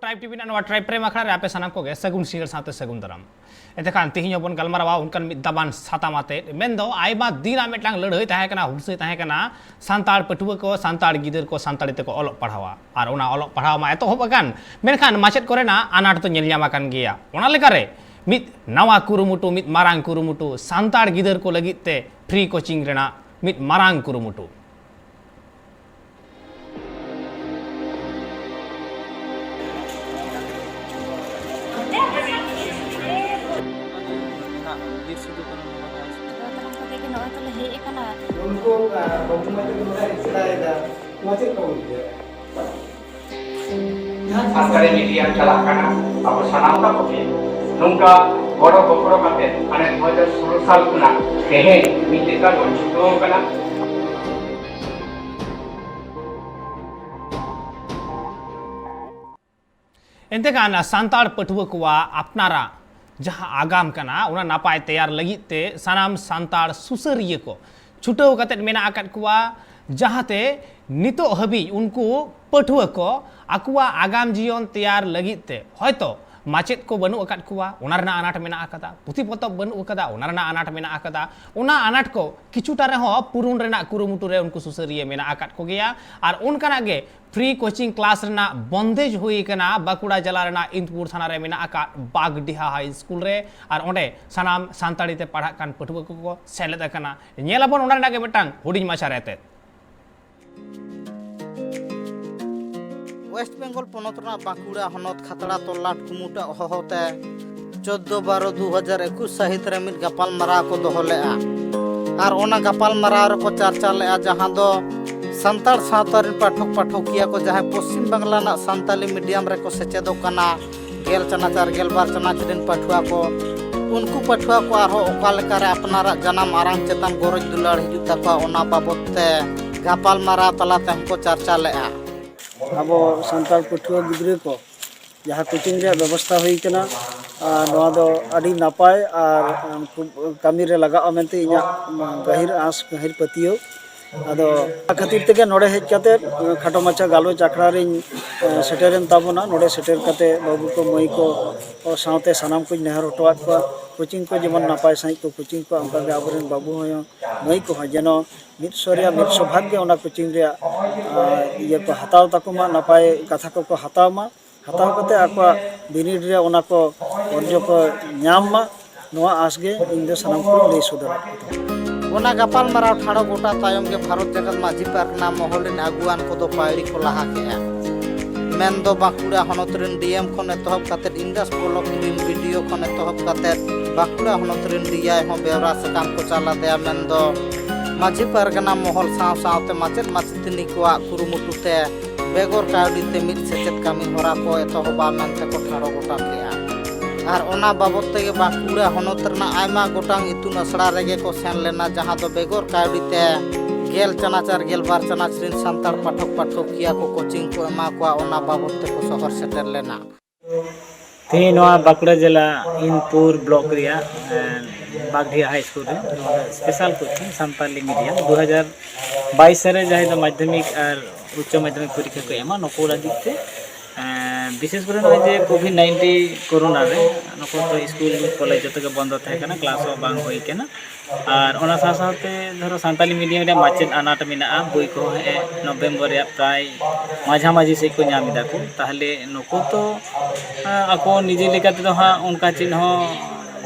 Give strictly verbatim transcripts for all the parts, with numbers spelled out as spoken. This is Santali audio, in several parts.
ᱴᱨᱟᱭᱤᱵᱽ ᱴᱤᱵᱷᱤ ᱨᱮᱱᱟᱜ ᱱᱚᱣᱟ ᱴᱨᱟᱭᱤᱵᱽ ᱯᱨᱮᱢ ᱟᱠᱷᱲᱟ ᱨᱮ ᱟᱯᱮ ᱥᱟᱱᱟᱢ ᱠᱚᱜᱮ ᱥᱟᱹᱜᱩᱱ ᱥᱤᱸᱜᱟᱹᱲ ᱥᱟᱶᱛᱮ ᱥᱟᱹᱜᱩᱱ ᱫᱟᱨᱟᱢ᱾ ᱮᱱᱛᱮᱠᱷᱟᱱ ᱛᱤᱦᱤᱧ ᱦᱚᱸᱵᱚᱱ ᱜᱟᱞᱢᱟᱨᱟᱣᱟ ᱚᱱᱠᱟᱱ ᱢᱤᱫ ᱫᱟᱢᱟᱱ ᱥᱟᱛᱟᱢ ᱟᱛᱮ, ᱢᱮᱱᱫᱚ ᱟᱭᱢᱟ ᱫᱤᱱᱟᱜ ᱢᱤᱫᱴᱟᱝ ᱞᱟᱹᱲᱦᱟᱹᱭ ᱛᱟᱦᱮᱸ ᱠᱟᱱᱟ, ᱦᱩᱞᱥᱟᱹᱭ ᱛᱟᱦᱮᱸ ᱠᱟᱱᱟ ᱥᱟᱱᱛᱟᱲ ᱯᱟᱹᱴᱷᱩᱣᱟᱹ ᱠᱚ, ᱥᱟᱱᱛᱟᱲ ᱜᱤᱫᱟᱹᱨ ᱠᱚ ᱥᱟᱱᱛᱟᱲᱤ ᱛᱮᱠᱚ ᱚᱞᱚᱜ ᱯᱟᱲᱦᱟᱣᱟ᱾ ᱟᱨ ᱚᱱᱟ ᱚᱞᱚᱜ ᱯᱟᱲᱦᱟᱣ ᱢᱟ ᱮᱛᱚᱦᱚᱵ ᱟᱠᱟᱱ, ᱢᱮᱱᱠᱷᱟᱱ ᱢᱟᱪᱮᱫ ᱠᱚᱨᱮᱱᱟᱜ ᱟᱱᱟᱴ ᱫᱚ ᱧᱮᱞ ᱧᱟᱢ ᱟᱠᱟᱱ ᱜᱮᱭᱟ᱾ ᱚᱱᱟ ᱞᱮᱠᱟᱨᱮ ᱢᱤᱫ ᱱᱟᱣᱟ ᱠᱩᱨᱩᱢᱩᱴᱩ, ᱢᱤᱫ ᱢᱟᱨᱟᱝ ᱠᱩᱨᱩᱢᱩᱴᱩ, ᱥᱟᱱᱛᱟᱲ ᱜᱤᱫᱟᱹᱨ ᱠᱚ ᱞᱟᱹᱜᱤᱫ ᱛᱮ ᱯᱷᱨᱤ ᱠᱳᱪᱤᱝ ᱨᱮᱱᱟᱜ ᱢᱤᱫ ᱢᱟᱨᱟᱝ ᱠᱩᱨᱩᱢᱩᱴᱩ᱾ ᱵᱤᱨ ᱥᱤᱫᱩ ᱠᱟᱹᱱᱩ ᱢᱮᱢᱳᱨᱤᱭᱟᱞ ᱥᱠᱩᱞ᱾ ᱫᱟᱫᱟ ᱛᱟᱲᱟᱢ ᱠᱟᱛᱮ ᱜᱮ ᱱᱚᱜᱼᱚᱭ ᱛᱟᱞᱮ ᱦᱮᱡ ᱟᱠᱟᱱᱟ᱾ ᱩᱱᱠᱩ, ᱟ, ᱵᱟᱹᱵᱩ ᱢᱟᱹᱭ ᱛᱟᱠᱚ ᱱᱚᱝᱠᱟ ᱮᱱᱮᱡ ᱥᱮᱬᱟᱭᱮᱫᱟ, ᱱᱚᱣᱟ ᱪᱮᱫ ᱞᱮᱠᱟ ᱵᱩᱡᱷᱟᱹᱣᱟ? ᱥᱟᱱᱛᱟᱲᱤ ᱢᱤᱰᱤᱭᱟᱢ ᱪᱟᱞᱟᱜ ᱠᱟᱱᱟ, ᱟᱵᱚ ᱥᱟᱱᱟᱢ ᱛᱟᱠᱚ ᱜᱮ ᱱᱚᱝᱠᱟ ᱜᱚᱲᱚ ᱜᱚᱯᱚᱲᱚ ᱠᱟᱛᱮ ᱦᱟᱱᱮ ᱫᱩ ᱦᱟᱡᱟᱨ ᱥᱳᱞᱳ ᱥᱟᱞ ᱠᱷᱚᱱᱟᱜ ᱛᱮᱦᱮᱧ ᱢᱤᱫ ᱞᱮᱠᱟ ᱵᱚᱱ ᱪᱷᱩᱴᱟᱹᱣ ᱟᱠᱟᱱᱟ᱾ ᱮᱱᱛᱮ ᱠᱷᱟᱱ ᱥᱟᱱᱛᱟᱲ ᱯᱟᱹᱴᱷᱩᱣᱟᱹ ᱠᱚᱣᱟᱜ ᱟᱯᱱᱟᱨᱟᱜ ᱡᱟᱦᱟᱸ ᱟᱜᱟᱢ ᱠᱟᱱᱟ, ᱚᱱᱟ ᱱᱟᱯᱟᱭ ᱛᱮᱭᱟᱨ ᱞᱟᱹᱜᱤᱫ ᱛᱮ ᱥᱟᱱᱟᱢ ᱥᱟᱱᱛᱟᱲ ᱥᱩᱥᱟᱹᱨᱤᱭᱟᱹ ᱠᱚ ᱪᱷᱩᱴᱟᱹᱣ ᱠᱟᱛᱮᱫ ᱢᱮᱱᱟᱜ ᱟᱠᱟᱫ ᱠᱚᱣᱟ, ᱡᱟᱦᱟᱸᱛᱮ ᱱᱤᱛᱚᱜ ᱦᱟᱹᱵᱤᱡ ᱩᱱᱠᱩ ᱯᱟᱹᱴᱷᱩᱣᱟᱹ ᱠᱚ ᱟᱠᱚᱣᱟᱜ ᱟᱜᱟᱢ ᱡᱤᱭᱚᱱ ᱛᱮᱭᱟᱨ ᱞᱟᱹᱜᱤᱫ ᱛᱮ ᱦᱚᱭᱛᱚ ᱢᱟᱪᱮᱫ ᱠᱚ ᱵᱟᱹᱱᱩᱜ ᱟᱠᱟᱫ ᱠᱚᱣᱟ, ᱚᱱᱟ ᱨᱮᱱᱟᱜ ᱟᱱᱟᱴ ᱢᱮᱱᱟᱜ ᱟᱠᱟᱫᱟ, ᱯᱩᱛᱷᱤ ᱯᱚᱛᱚᱵ ᱵᱟᱹᱱᱩᱜ ᱟᱠᱟᱫᱟ, ᱚᱱᱟ ᱨᱮᱱᱟᱜ ᱟᱱᱟᱴ ᱢᱮᱱᱟᱜ ᱟᱠᱟᱫᱟ, ᱚᱱᱟ ᱟᱱᱟᱴ ᱠᱚ ᱠᱤᱪᱷᱩᱴᱟ ᱨᱮᱦᱚᱸ ᱯᱩᱨᱩᱱ ᱨᱮᱱᱟᱜ ᱠᱩᱨᱩᱢᱩᱴᱩ ᱨᱮ ᱩᱱᱠᱩ ᱥᱩᱥᱟᱹᱨᱤᱭᱟᱹ ᱢᱮᱱᱟᱜ ᱟᱠᱟᱫ ᱠᱚᱜᱮᱭᱟ᱾ ᱟᱨ ᱚᱱᱠᱟᱱᱟᱜ ᱜᱮ ᱯᱷᱨᱤ ᱠᱳᱪᱤᱝ ᱠᱞᱟᱥ ᱨᱮᱱᱟᱜ ᱵᱚᱱᱫᱮᱡᱽ ᱦᱩᱭ ᱟᱠᱟᱱᱟ ᱵᱟᱸᱠᱩᱲᱟ ᱡᱮᱞᱟ ᱨᱮᱱᱟᱜ ᱤᱱᱫᱩᱯᱩᱨ ᱛᱷᱟᱱᱟ ᱨᱮ ᱢᱮᱱᱟᱜ ᱟᱠᱟᱫ ᱵᱟᱜᱽᱰᱤᱦᱟ ᱦᱟᱭ ᱥᱠᱩᱞ ᱨᱮ᱾ ᱟᱨ ᱚᱸᱰᱮ ᱥᱟᱱᱟᱢ ᱥᱟᱱᱛᱟᱲᱤ ᱛᱮ ᱯᱟᱲᱦᱟᱜ ᱠᱟᱱ ᱯᱟᱹᱴᱷᱩᱣᱟᱹ ᱠᱚᱠᱚ ᱥᱮᱞᱮᱫ ᱟᱠᱟᱱᱟ᱾ ᱧᱮᱞ ᱟᱵᱚᱱ ᱚᱱᱟ ᱨᱮᱱᱟᱜ ᱜᱮ ᱢᱤᱫᱴᱟᱝ ᱦᱩᱰᱤᱧ ᱢᱟᱪᱷᱟ ᱨᱮ ᱮᱛᱮᱫ᱾ ᱳᱭᱮᱥᱴ ᱵᱮᱝᱜᱚᱞ ᱯᱚᱱᱚᱛ ᱨᱮᱱᱟᱜ ᱵᱟᱸᱠᱩᱲᱟ ᱦᱚᱱᱚᱛ ᱠᱷᱟᱛᱲᱟ ᱛᱚᱞᱞᱟᱴ ᱠᱩᱢᱩᱴᱟᱜ ᱦᱚᱦᱚᱛᱮ ᱪᱳᱫᱽᱫᱳ ᱵᱟᱨᱚ ᱫᱩ ᱦᱟᱡᱟᱨ ᱮᱠᱩᱥ ᱥᱟᱹᱦᱤᱛ ᱨᱮ ᱢᱤᱫ ᱜᱟᱯᱟᱞ ᱢᱟᱨᱟᱣ ᱠᱚ ᱫᱚᱦᱚ ᱞᱮᱫᱼᱟ᱾ ᱟᱨ ᱚᱱᱟ ᱜᱟᱯᱟᱞ ᱢᱟᱨᱟᱣ ᱨᱮᱠᱚ ᱪᱟᱨᱪᱟ ᱞᱮᱫᱼᱟ, ᱡᱟᱦᱟᱸ ᱫᱚ ᱥᱟᱱᱛᱟᱲ ᱥᱟᱶᱛᱟ ᱨᱮᱱ ᱯᱟᱴᱷᱚᱠ ᱯᱟᱴᱷᱚᱠᱤᱭᱟᱹ ᱠᱚ ᱡᱟᱦᱟᱸᱭ ᱯᱚᱥᱪᱤᱢ ᱵᱟᱝᱞᱟ ᱨᱮᱱᱟᱜ ᱥᱟᱱᱛᱟᱞᱤ ᱢᱤᱰᱤᱭᱟᱢ ᱨᱮᱠᱚ ᱥᱮᱪᱮᱫᱚᱜ ᱠᱟᱱᱟ, ᱜᱮᱞ ᱪᱟᱱᱟᱪ ᱟᱨ ᱜᱮᱞᱵᱟᱨ ᱪᱟᱱᱟᱪ ᱨᱮᱱ ᱯᱟᱹᱴᱷᱩᱣᱟᱹ ᱠᱚ, ᱩᱱᱠᱩ ᱯᱟᱹᱴᱷᱩᱣᱟᱹ ᱠᱚ ᱟᱨᱦᱚᱸ ᱚᱠᱟ ᱞᱮᱠᱟᱨᱮ ᱟᱯᱱᱟᱨᱟᱜ ᱡᱟᱱᱟᱢ ᱟᱲᱟᱝ ᱪᱮᱛᱟᱱ ᱜᱚᱨᱚᱡᱽ ᱫᱩᱞᱟᱹᱲ ᱦᱤᱡᱩᱜ ᱛᱟᱠᱚᱣᱟ, ᱚᱱᱟ ᱵᱟᱵᱚᱛ ᱛᱮ ᱜᱟᱯᱟᱞ ᱢᱟᱨᱟᱣ ᱛᱟᱞᱟ ᱛᱮᱦᱚᱸ ᱠᱚ ᱪᱟᱨᱪᱟ ᱞᱮᱫᱼᱟ᱾ ᱟᱵᱚ ᱥᱟᱱᱛᱟᱲ ᱯᱟᱹᱴᱷᱩᱣᱟᱹ ᱜᱤᱫᱽᱨᱟᱹ ᱠᱚ ᱡᱟᱦᱟᱸ ᱠᱳᱪᱤᱝ ᱨᱮᱭᱟᱜ ᱵᱮᱵᱚᱥᱛᱷᱟ ᱦᱩᱭ ᱠᱟᱱᱟ, ᱟᱨ ᱱᱚᱣᱟ ᱫᱚ ᱟᱹᱰᱤ ᱱᱟᱯᱟᱭ ᱟᱨ, ᱩᱢ, ᱠᱟᱹᱢᱤ ᱨᱮ ᱞᱟᱜᱟᱜᱼᱟ ᱢᱮᱱᱛᱮ ᱤᱧᱟᱹᱜ, ᱩᱢ, ᱜᱟᱹᱦᱤᱨ ᱟᱸᱥ, ᱜᱟᱹᱦᱤᱨ ᱯᱟᱹᱛᱭᱟᱹᱣ᱾ ᱟᱫᱚ ᱚᱱᱟ ᱠᱷᱟᱹᱛᱤᱨ ᱛᱮᱜᱮ ᱱᱚᱰᱮ ᱦᱮᱡ ᱠᱟᱛᱮ ᱠᱷᱟᱴᱚ ᱢᱟᱪᱷᱟ ᱜᱟᱞᱚᱪ ᱟᱠᱷᱲᱟ ᱨᱤᱧ ᱥᱮᱴᱮᱨᱮᱱ ᱛᱟᱵᱚᱱᱟ᱾ ᱱᱚᱰᱮ ᱥᱮᱴᱮᱨ ᱠᱟᱛᱮ ᱵᱟᱹᱵᱩ ᱠᱚ, ᱢᱟᱹᱭ ᱠᱚ ᱥᱟᱶᱛᱮ ᱥᱟᱱᱟᱢ ᱠᱚᱧ ᱱᱮᱦᱚᱨ ᱦᱚᱴᱚᱣᱟᱫ ᱠᱚᱣᱟ, ᱠᱳᱪᱤᱝ ᱠᱚ ᱡᱮᱢᱚᱱ ᱱᱟᱯᱟᱭ ᱥᱟᱺᱦᱤᱡ ᱠᱚ ᱠᱳᱪᱤᱝ ᱠᱚᱣᱟ, ᱚᱱᱠᱟᱜᱮ ᱟᱵᱚᱨᱮᱱ ᱵᱟᱹᱵᱩ ᱦᱚᱸ, ᱢᱟᱹᱭ ᱠᱚᱦᱚᱸ ᱡᱮᱱᱚ ᱢᱤᱫ ᱥᱚ ᱨᱮᱭᱟᱜ ᱢᱤᱫ ᱥᱚ ᱵᱷᱟᱜᱽ ᱜᱮ ᱚᱱᱟ ᱠᱳᱪᱤᱝ ᱨᱮᱭᱟᱜ ᱤᱭᱟᱹ ᱠᱚ ᱦᱟᱛᱟᱣ ᱛᱟᱠᱚ ᱢᱟ, ᱱᱟᱯᱟᱭ ᱠᱟᱛᱷᱟ ᱠᱚᱠᱚ ᱦᱟᱛᱟᱣ ᱢᱟ᱾ ᱦᱟᱛᱟᱣ ᱠᱟᱛᱮ ᱟᱠᱚᱣᱟᱜ ᱵᱤᱱᱤᱰ ᱨᱮ ᱚᱱᱟ ᱠᱚ ᱚᱨᱡᱚ ᱠᱚ ᱧᱟᱢ ᱢᱟ, ᱱᱚᱣᱟ ᱟᱸᱥ ᱜᱮ ᱤᱧ ᱫᱚ ᱥᱟᱱᱟᱢ ᱠᱚᱧ ᱞᱟᱹᱭ ᱥᱚᱫᱚᱨᱟᱫ ᱠᱚᱣᱟ᱾ ᱚᱱᱟ ᱜᱟᱯᱟᱞᱢᱟᱨᱟᱣ ᱴᱷᱟᱲᱚ ᱜᱚᱴᱟ ᱛᱟᱭᱚᱢ ᱜᱮ ᱵᱷᱟᱨᱚᱛ ᱡᱟᱠᱟᱛ ᱢᱟᱹᱡᱷᱤ ᱯᱟᱨᱜᱟᱱᱟ ᱢᱚᱦᱚᱞ ᱨᱤᱱ ᱟᱹᱜᱩᱣᱟᱱ ᱠᱚᱫᱚ ᱯᱟᱹᱭᱲᱤ ᱠᱚ ᱞᱟᱦᱟ ᱠᱮᱫᱼᱟ᱾ ᱢᱮᱱᱫᱚ ᱵᱟᱸᱠᱩᱲᱟ ᱦᱚᱱᱚᱛ ᱨᱤᱱ ᱰᱤ ᱮᱢ ᱠᱷᱚᱱ ᱮᱛᱚᱦᱚᱵ ᱠᱟᱛᱮ ᱤᱱᱫᱟᱥ ᱵᱞᱚᱠ ᱨᱤᱱ ᱵᱤ ᱰᱤ ᱳ ᱠᱷᱚᱱ ᱮᱛᱚᱦᱚᱵ ᱠᱟᱛᱮ ᱵᱟᱸᱠᱩᱲᱟ ᱦᱚᱱᱚᱛ ᱨᱤᱱ ᱰᱤ ᱟᱭ ᱦᱚᱸ ᱵᱮᱣᱨᱟ ᱥᱟᱠᱟᱢ ᱠᱚ ᱪᱟᱞ ᱟᱫᱮᱭᱟ᱾ ᱢᱮᱱᱫᱚ ᱢᱟᱹᱡᱷᱤ ᱯᱟᱨᱜᱟᱱᱟ ᱢᱚᱦᱚᱞ ᱥᱟᱶ ᱥᱟᱶᱛᱮ ᱢᱟᱪᱮᱫ ᱢᱟᱪᱮᱛᱟᱹᱱᱤ ᱠᱚᱣᱟᱜ ᱠᱩᱨᱩᱢᱩᱴᱩ ᱛᱮ ᱵᱮᱜᱚᱨ ᱠᱟᱹᱣᱰᱤ ᱛᱮ ᱢᱤᱫ ᱥᱮᱪᱮᱫ ᱠᱟᱹᱢᱤ ᱦᱚᱨᱟ ᱠᱚ ᱮᱛᱚᱦᱚᱵᱟ ᱢᱮᱱᱛᱮ ᱠᱚ ᱴᱷᱟᱲᱚ ᱜᱚᱴᱟ ᱠᱮᱫᱼᱟ᱾ ᱟᱨ ᱚᱱᱟ ᱵᱟᱵᱚᱫ ᱛᱮᱜᱮ ᱵᱟᱸᱠᱩᱲᱟ ᱦᱚᱱᱚᱛ ᱨᱮᱱᱟᱜ ᱟᱭᱢᱟ ᱜᱚᱴᱟᱝ ᱤᱛᱩᱱ ᱟᱥᱲᱟ ᱨᱮᱜᱮ ᱠᱚ ᱥᱮᱱ ᱞᱮᱱᱟ, ᱡᱟᱦᱟᱸ ᱫᱚ ᱵᱮᱜᱚᱨ ᱠᱟᱹᱣᱰᱤ ᱛᱮ ᱜᱮᱞ ᱪᱟᱱᱟᱪ ᱟᱨ ᱜᱮᱞ ᱵᱟᱨ ᱪᱟᱱᱟᱪ ᱨᱤᱱ ᱥᱟᱱᱛᱟᱲ ᱯᱟᱴᱷᱚᱠ ᱯᱟᱴᱷᱚᱠᱤᱭᱟᱹ ᱠᱚ ᱠᱳᱪᱤᱝ ᱠᱚ ᱮᱢᱟ ᱠᱚᱣᱟ, ᱚᱱᱟ ᱵᱟᱵᱚᱫ ᱛᱮᱠᱚ ᱥᱚᱦᱚᱨ ᱥᱮᱴᱮᱨ ᱞᱮᱱᱟ᱾ ᱛᱮᱦᱮᱧ ᱱᱚᱣᱟ ᱵᱟᱸᱠᱩᱲᱟ ᱡᱮᱞᱟ ᱤᱱᱯᱩᱨ ᱵᱞᱚᱠ ᱨᱮᱭᱟᱜ, ᱮᱸ, ᱵᱟᱜᱽᱰᱤᱦᱟ ᱦᱟᱭ ᱥᱠᱩᱞ ᱨᱮ ᱱᱚᱣᱟ ᱫᱚ ᱥᱯᱮᱥᱟᱞ ᱠᱳᱪᱤᱝ ᱥᱟᱱᱛᱟᱞᱤ ᱢᱤᱰᱤᱭᱟᱢ ᱫᱩ ᱦᱟᱡᱟᱨ ᱵᱟᱭᱤᱥ ᱨᱮ ᱡᱟᱦᱟᱸᱭ ᱫᱚ ᱢᱟᱫᱽᱫᱷᱚᱢᱤᱠ ᱟᱨ ᱩᱪᱪᱚ ᱢᱟᱫᱽᱫᱷᱚᱢᱤᱠ ᱯᱚᱨᱤᱠᱠᱷᱟ ᱠᱚ ᱮᱢᱟ, ᱱᱩᱠᱩ ᱞᱟᱹᱜᱤᱫ ᱛᱮ, ᱮᱸ, ᱵᱤᱥᱮᱥ ᱠᱚᱨᱮ ᱱᱚᱜᱼᱚᱭ ᱡᱮ ᱠᱳᱵᱷᱤᱰ ᱱᱟᱭᱤᱱᱴᱤᱱ ᱠᱳᱨᱳᱱᱟ ᱨᱮ ᱱᱩᱠᱩ ᱫᱚ ᱥᱠᱩᱞ ᱠᱚᱞᱮᱡᱽ ᱡᱚᱛᱚ ᱜᱮ ᱵᱚᱱᱫᱚ ᱛᱟᱦᱮᱸ ᱠᱟᱱᱟ, ᱠᱞᱟᱥ ᱦᱚᱸ ᱵᱟᱝ ᱦᱩᱭ ᱠᱟᱱᱟ᱾ ᱟᱨ ᱚᱱᱟ ᱥᱟᱶ ᱥᱟᱶᱛᱮ ᱫᱷᱚᱨᱚ ᱥᱟᱱᱛᱟᱞᱤ ᱢᱤᱰᱤᱭᱟᱢ ᱨᱮᱭᱟᱜ ᱢᱟᱪᱮᱫ ᱟᱱᱟᱴ ᱢᱮᱱᱟᱜᱼᱟ, ᱵᱳᱭ ᱠᱚᱦᱚᱸ ᱦᱮᱸ ᱱᱚᱵᱷᱮᱢᱵᱚᱨ ᱨᱮᱭᱟᱜ ᱯᱨᱟᱭ ᱢᱟᱡᱷᱟᱢᱟᱡᱷᱤ ᱥᱮᱫ ᱠᱚ ᱧᱟᱢ ᱮᱫᱟ ᱠᱚ᱾ ᱛᱟᱦᱚᱞᱮ ᱱᱩᱠᱩ ᱛᱚ, ᱟᱸ, ᱟᱠᱚ ᱱᱤᱡᱮ ᱞᱮᱠᱟ ᱛᱮᱫᱚ ᱦᱟᱸᱜ ᱚᱱᱠᱟ ᱪᱮᱫ ᱦᱚᱸ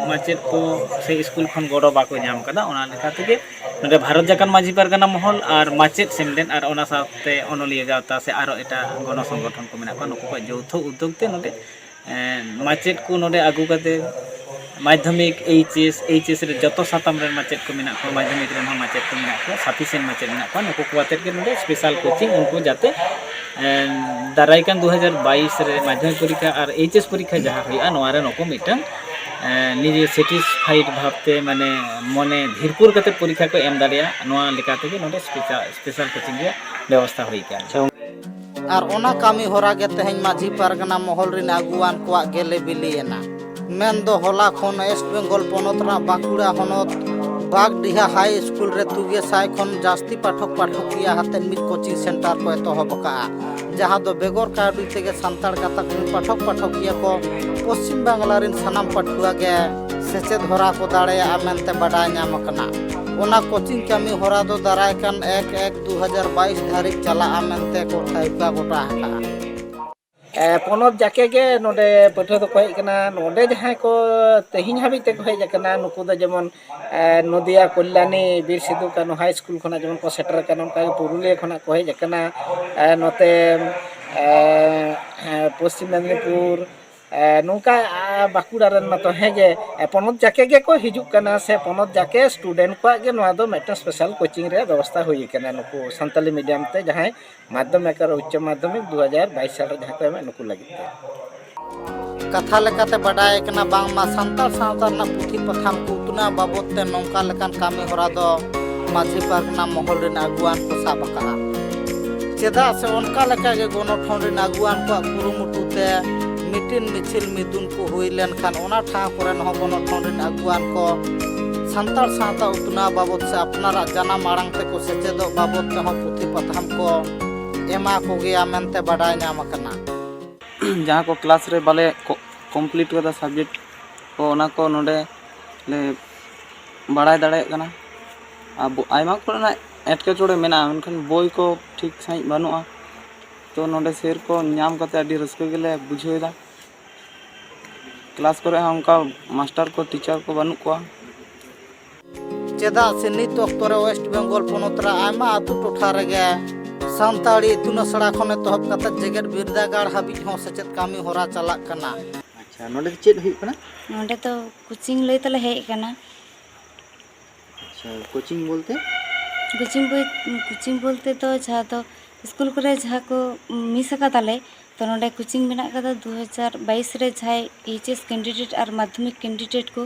ᱢᱟᱪᱮᱫ ᱠᱚ ᱥᱮ ᱥᱠᱩᱞ ᱠᱷᱚᱱ ᱜᱚᱲᱚ ᱵᱟᱠᱚ ᱧᱟᱢ ᱠᱟᱫᱟ᱾ ᱚᱱᱟ ᱞᱮᱠᱟ ᱛᱮᱜᱮ ᱱᱚᱰᱮ ᱵᱷᱟᱨᱚᱛ ᱡᱟᱠᱟᱛ ᱢᱟᱹᱡᱷᱤ ᱯᱟᱨᱜᱟᱱᱟ ᱢᱚᱦᱚᱞ ᱟᱨ ᱢᱟᱪᱮᱫ ᱥᱮᱢᱞᱮᱫ ᱟᱨ ᱚᱱᱟ ᱥᱟᱶᱛᱮ ᱚᱱᱚᱞᱤᱭᱟᱹ ᱜᱟᱶᱛᱟ ᱥᱮ ᱟᱨᱚ ᱮᱴᱟᱜ ᱜᱚᱱᱚ ᱥᱚᱝᱜᱚᱴᱷᱚᱱ ᱠᱚ ᱢᱮᱱᱟᱜ ᱠᱚᱣᱟ, ᱱᱩᱠᱩ ᱠᱚᱣᱟᱜ ᱡᱳᱣᱛᱷᱚ ᱩᱫᱽᱫᱳᱜᱽ ᱛᱮ ᱱᱚᱰᱮ ᱮᱸ, ᱢᱟᱪᱮᱫ ᱠᱚ ᱱᱚᱰᱮ ᱟᱹᱜᱩ ᱠᱟᱛᱮ ᱢᱟᱫᱽᱫᱷᱚᱢᱤᱠ, ᱮᱭᱤᱪ ᱮᱥ, ᱮᱭᱤᱪ ᱮᱥ ᱨᱮ ᱡᱚᱛᱚ ᱥᱟᱛᱟᱢ ᱨᱮᱱ ᱢᱟᱪᱮᱫ ᱠᱚ ᱢᱮᱱᱟᱜ ᱠᱚᱣᱟ, ᱢᱟᱫᱽᱫᱷᱚᱢᱤᱠ ᱨᱮᱱ ᱦᱚᱸ ᱢᱟᱪᱮᱫ ᱠᱚ ᱢᱮᱱᱟᱜ ᱠᱚᱣᱟ, ᱥᱟᱯᱷᱤᱥᱤᱭᱮᱱᱴ ᱢᱟᱪᱮᱫ ᱢᱮᱱᱟᱜ ᱠᱚᱣᱟ᱾ ᱱᱩᱠᱩ ᱠᱚ ᱟᱛᱮᱫ ᱜᱮ ᱱᱚᱰᱮ ᱥᱯᱮᱥᱟᱞ ᱠᱳᱪᱤᱝ, ᱩᱱᱠᱩ ᱡᱟᱛᱮ, ᱮᱸ, ᱫᱟᱨᱟᱭ ᱠᱟᱱ ᱫᱩ ᱦᱟᱡᱟᱨ ᱵᱟᱭᱤᱥ ᱨᱮ ᱢᱟᱫᱽᱫᱷᱚᱢᱤᱠ ᱯᱚᱨᱤᱠᱠᱷᱟ ᱟᱨ ᱮᱭᱤᱪ ᱮᱥ ᱯᱚᱨᱤᱠᱠᱷᱟ ᱡᱟᱦᱟᱸ ᱦᱩᱭᱩᱜᱼᱟ, ᱱᱚᱣᱟ ᱨᱮ ᱱᱩᱠᱩ ᱢᱤᱫᱴᱟᱝ, ᱮᱸ, ᱱᱤᱡᱮ ᱥᱮᱴᱤᱥᱯᱷᱟᱭᱤᱰ ᱵᱷᱟᱵᱽᱛᱮ, ᱢᱟᱱᱮ ᱢᱚᱱᱮ ᱫᱷᱤᱨᱯᱩᱨ ᱠᱟᱛᱮ ᱯᱚᱨᱤᱠᱠᱷᱟ ᱠᱚ ᱮᱢ ᱫᱟᱲᱮᱭᱟᱜᱼᱟ, ᱱᱚᱣᱟ ᱞᱮᱠᱟ ᱛᱮᱜᱮ ᱱᱚᱰᱮ ᱥᱯᱮᱥᱟᱞ, ᱥᱯᱮᱥᱟᱞ ᱠᱳᱪᱤᱝ ᱨᱮᱭᱟᱜ ᱵᱮᱵᱚᱥᱛᱷᱟ ᱦᱩᱭ ᱟᱠᱟᱱᱟ᱾ ᱟᱨ ᱚᱱᱟ ᱠᱟᱹᱢᱤ ᱦᱚᱨᱟ ᱜᱮ ᱛᱮᱦᱮᱧ ᱢᱟᱹᱡᱷᱤ ᱯᱟᱨᱜᱟᱱᱟ ᱢᱚᱦᱚᱞ ᱨᱤᱱ ᱟᱹᱜᱩᱣᱟᱱ ᱠᱚᱣᱟᱜ ᱜᱮᱞᱮ ᱵᱤᱞᱤᱭᱮᱱᱟ᱾ ᱢᱮᱱᱫᱚ ᱦᱚᱞᱟ ᱠᱷᱚᱱ ᱳᱭᱮᱥᱴ ᱵᱮᱝᱜᱚᱞ ᱯᱚᱱᱚᱛ ᱨᱮᱱᱟᱜ ᱵᱟᱸᱠᱩᱲᱟ ᱦᱚᱱᱚᱛ ᱵᱟᱜᱽᱰᱤᱦᱟ ᱦᱟᱭ ᱥᱠᱩᱞ ᱨᱮ ᱛᱩᱜᱮ ᱥᱟᱭ ᱠᱷᱚᱱ ᱡᱟᱹᱥᱛᱤ ᱯᱟᱴᱷᱚᱠ ᱯᱟᱴᱷᱚᱠᱤᱭᱟᱹ ᱟᱛᱮᱫ ᱢᱤᱫ ᱠᱳᱪᱤᱝ ᱥᱮᱱᱴᱟᱨ ᱠᱚ ᱮᱛᱚᱦᱚᱵ ᱟᱠᱟᱫᱼᱟ, ᱡᱟᱦᱟᱸ ᱫᱚ ᱵᱮᱜᱚᱨ ᱠᱟᱹᱣᱰᱤ ᱛᱮᱜᱮ ᱥᱟᱱᱛᱟᱲ ᱜᱟᱛᱟᱠ ᱨᱮᱱ ᱯᱟᱴᱷᱚᱠ ᱯᱟᱴᱷᱚᱠᱤᱭᱟᱹ ᱠᱚ ᱯᱚᱥᱪᱤᱢ ᱵᱟᱝᱞᱟ ᱨᱮᱱ ᱥᱟᱱᱟᱢ ᱯᱟᱹᱴᱷᱩᱣᱟᱹ ᱜᱮ ᱥᱮᱪᱮᱫ ᱦᱚᱨᱟ ᱠᱚ ᱫᱟᱲᱮᱭᱟᱜᱼᱟ ᱢᱮᱱᱛᱮ ᱵᱟᱰᱟᱭ ᱧᱟᱢ ᱟᱠᱟᱱᱟ᱾ ᱚᱱᱟ ᱠᱳᱪᱤᱝ ᱠᱟᱹᱢᱤ ᱦᱚᱨᱟ ᱫᱚ ᱫᱟᱨᱟᱭ ᱠᱟᱱ ᱮᱠ ᱮᱠ ᱫᱩ ᱦᱟᱡᱟᱨ ᱵᱟᱭᱤᱥ ᱫᱷᱟᱹᱨᱤᱡ ᱪᱟᱞᱟᱜᱼᱟ ᱢᱮᱱᱛᱮ ᱠᱚ ᱴᱷᱟᱹᱣᱠᱟᱹ ᱜᱚᱴᱟ ᱟᱠᱟᱫᱼᱟ᱾ ᱮ, ᱯᱚᱱᱚᱛ ᱡᱟᱠᱮ ᱜᱮ ᱱᱚᱰᱮ ᱯᱟᱹᱴᱷᱩᱣᱟᱹ ᱫᱚᱠᱚ ᱦᱮᱡ ᱟᱠᱟᱱᱟ᱾ ᱱᱚᱰᱮ ᱡᱟᱦᱟᱸᱭ ᱠᱚ ᱛᱮᱦᱮᱧ ᱦᱟᱹᱵᱤᱡ ᱛᱮᱠᱚ ᱦᱮᱡ ᱟᱠᱟᱱᱟ, ᱱᱩᱠᱩ ᱫᱚ ᱡᱮᱢᱚᱱ, ᱮ, ᱱᱚᱫᱤᱭᱟ ᱠᱚᱞᱭᱟᱱᱤ ᱵᱤᱨ ᱥᱤᱫᱩ ᱠᱟᱹᱱᱦᱩ ᱦᱟᱭ ᱥᱠᱩᱞ ᱠᱷᱚᱱᱟᱜ ᱡᱮᱢᱚᱱ ᱠᱚ ᱥᱮᱴᱮᱨ ᱟᱠᱟᱱᱟ, ᱚᱱᱠᱟᱜᱮ ᱯᱩᱨᱩᱞᱤᱭᱟᱹ ᱠᱷᱚᱱᱟᱜ ᱠᱚ ᱦᱮᱡ ᱟᱠᱟᱱᱟ᱾ ᱮ, ᱱᱚᱛᱮ, ᱮ, ᱮ, ᱯᱚᱥᱪᱤᱢ ᱢᱮᱫᱽᱱᱤᱯᱩᱨ, ᱮ, ᱱᱚᱝᱠᱟ, ᱟ, ᱵᱟᱸᱠᱩᱲᱟ ᱨᱮᱱ ᱢᱟᱛᱚ ᱦᱮᱸᱜᱮ, ᱮ, ᱯᱚᱱᱚᱛ ᱡᱟᱠᱮ ᱜᱮᱠᱚ ᱦᱤᱡᱩᱜ ᱠᱟᱱᱟ, ᱥᱮ ᱯᱚᱱᱚᱛ ᱡᱟᱠᱮ ᱥᱴᱩᱰᱮᱱᱴ ᱠᱚᱣᱟᱜ ᱜᱮ ᱱᱚᱣᱟ ᱫᱚ ᱢᱤᱫᱴᱟᱝ ᱥᱯᱮᱥᱟᱞ ᱠᱳᱪᱤᱝ ᱨᱮᱭᱟᱜ ᱵᱮᱵᱚᱥᱛᱷᱟ ᱦᱩᱭ ᱟᱠᱟᱱᱟ, ᱱᱩᱠᱩ ᱥᱟᱱᱛᱟᱞᱤ ᱢᱤᱰᱤᱭᱟᱢ ᱛᱮ ᱡᱟᱦᱟᱸᱭ ᱢᱟᱫᱽᱫᱷᱚᱢᱤᱠ ᱟᱨ ᱩᱪᱪᱚ ᱢᱟᱫᱽᱫᱷᱚᱢᱤᱠ ᱫᱩ ᱦᱟᱡᱟᱨ ᱵᱟᱭᱤᱥ ᱥᱟᱞ ᱨᱮ ᱡᱟᱦᱟᱸ ᱠᱚ ᱮᱢᱮᱫ, ᱱᱩᱠᱩ ᱞᱟᱹᱜᱤᱫ ᱛᱮ᱾ ᱠᱟᱛᱷᱟ ᱞᱮᱠᱟᱛᱮ ᱵᱟᱰᱟᱭ ᱟᱠᱟᱱᱟ ᱵᱟᱝᱢᱟ ᱥᱟᱱᱛᱟᱲ ᱥᱟᱶᱛᱟ ᱨᱮᱱᱟᱜ ᱯᱩᱛᱷᱤ ᱯᱟᱛᱷᱟᱢ ᱠᱚ ᱩᱛᱱᱟᱹᱣ ᱵᱟᱵᱚᱫ ᱛᱮ ᱱᱚᱝᱠᱟ ᱞᱮᱠᱟᱱ ᱠᱟᱹᱢᱤ ᱦᱚᱨᱟ ᱫᱚ ᱢᱟᱹᱡᱷᱤ ᱯᱟᱨᱜᱟᱱᱟ ᱢᱚᱦᱚᱞ ᱨᱮᱱ ᱟᱹᱜᱩᱣᱟᱱ ᱠᱚ ᱥᱟᱵ ᱟᱠᱟᱫᱼᱟ᱾ ᱪᱮᱫᱟᱜ ᱥᱮ ᱚᱱᱠᱟ ᱞᱮᱠᱟᱜᱮ ᱜᱚᱱᱚᱴᱷᱚᱱ ᱨᱮᱱ ᱟᱹᱜᱩᱣᱟᱱ ᱠᱚᱣᱟᱜ ᱠᱩᱨᱩᱢᱩᱴᱩ ᱛᱮ ᱢᱤᱴᱤᱱ ᱢᱤᱪᱷᱤᱞ ᱢᱤᱫᱩᱱ ᱠᱚ ᱦᱩᱭ ᱞᱮᱱᱠᱷᱟᱱ ᱚᱱᱟ ᱴᱷᱟᱶ ᱠᱚᱨᱮᱱ ᱦᱚᱸ ᱜᱚᱱᱚᱴᱷᱚᱱ ᱨᱮᱱ ᱟᱹᱜᱩᱣᱟᱱ ᱠᱚ ᱥᱟᱱᱛᱟᱲ ᱥᱟᱶᱛᱟ ᱩᱛᱱᱟᱹᱣ ᱵᱟᱵᱚᱫ ᱥᱮ ᱟᱯᱱᱟᱨᱟᱜ ᱡᱟᱱᱟᱢ ᱟᱲᱟᱝ ᱛᱮᱠᱚ ᱥᱮᱪᱮᱫᱚᱜ ᱵᱟᱵᱚᱫ ᱛᱮᱦᱚᱸ ᱯᱩᱛᱷᱤ ᱯᱟᱛᱷᱟᱢ ᱠᱚ ᱮᱢᱟ ᱠᱚᱜᱮᱭᱟ ᱢᱮᱱᱛᱮ ᱵᱟᱰᱟᱭ ᱧᱟᱢ ᱟᱠᱟᱱᱟ᱾ ᱡᱟᱦᱟᱸ ᱠᱚ ᱠᱞᱟᱥ ᱨᱮ ᱵᱟᱞᱮ ᱠᱚ-, ᱠᱚᱢᱯᱞᱤᱴ ᱠᱟᱫᱟ ᱥᱟᱵᱡᱮᱠᱴ ᱠᱚ, ᱚᱱᱟ ᱠᱚ ᱱᱚᱰᱮ ᱞᱮ ᱵᱟᱲᱟᱭ ᱫᱟᱲᱮᱭᱟᱜ ᱠᱟᱱᱟ᱾ ᱟᱵᱚ ᱟᱭᱢᱟ ᱠᱚᱨᱮᱱᱟᱜ ᱮᱴᱠᱮᱴᱚᱬᱮ ᱢᱮᱱᱟᱜᱼᱟ, ᱢᱮᱱᱠᱷᱟᱱ ᱵᱳᱭ ᱠᱚ ᱴᱷᱤᱠ ᱥᱟᱺᱦᱤᱡ ᱵᱟᱹᱱᱩᱜᱼᱟ᱾ ᱛᱚ ᱱᱚᱰᱮ ᱥᱮᱨ ᱠᱚ ᱧᱟᱢ ᱠᱟᱛᱮ ᱟᱹᱰᱤ ᱨᱟᱹᱥᱠᱟᱹ ᱜᱮᱞᱮ ᱵᱩᱡᱷᱟᱹᱣ ᱮᱫᱟ᱾ ᱠᱞᱟᱥ ᱠᱚᱨᱮ ᱦᱚᱸ ᱚᱱᱠᱟ ᱢᱟᱥᱴᱟᱨ ᱠᱚ, ᱴᱤᱪᱟᱨ ᱠᱚ ᱵᱟᱹᱱᱩᱜ ᱠᱚᱣᱟ᱾ ᱪᱮᱫᱟᱜ ᱥᱮ ᱱᱤᱛ ᱚᱠᱛᱚ ᱨᱮ ᱳᱭᱮᱥᱴ ᱵᱮᱝᱜᱚᱞ ᱯᱚᱱᱚᱛ ᱨᱮ ᱟᱭᱢᱟ ᱟᱹᱛᱩ ᱴᱚᱴᱷᱟ ᱨᱮᱜᱮ ᱥᱟᱱᱛᱟᱲᱤ ᱤᱛᱩᱱ ᱟᱥᱲᱟ ᱠᱷᱚᱱ ᱮᱛᱚᱦᱚᱵ ᱠᱟᱛᱮ ᱡᱮᱜᱮᱛ ᱵᱤᱨᱫᱟᱹᱜᱟᱲ ᱦᱟᱹᱵᱤᱡ ᱦᱚᱸ ᱥᱮᱪᱮᱫ ᱠᱟᱹᱢᱤ ᱦᱚᱨᱟ ᱪᱟᱞᱟᱜ ᱠᱟᱱᱟ᱾ ᱟᱪᱪᱷᱟ, ᱱᱚᱰᱮ ᱫᱚ ᱪᱮᱫ ᱦᱩᱭᱩᱜ ᱠᱟᱱᱟ? ᱱᱚᱰᱮ ᱫᱚ ᱠᱳᱪᱤᱝ ᱞᱟᱹᱭ ᱛᱮᱞᱮ ᱦᱮᱡ ᱟᱠᱟᱱᱟ᱾ ᱟᱪᱪᱷᱟ, ᱠᱳᱪᱤᱝ ᱵᱚᱞᱛᱮ? ᱠᱳᱪᱤᱝ ᱵᱳᱭ, ᱠᱳᱪᱤᱝ ᱵᱚᱞᱛᱮ ᱫᱚ ᱡᱟᱦᱟᱸ ᱫᱚ ᱥᱠᱩᱞ ᱠᱚᱨᱮ ᱡᱟᱦᱟᱸ ᱠᱚ ᱢᱤᱥ ᱟᱠᱟᱫᱟᱞᱮ, ᱛᱚ ᱱᱚᱰᱮ ᱠᱳᱪᱤᱝ ᱢᱮᱱᱟᱜ ᱟᱠᱟᱫᱟ᱾ ᱫᱩ ᱦᱟᱡᱟᱨ ᱵᱟᱭᱤᱥ ᱨᱮ ᱡᱟᱦᱟᱸᱭ ᱮᱭᱤᱪ ᱮᱥ ᱠᱮᱱᱰᱤᱰᱮᱴ ᱟᱨ ᱢᱟᱫᱽᱫᱷᱚᱢᱤᱠ ᱠᱮᱱᱰᱤᱰᱮᱴ ᱠᱚ,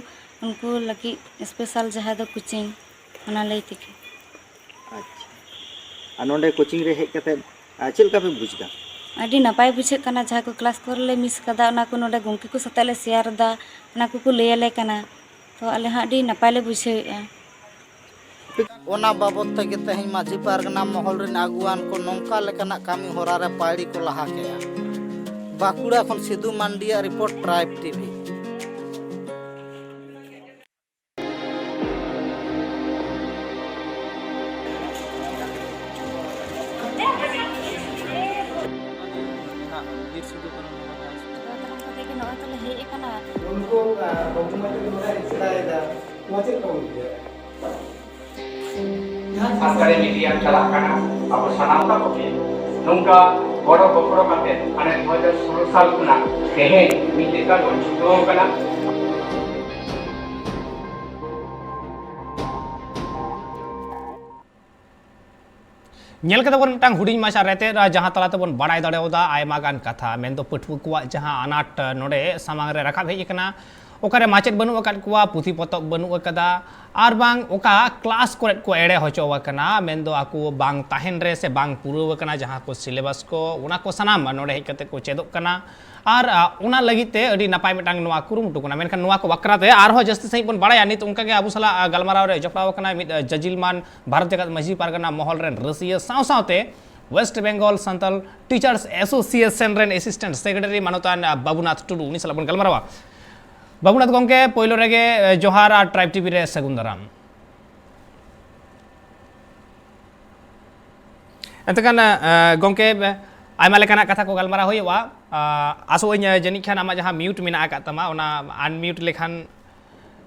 ᱩᱱᱠᱩ ᱞᱟᱹᱜᱤᱫ ᱥᱯᱮᱥᱟᱞ ᱡᱟᱦᱟᱸ ᱫᱚ ᱠᱳᱪᱤᱝ, ᱚᱱᱟ ᱞᱟᱹᱭ ᱛᱮᱜᱮ᱾ ᱟᱪᱪᱷᱟ, ᱟᱨ ᱱᱚᱰᱮ ᱠᱳᱪᱤᱝ ᱨᱮ ᱦᱮᱡ ᱠᱟᱛᱮ, ᱟᱨ ᱪᱮᱫ ᱞᱮᱠᱟ ᱯᱮ ᱵᱩᱡᱽ ᱮᱫᱟ? ᱟᱹᱰᱤ ᱱᱟᱯᱟᱭ ᱵᱩᱡᱷᱟᱹᱜ ᱠᱟᱱᱟ᱾ ᱡᱟᱦᱟᱸ ᱠᱚ ᱠᱞᱟᱥ ᱠᱚᱨᱮ ᱞᱮ ᱢᱤᱥ ᱠᱟᱫᱟ, ᱚᱱᱟ ᱠᱚ ᱱᱚᱰᱮ ᱜᱚᱢᱠᱮ ᱠᱚ ᱥᱟᱛᱮᱜ ᱞᱮ ᱥᱮᱭᱟᱨ ᱮᱫᱟ, ᱚᱱᱟ ᱠᱚᱠᱚ ᱞᱟᱹᱭ ᱟᱞᱮ ᱠᱟᱱᱟ᱾ ᱛᱚ ᱟᱞᱮ ᱦᱚᱸ ᱟᱹᱰᱤ ᱱᱟᱯᱟᱭ ᱞᱮ ᱵᱩᱡᱷᱟᱹᱣᱮᱫᱼᱟ᱾ ᱚᱱᱟ ᱵᱟᱵᱚᱫ ᱛᱮᱜᱮ ᱛᱮᱦᱮᱧ ᱢᱟᱹᱡᱷᱤ ᱯᱟᱨᱜᱟᱱᱟ ᱢᱚᱦᱚᱞ ᱨᱮᱱ ᱟᱹᱜᱩᱣᱟᱱ ᱠᱚ ᱱᱚᱝᱠᱟ ᱞᱮᱠᱟᱱᱟᱜ ᱠᱟᱹᱢᱤ ᱦᱚᱨᱟ ᱨᱮ ᱯᱟᱹᱭᱲᱤ ᱠᱚ ᱞᱟᱦᱟ ᱠᱮᱜᱼᱟ᱾ ᱵᱟᱸᱠᱩᱲᱟ ᱠᱷᱚᱱ ᱥᱤᱫᱩ ᱢᱟᱱᱰᱤᱭᱟᱜ ᱨᱤᱯᱳᱨᱴ, ᱴᱨᱟᱭᱤᱵᱽ ᱴᱤᱵᱷᱤ᱾ ᱵᱤᱨ ᱥᱤᱫᱩ ᱠᱟᱹᱱᱩ ᱱᱚᱜᱼᱚᱭ ᱛᱟᱞᱮ ᱦᱮᱡ ᱟᱠᱟᱱᱟ᱾ ᱩᱱᱠᱩ, ᱟᱸ, ᱵᱟᱹᱵᱩ ᱢᱟᱹᱭ ᱛᱟᱠᱚ ᱱᱚᱰᱮ ᱦᱮᱡ ᱥᱮᱬᱟᱭᱮᱫᱟ᱾ ᱱᱚᱣᱟ ᱪᱮᱫ ᱞᱮᱠᱟ ᱵᱚᱱ ᱵᱩᱡᱷᱟᱹᱣᱟ? ᱥᱟᱱᱛᱟᱲᱤ ᱢᱤᱰᱤᱭᱟᱢ ᱪᱟᱞᱟᱜ ᱠᱟᱱᱟ, ᱟᱵᱚ ᱥᱟᱱᱟᱢ ᱠᱚᱜᱮ ᱱᱚᱝᱠᱟ ᱜᱚᱲᱚ ᱜᱚᱯᱚᱲᱚ ᱠᱟᱛᱮ ᱦᱟᱱᱮ ᱫᱩ ᱦᱟᱡᱟᱨ ᱥᱳᱞᱳ ᱥᱟᱞ ᱠᱷᱚᱱᱟᱜ ᱛᱮᱦᱮᱧ ᱢᱤᱫ ᱞᱮᱠᱟ ᱵᱚᱱ ᱪᱷᱩᱴᱟᱹᱣ ᱠᱟᱱᱟ᱾ ᱧᱮᱞ ᱠᱮᱫᱟ ᱵᱚᱱ ᱢᱤᱫᱴᱟᱝ ᱦᱩᱰᱤᱧ ᱢᱟᱪᱷᱟ ᱨᱮᱛᱮᱫ, ᱟᱨ ᱡᱟᱦᱟᱸ ᱛᱟᱞᱟ ᱛᱮᱵᱚᱱ ᱵᱟᱲᱟᱭ ᱫᱟᱲᱮᱭᱟᱫᱟ ᱟᱭᱢᱟ ᱜᱟᱱ ᱠᱟᱛᱷᱟ, ᱢᱮᱱᱫᱚ ᱯᱟᱹᱴᱷᱩᱣᱟᱹ ᱠᱚᱣᱟᱜ ᱡᱟᱦᱟᱸ ᱟᱱᱟᱴ ᱱᱚᱰᱮ ᱥᱟᱢᱟᱝ ᱨᱮ ᱨᱟᱠᱟᱵ ᱦᱮᱡ ᱟᱠᱟᱱᱟ, ᱚᱠᱟᱨᱮ ᱢᱟᱪᱮᱫ ᱵᱟᱹᱱᱩᱜ ᱟᱠᱟᱫ ᱠᱚᱣᱟ, ᱯᱩᱛᱷᱤ ᱯᱚᱛᱚᱵ ᱵᱟᱹᱱᱩᱜ ᱟᱠᱟᱫᱟ, ᱟᱨ ᱵᱟᱝ ᱚᱠᱟ ᱠᱞᱟᱥ ᱠᱚᱨᱮᱫ ᱠᱚ ᱮᱲᱮ ᱦᱚᱪᱚ ᱟᱠᱟᱱᱟ, ᱢᱮᱱᱫᱚ ᱟᱠᱚ ᱵᱟᱝ ᱛᱟᱦᱮᱱ ᱨᱮ ᱥᱮ ᱵᱟᱝ ᱯᱩᱨᱟᱹᱣ ᱟᱠᱟᱱᱟ ᱡᱟᱦᱟᱸ ᱠᱚ ᱥᱤᱞᱮᱵᱟᱥ ᱠᱚ, ᱚᱱᱟ ᱠᱚ ᱥᱟᱱᱟᱢ ᱱᱚᱰᱮ ᱦᱮᱡ ᱠᱟᱛᱮ ᱠᱚ ᱪᱮᱫᱚᱜ ᱠᱟᱱᱟ᱾ ᱟᱨ, ᱟ, ᱚᱱᱟ ᱞᱟᱹᱜᱤᱫ ᱛᱮ ᱟᱹᱰᱤ ᱱᱟᱯᱟᱭ ᱢᱤᱫᱴᱟᱝ ᱱᱚᱣᱟ ᱠᱩᱨᱩᱢᱩᱴᱩ ᱠᱟᱱᱟ᱾ ᱢᱮᱱᱠᱷᱟᱱ ᱱᱚᱣᱟ ᱠᱚ ᱵᱟᱠᱷᱨᱟ ᱛᱮ ᱟᱨᱦᱚᱸ ᱡᱟᱹᱥᱛᱤ ᱥᱟᱺᱦᱤᱡ ᱵᱚᱱ ᱵᱟᱲᱟᱭᱟ᱾ ᱱᱤᱛ ᱚᱱᱠᱟ ᱜᱮ ᱟᱵᱚ ᱥᱟᱞᱟᱜ, ᱟ, ᱜᱟᱞᱢᱟᱨᱟᱣ ᱨᱮ ᱡᱚᱯᱲᱟᱣ ᱟᱠᱟᱱᱟᱭ ᱢᱤᱫ, ᱟ, ᱡᱟᱡᱤᱞᱢᱟᱱ ᱵᱷᱟᱨᱚᱛ ᱡᱟᱠᱟᱛ ᱢᱟᱹᱡᱷᱤ ᱯᱟᱨᱜᱟᱱᱟ ᱢᱚᱦᱚᱞ ᱨᱮᱱ ᱨᱟᱹᱥᱤᱭᱟᱹ, ᱥᱟᱶ ᱥᱟᱶᱛᱮ West Bengal Santal Teachers Association ᱨᱮᱱ assistant secretary ᱢᱟᱱᱚᱛᱟᱱ, ᱟ, ᱵᱟᱵᱩᱱᱟᱛᱷ ᱴᱩᱰᱩ, ᱩᱱᱤ ᱥᱟᱞᱟᱜ ᱵᱚᱱ ᱜᱟᱞᱢᱟᱨᱟᱣᱟ᱾ ᱵᱟᱵᱩᱱᱟᱛᱷ ᱜᱚᱢᱠᱮ, ᱯᱳᱭᱞᱳ ᱨᱮᱜᱮ, ᱮ, ᱡᱚᱦᱟᱨ ᱟᱨ ᱴᱨᱟᱭᱤᱵᱽ ᱴᱤᱵᱷᱤ ᱨᱮ ᱥᱟᱹᱜᱩᱱ ᱫᱟᱨᱟᱢ᱾ ᱮᱱᱛᱮ ᱠᱷᱟᱱ, ᱮ, ᱜᱚᱢᱠᱮ, ᱮ, ᱟᱭᱢᱟ ᱞᱮᱠᱟᱱᱟᱜ ᱠᱟᱛᱷᱟ ᱠᱚ ᱜᱟᱞᱢᱟᱨᱟᱣ ᱦᱩᱭᱩᱜᱼᱟ᱾ ᱟ, ᱟᱥᱚᱜ ᱟᱹᱧ, ᱮ, ᱡᱟᱹᱱᱤᱡ ᱠᱷᱟᱱ ᱟᱢᱟᱜ ᱡᱟᱦᱟᱸ mute ᱢᱮᱱᱟᱜ ᱟᱠᱟᱫ ᱛᱟᱢᱟ, ᱚᱱᱟ unmute ᱞᱮᱠᱷᱟᱱ,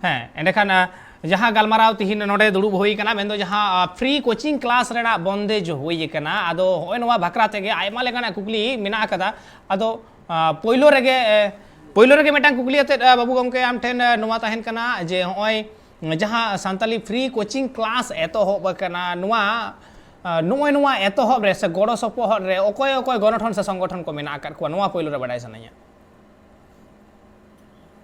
ᱦᱮᱸ, ᱮᱸᱰᱮᱠᱷᱟᱱ, ᱟ, ᱡᱟᱦᱟᱸ ᱜᱟᱞᱢᱟᱨᱟᱣ ᱛᱤᱦᱤᱧ ᱱᱚᱰᱮ ᱫᱩᱲᱩᱵ ᱦᱩᱭ ᱟᱠᱟᱱᱟ, ᱢᱮᱱᱫᱚ ᱡᱟᱦᱟᱸ, ᱟ, free coaching class ᱨᱮᱱᱟᱜ ᱵᱚᱱᱫᱮᱡᱽ ᱦᱩᱭ ᱟᱠᱟᱱᱟ, ᱟᱫᱚ ᱦᱚᱸᱜᱼᱚᱭ ᱱᱚᱣᱟ ᱵᱟᱠᱷᱨᱟ ᱛᱮᱜᱮ ᱟᱭᱢᱟ ᱞᱮᱠᱟᱱᱟᱜ ᱠᱩᱠᱞᱤ ᱢᱮᱱᱟᱜ ᱟᱠᱟᱫᱟ᱾ ᱟᱫᱚ, ᱟ, ᱯᱳᱭᱞᱳ ᱨᱮᱜᱮ, ᱮ, ᱯᱳᱭᱞᱳ ᱨᱮᱜᱮ ᱢᱤᱫᱴᱟᱝ ᱠᱩᱠᱞᱤ ᱟᱛᱮᱫ, ᱟ, ᱵᱟᱹᱵᱩ ᱜᱚᱢᱠᱮ, ᱟᱢ ᱴᱷᱮᱱ, ᱟ, ᱱᱚᱣᱟ ᱛᱟᱦᱮᱱ ᱠᱟᱱᱟ ᱡᱮ ᱦᱚᱸᱜᱼᱚᱭ ᱡᱟᱦᱟᱸ ᱥᱟᱱᱛᱟᱞᱤ free coaching class ᱮᱛᱚᱦᱚᱵ ᱟᱠᱟᱱᱟ, ᱱᱚᱣᱟ, ᱟ, ᱱᱚᱜᱼᱚᱭ ᱱᱚᱣᱟ ᱮᱛᱚᱦᱚᱵ ᱨᱮ ᱥᱮ ᱜᱚᱲᱚ ᱥᱚᱯᱚᱦᱚᱫ ᱨᱮ ᱚᱠᱚᱭ ᱚᱠᱚᱭ ᱜᱚᱱᱚᱴᱷᱚᱱ ᱥᱮ ᱥᱚᱝᱜᱚᱴᱷᱚᱱ ᱠᱚ ᱢᱮᱱᱟᱜ ᱟᱠᱟᱫ ᱠᱚᱣᱟ, ᱱᱚᱣᱟ ᱯᱳᱭᱞᱳ ᱨᱮ ᱵᱟᱰᱟᱭ ᱥᱟᱱᱟᱧᱟ᱾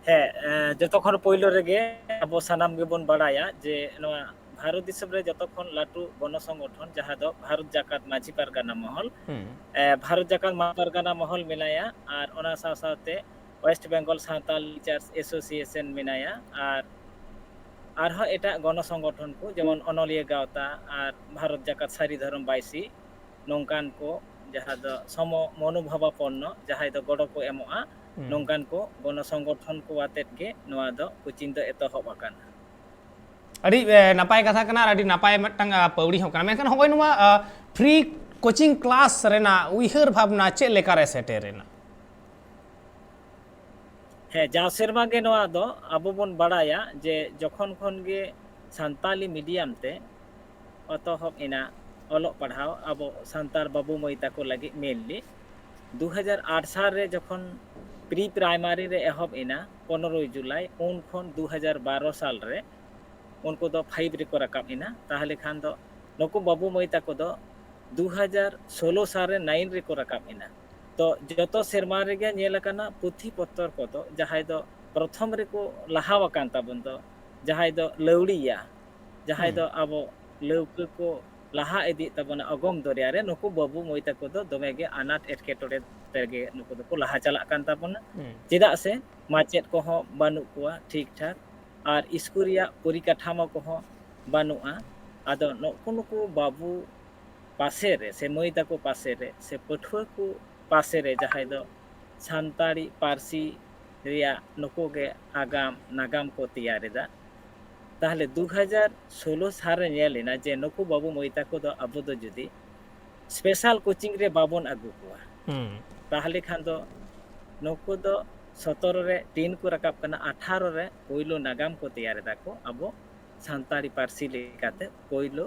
ᱦᱮᱸ, ᱮ, ᱡᱚᱛᱚ ᱠᱷᱚᱱ ᱯᱳᱭᱞᱳ ᱨᱮᱜᱮ ᱟᱵᱚ ᱥᱟᱱᱟᱢ ᱜᱮᱵᱚᱱ ᱵᱟᱲᱟᱭᱟ ᱡᱮ ᱱᱚᱣᱟ ᱵᱷᱟᱨᱚᱛ ᱫᱤᱥᱚᱢ ᱨᱮ ᱡᱚᱛᱚ ᱠᱷᱚᱱ ᱞᱟᱹᱴᱩ ᱜᱚᱱᱚ ᱥᱚᱝᱜᱚᱴᱷᱚᱱ, ᱡᱟᱦᱟᱸ ᱫᱚ ᱵᱷᱟᱨᱚᱛ ᱡᱟᱠᱟᱛ ᱢᱟᱹᱡᱷᱤ ᱯᱟᱨᱜᱟᱱᱟ ᱢᱚᱦᱚᱞ, ᱦᱩᱸ᱾ ᱮ, ᱵᱷᱟᱨᱚᱛ ᱡᱟᱠᱟᱛ ᱢᱟᱹᱡᱷᱤ ᱯᱟᱨᱜᱟᱱᱟ ᱢᱚᱦᱚᱞ ᱢᱮᱱᱟᱭᱟ, ᱟᱨ ᱚᱱᱟ ᱥᱟᱶ ᱥᱟᱶᱛᱮ West Bengal Santal Teachers Association ᱢᱮᱱᱟᱭᱟ, ᱟᱨ ᱟᱨᱦᱚᱸ ᱮᱴᱟᱜ ᱜᱚᱱᱚ ᱥᱚᱝᱜᱚᱴᱷᱚᱱ ᱠᱚ, ᱡᱮᱢᱚᱱ ᱚᱱᱚᱞᱤᱭᱟᱹ ᱜᱟᱶᱛᱟ ᱟᱨ ᱵᱷᱟᱨᱚᱛ ᱡᱟᱠᱟᱛ ᱥᱟᱹᱨᱤ ᱫᱷᱚᱨᱚᱢ ᱵᱟᱭᱥᱤ, ᱱᱚᱝᱠᱟᱱ ᱠᱚ ᱡᱟᱦᱟᱸ ᱫᱚ ᱥᱚᱢᱚ ᱢᱚᱱᱳᱵᱷᱟᱵᱟᱯᱚᱱᱱᱚ, ᱡᱟᱦᱟᱸᱭ ᱫᱚ ᱜᱚᱲᱚ ᱠᱚ ᱮᱢᱚᱜᱼᱟ, ᱦᱩᱸ᱾ ᱱᱚᱝᱠᱟᱱ ᱠᱚ ᱜᱚᱱᱚ ᱥᱚᱝᱜᱚᱴᱷᱚᱱ ᱠᱚ ᱟᱛᱮᱫ ᱜᱮ ᱱᱚᱣᱟ ᱫᱚ ᱠᱳᱪᱤᱝ ᱫᱚ ᱮᱛᱚᱦᱚᱵ ᱟᱠᱟᱱᱟ᱾ ᱟᱹᱰᱤ, ᱮ, ᱱᱟᱯᱟᱭ ᱠᱟᱛᱷᱟ ᱠᱟᱱᱟ ᱟᱨ ᱟᱹᱰᱤ ᱱᱟᱯᱟᱭ ᱢᱤᱫᱴᱟᱝ, ᱟ, ᱯᱟᱹᱣᱲᱤ ᱦᱚᱸ ᱠᱟᱱᱟ᱾ ᱢᱮᱱᱠᱷᱟᱱ ᱦᱚᱸᱜᱼᱚᱭ ᱱᱚᱣᱟ, ᱟ, free coaching class ᱨᱮᱱᱟᱜ ᱩᱭᱦᱟᱹᱨ ᱵᱷᱟᱵᱽᱱᱟ ᱪᱮᱫ ᱞᱮᱠᱟᱨᱮ ᱥᱮᱴᱮᱨ ᱮᱱᱟ? ᱦᱮᱸ, ᱡᱟᱣ ᱥᱮᱨᱢᱟ ᱜᱮ ᱱᱚᱣᱟ ᱫᱚ ᱟᱵᱚ ᱵᱚᱱ ᱵᱟᱲᱟᱭᱟ ᱡᱮ ᱡᱚᱠᱷᱚᱱ ᱠᱷᱚᱱ ᱜᱮ ᱥᱟᱱᱛᱟᱞᱤ medium ᱛᱮ ᱮᱛᱚᱦᱚᱵ ᱮᱱᱟ ᱚᱞᱚᱜ ᱯᱟᱲᱦᱟᱣ ᱟᱵᱚ ᱥᱟᱱᱛᱟᱲ ᱵᱟᱹᱵᱩ ᱢᱟᱹᱭ ᱛᱟᱠᱚ ᱞᱟᱹᱜᱤᱫ mainly, ᱫᱩ ᱦᱟᱡᱟᱨ ᱟᱴ ᱥᱟᱞ ᱨᱮ ᱡᱚᱠᱷᱚᱱ pre primary ᱨᱮ ᱮᱦᱚᱵ ᱮᱱᱟ ᱯᱚᱱᱨᱚᱭ ᱡᱩᱞᱟᱭ, ᱩᱱ ᱠᱷᱚᱱ ᱫᱩ ᱦᱟᱡᱟᱨ ᱵᱟᱨᱚ ᱥᱟᱞ ᱨᱮ ᱩᱱᱠᱩ ᱫᱚ five ᱨᱮᱠᱚ ᱨᱟᱠᱟᱵ ᱮᱱᱟ᱾ ᱛᱟᱦᱚᱞᱮ ᱠᱷᱟᱱ ᱫᱚ ᱱᱩᱠᱩ ᱵᱟᱹᱵᱩ ᱢᱟᱹᱭ ᱛᱟᱠᱚ ᱫᱚ ᱫᱩ ᱦᱟᱡᱟᱨ ᱥᱳᱞᱳ ᱥᱟᱞ ᱨᱮ nine ᱨᱮᱠᱚ ᱨᱟᱠᱟᱵ ᱮᱱᱟ᱾ ᱛᱚ ᱡᱚᱛᱚ ᱥᱮᱨᱢᱟ ᱨᱮᱜᱮ ᱧᱮᱞ ᱟᱠᱟᱱᱟ ᱯᱩᱛᱷᱤ ᱯᱚᱛᱚᱨ ᱠᱚᱫᱚ ᱡᱟᱦᱟᱸᱭ ᱫᱚ ᱯᱨᱚᱛᱷᱚᱢ ᱨᱮᱠᱚ ᱞᱟᱦᱟ ᱟᱠᱟᱱ ᱛᱟᱵᱚᱱ ᱫᱚ, ᱡᱟᱦᱟᱸᱭ ᱫᱚ ᱞᱟᱹᱣᱲᱤᱭᱟ, ᱡᱟᱦᱟᱸᱭ ᱦᱩᱸ᱾ ᱫᱚ ᱟᱵᱚ ᱞᱟᱹᱣᱠᱟᱹ ᱠᱚ ᱞᱟᱦᱟ ᱤᱫᱤᱭᱮᱫ ᱛᱟᱵᱚᱱᱟ ᱚᱜᱚᱢ ᱫᱚᱨᱭᱟ ᱨᱮ, ᱱᱩᱠᱩ ᱵᱟᱹᱵᱩ ᱢᱟᱹᱭ ᱛᱟᱠᱚ ᱫᱚ ᱫᱚᱢᱮ ᱜᱮ ᱟᱱᱟᱴ ᱮᱴᱠᱮᱴᱚᱬᱮ ᱛᱮᱜᱮ ᱱᱩᱠᱩ ᱫᱚᱠᱚ ᱞᱟᱦᱟ ᱪᱟᱞᱟᱜ ᱠᱟᱱ ᱛᱟᱵᱚᱱᱟ᱾ ᱦᱩᱸ᱾ ᱪᱮᱫᱟᱜ ᱥᱮ ᱢᱟᱪᱮᱫ ᱠᱚᱦᱚᱸ ᱵᱟᱹᱱᱩᱜ ᱠᱚᱣᱟ ᱴᱷᱤᱠ ᱴᱷᱟᱠ, ᱟᱨ ᱥᱠᱩᱞ ᱨᱮᱭᱟᱜ ᱯᱚᱨᱤᱠᱟᱴᱷᱟᱢᱳ ᱠᱚᱦᱚᱸ ᱵᱟᱹᱱᱩᱜᱼᱟ᱾ ᱟᱫᱚ ᱱᱩᱠᱩ ᱱᱩᱠᱩ ᱵᱟᱹᱵᱩ ᱯᱟᱥᱮ ᱨᱮ ᱥᱮ ᱢᱟᱹᱭ ᱛᱟᱠᱚ ᱯᱟᱥᱮ ᱨᱮ ᱥᱮ ᱯᱟᱹᱴᱷᱩᱣᱟᱹ ᱠᱚ ᱯᱟᱥᱮ ᱨᱮ ᱡᱟᱦᱟᱸᱭ ᱫᱚ ᱥᱟᱱᱛᱟᱲᱤ ᱯᱟᱹᱨᱥᱤ ᱨᱮᱭᱟᱜ ᱱᱩᱠᱩ ᱜᱮ ᱟᱜᱟᱢ ᱱᱟᱜᱟᱢ ᱠᱚ ᱛᱮᱭᱟᱨ ᱮᱫᱟ, ᱛᱟᱦᱚᱞᱮ ᱫᱩ ᱦᱟᱡᱟᱨ ᱥᱳᱞᱳ ᱥᱟᱞ ᱨᱮ ᱧᱮᱞ ᱮᱱᱟ ᱡᱮ ᱱᱩᱠᱩ ᱵᱟᱹᱵᱩ ᱢᱟᱹᱭ ᱛᱟᱠᱚ ᱫᱚ ᱟᱵᱚ ᱫᱚ ᱡᱩᱫᱤ special coaching ᱨᱮ ᱵᱟᱵᱚᱱ ᱟᱹᱜᱩ ᱠᱚᱣᱟ, ᱦᱩᱸ᱾ ᱛᱟᱦᱚᱞᱮ ᱠᱷᱟᱱ ᱫᱚ ᱱᱩᱠᱩ ᱫᱚ ᱥᱚᱛᱨᱚ ᱨᱮ ten ᱠᱚ ᱨᱟᱠᱟᱵ ᱠᱟᱱᱟ, ᱟᱴᱷᱟᱨᱚ ᱨᱮ ᱯᱳᱭᱞᱳ ᱱᱟᱜᱟᱢ ᱠᱚ ᱛᱮᱭᱟᱨ ᱮᱫᱟ ᱠᱚ ᱟᱵᱚ ᱥᱟᱱᱛᱟᱲᱤ ᱯᱟᱹᱨᱥᱤ ᱞᱮᱠᱟᱛᱮ ᱯᱳᱭᱞᱳ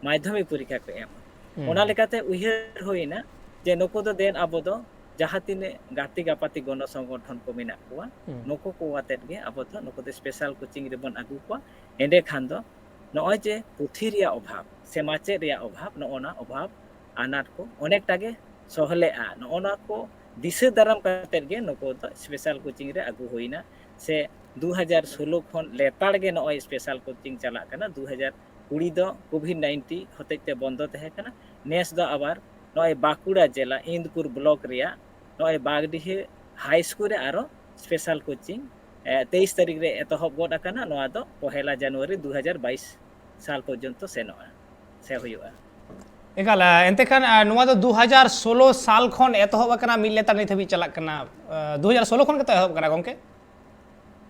ᱢᱟᱫᱽᱫᱷᱚᱢᱤᱠ ᱯᱚᱨᱤᱠᱠᱷᱟ ᱠᱚ ᱮᱢᱟ᱾ ᱦᱩᱸ᱾ ᱚᱱᱟ ᱞᱮᱠᱟᱛᱮ ᱩᱭᱦᱟᱹᱨ ᱦᱩᱭᱱᱟ ᱡᱮ ᱱᱩᱠᱩ ᱫᱚ ᱫᱮᱱ ᱟᱵᱚ ᱫᱚ ᱡᱟᱦᱟᱸ ᱛᱤᱱᱟᱹᱜ ᱜᱟᱛᱮ ᱜᱟᱯᱟᱛᱮ ᱜᱚᱱᱚ ᱥᱚᱝᱜᱚᱴᱷᱚᱱ ᱠᱚ ᱢᱮᱱᱟᱜ ᱠᱚᱣᱟ, ᱦᱩᱸ᱾ ᱱᱩᱠᱩ ᱠᱚ ᱟᱛᱮᱫ ᱜᱮ ᱟᱵᱚ ᱫᱚ ᱱᱩᱠᱩ ᱫᱚ special coaching ᱨᱮᱵᱚᱱ ᱟᱹᱜᱩ ᱠᱚᱣᱟ᱾ ᱮᱸᱰᱮᱠᱷᱟᱱ ᱫᱚ ᱱᱚᱜᱼᱚᱭ ᱡᱮ ᱯᱩᱛᱷᱤ ᱨᱮᱭᱟᱜ ᱚᱵᱷᱟᱵᱽ ᱥᱮ ᱢᱟᱪᱮᱫ ᱨᱮᱭᱟᱜ ᱚᱵᱷᱟᱵᱽ, ᱱᱚᱜᱼᱚ ᱱᱟ ᱚᱵᱷᱟᱵᱽ ᱟᱱᱟᱴ ᱠᱚ ᱚᱱᱮᱠᱴᱟ ᱜᱮ ᱥᱚᱦᱞᱮᱜᱼᱟ᱾ ᱱᱚᱜᱼᱚ ᱱᱟ ᱠᱚ ᱫᱤᱥᱟᱹ ᱫᱟᱨᱟᱢ ᱠᱟᱛᱮᱫ ᱜᱮ ᱱᱩᱠᱩ ᱫᱚ special coaching ᱨᱮ ᱟᱹᱜᱩ ᱦᱩᱭᱱᱟ᱾ ᱥᱮ ᱫᱩ ᱦᱟᱡᱟᱨ ᱥᱳᱞᱳ ᱠᱷᱚᱱ ᱞᱮᱛᱟᱲ ᱜᱮ ᱱᱚᱜᱼᱚᱭ special coaching ᱪᱟᱞᱟᱜ ᱠᱟᱱᱟ᱾ ᱫᱩ ᱦᱟᱡᱟᱨ ᱠᱩᱲᱤ ᱫᱚ COVID nineteen ᱦᱚᱛᱮᱡ ᱛᱮ ᱵᱚᱱᱫᱚ ᱛᱟᱦᱮᱸ ᱠᱟᱱᱟ᱾ ᱱᱮᱥ ᱫᱚ ᱟᱵᱟᱨ ᱱᱚᱜᱼᱚᱭ ᱵᱟᱸᱠᱩᱲᱟ ᱡᱮᱞᱟ ᱤᱱᱫᱽᱯᱩᱨ block ᱨᱮᱭᱟᱜ ᱱᱚᱜᱼᱚᱭ ᱵᱟᱜᱽᱰᱤᱦᱟᱹ high school ᱨᱮ ᱟᱨᱚ special coaching ᱛᱮᱭᱤᱥ ᱛᱟᱹᱨᱤᱠᱷ ᱨᱮ ᱮᱛᱚᱦᱚᱵ ᱜᱚᱫ ᱟᱠᱟᱱᱟ᱾ ᱱᱚᱣᱟ ᱫᱚ ᱯᱚᱦᱮᱞᱟ ᱡᱟᱱᱩᱣᱟᱨᱤ ᱫᱩ ᱦᱟᱡᱟᱨ ᱵᱟᱭᱤᱥ ᱥᱟᱞ ᱯᱚᱨᱡᱚᱱᱛᱚ ᱥᱮᱱᱚᱜᱼᱟ, ᱥᱮ ᱦᱩᱭᱩᱜᱼᱟ᱾ ᱮᱠᱟᱞ, ᱮᱱᱛᱮ ᱠᱷᱟᱱ ᱱᱚᱣᱟ ᱫᱚ ᱫᱩ ᱦᱟᱡᱟᱨ ᱥᱳᱞᱳ ᱥᱟᱞ ᱠᱷᱚᱱ ᱮᱛᱚᱦᱚᱵ ᱟᱠᱟᱱᱟ, ᱢᱤᱫ ᱞᱮᱛᱟᱲ ᱱᱤᱛ ᱦᱟᱹᱵᱤᱡ ᱪᱟᱞᱟᱜ ᱠᱟᱱᱟ᱾ ᱫᱩ ᱦᱟᱡᱟᱨ ᱥᱳᱞᱳ ᱠᱷᱚᱱ ᱜᱮ ᱛᱚ ᱮᱦᱚᱵ ᱟᱠᱟᱱᱟ, ᱜᱚᱢᱠᱮ?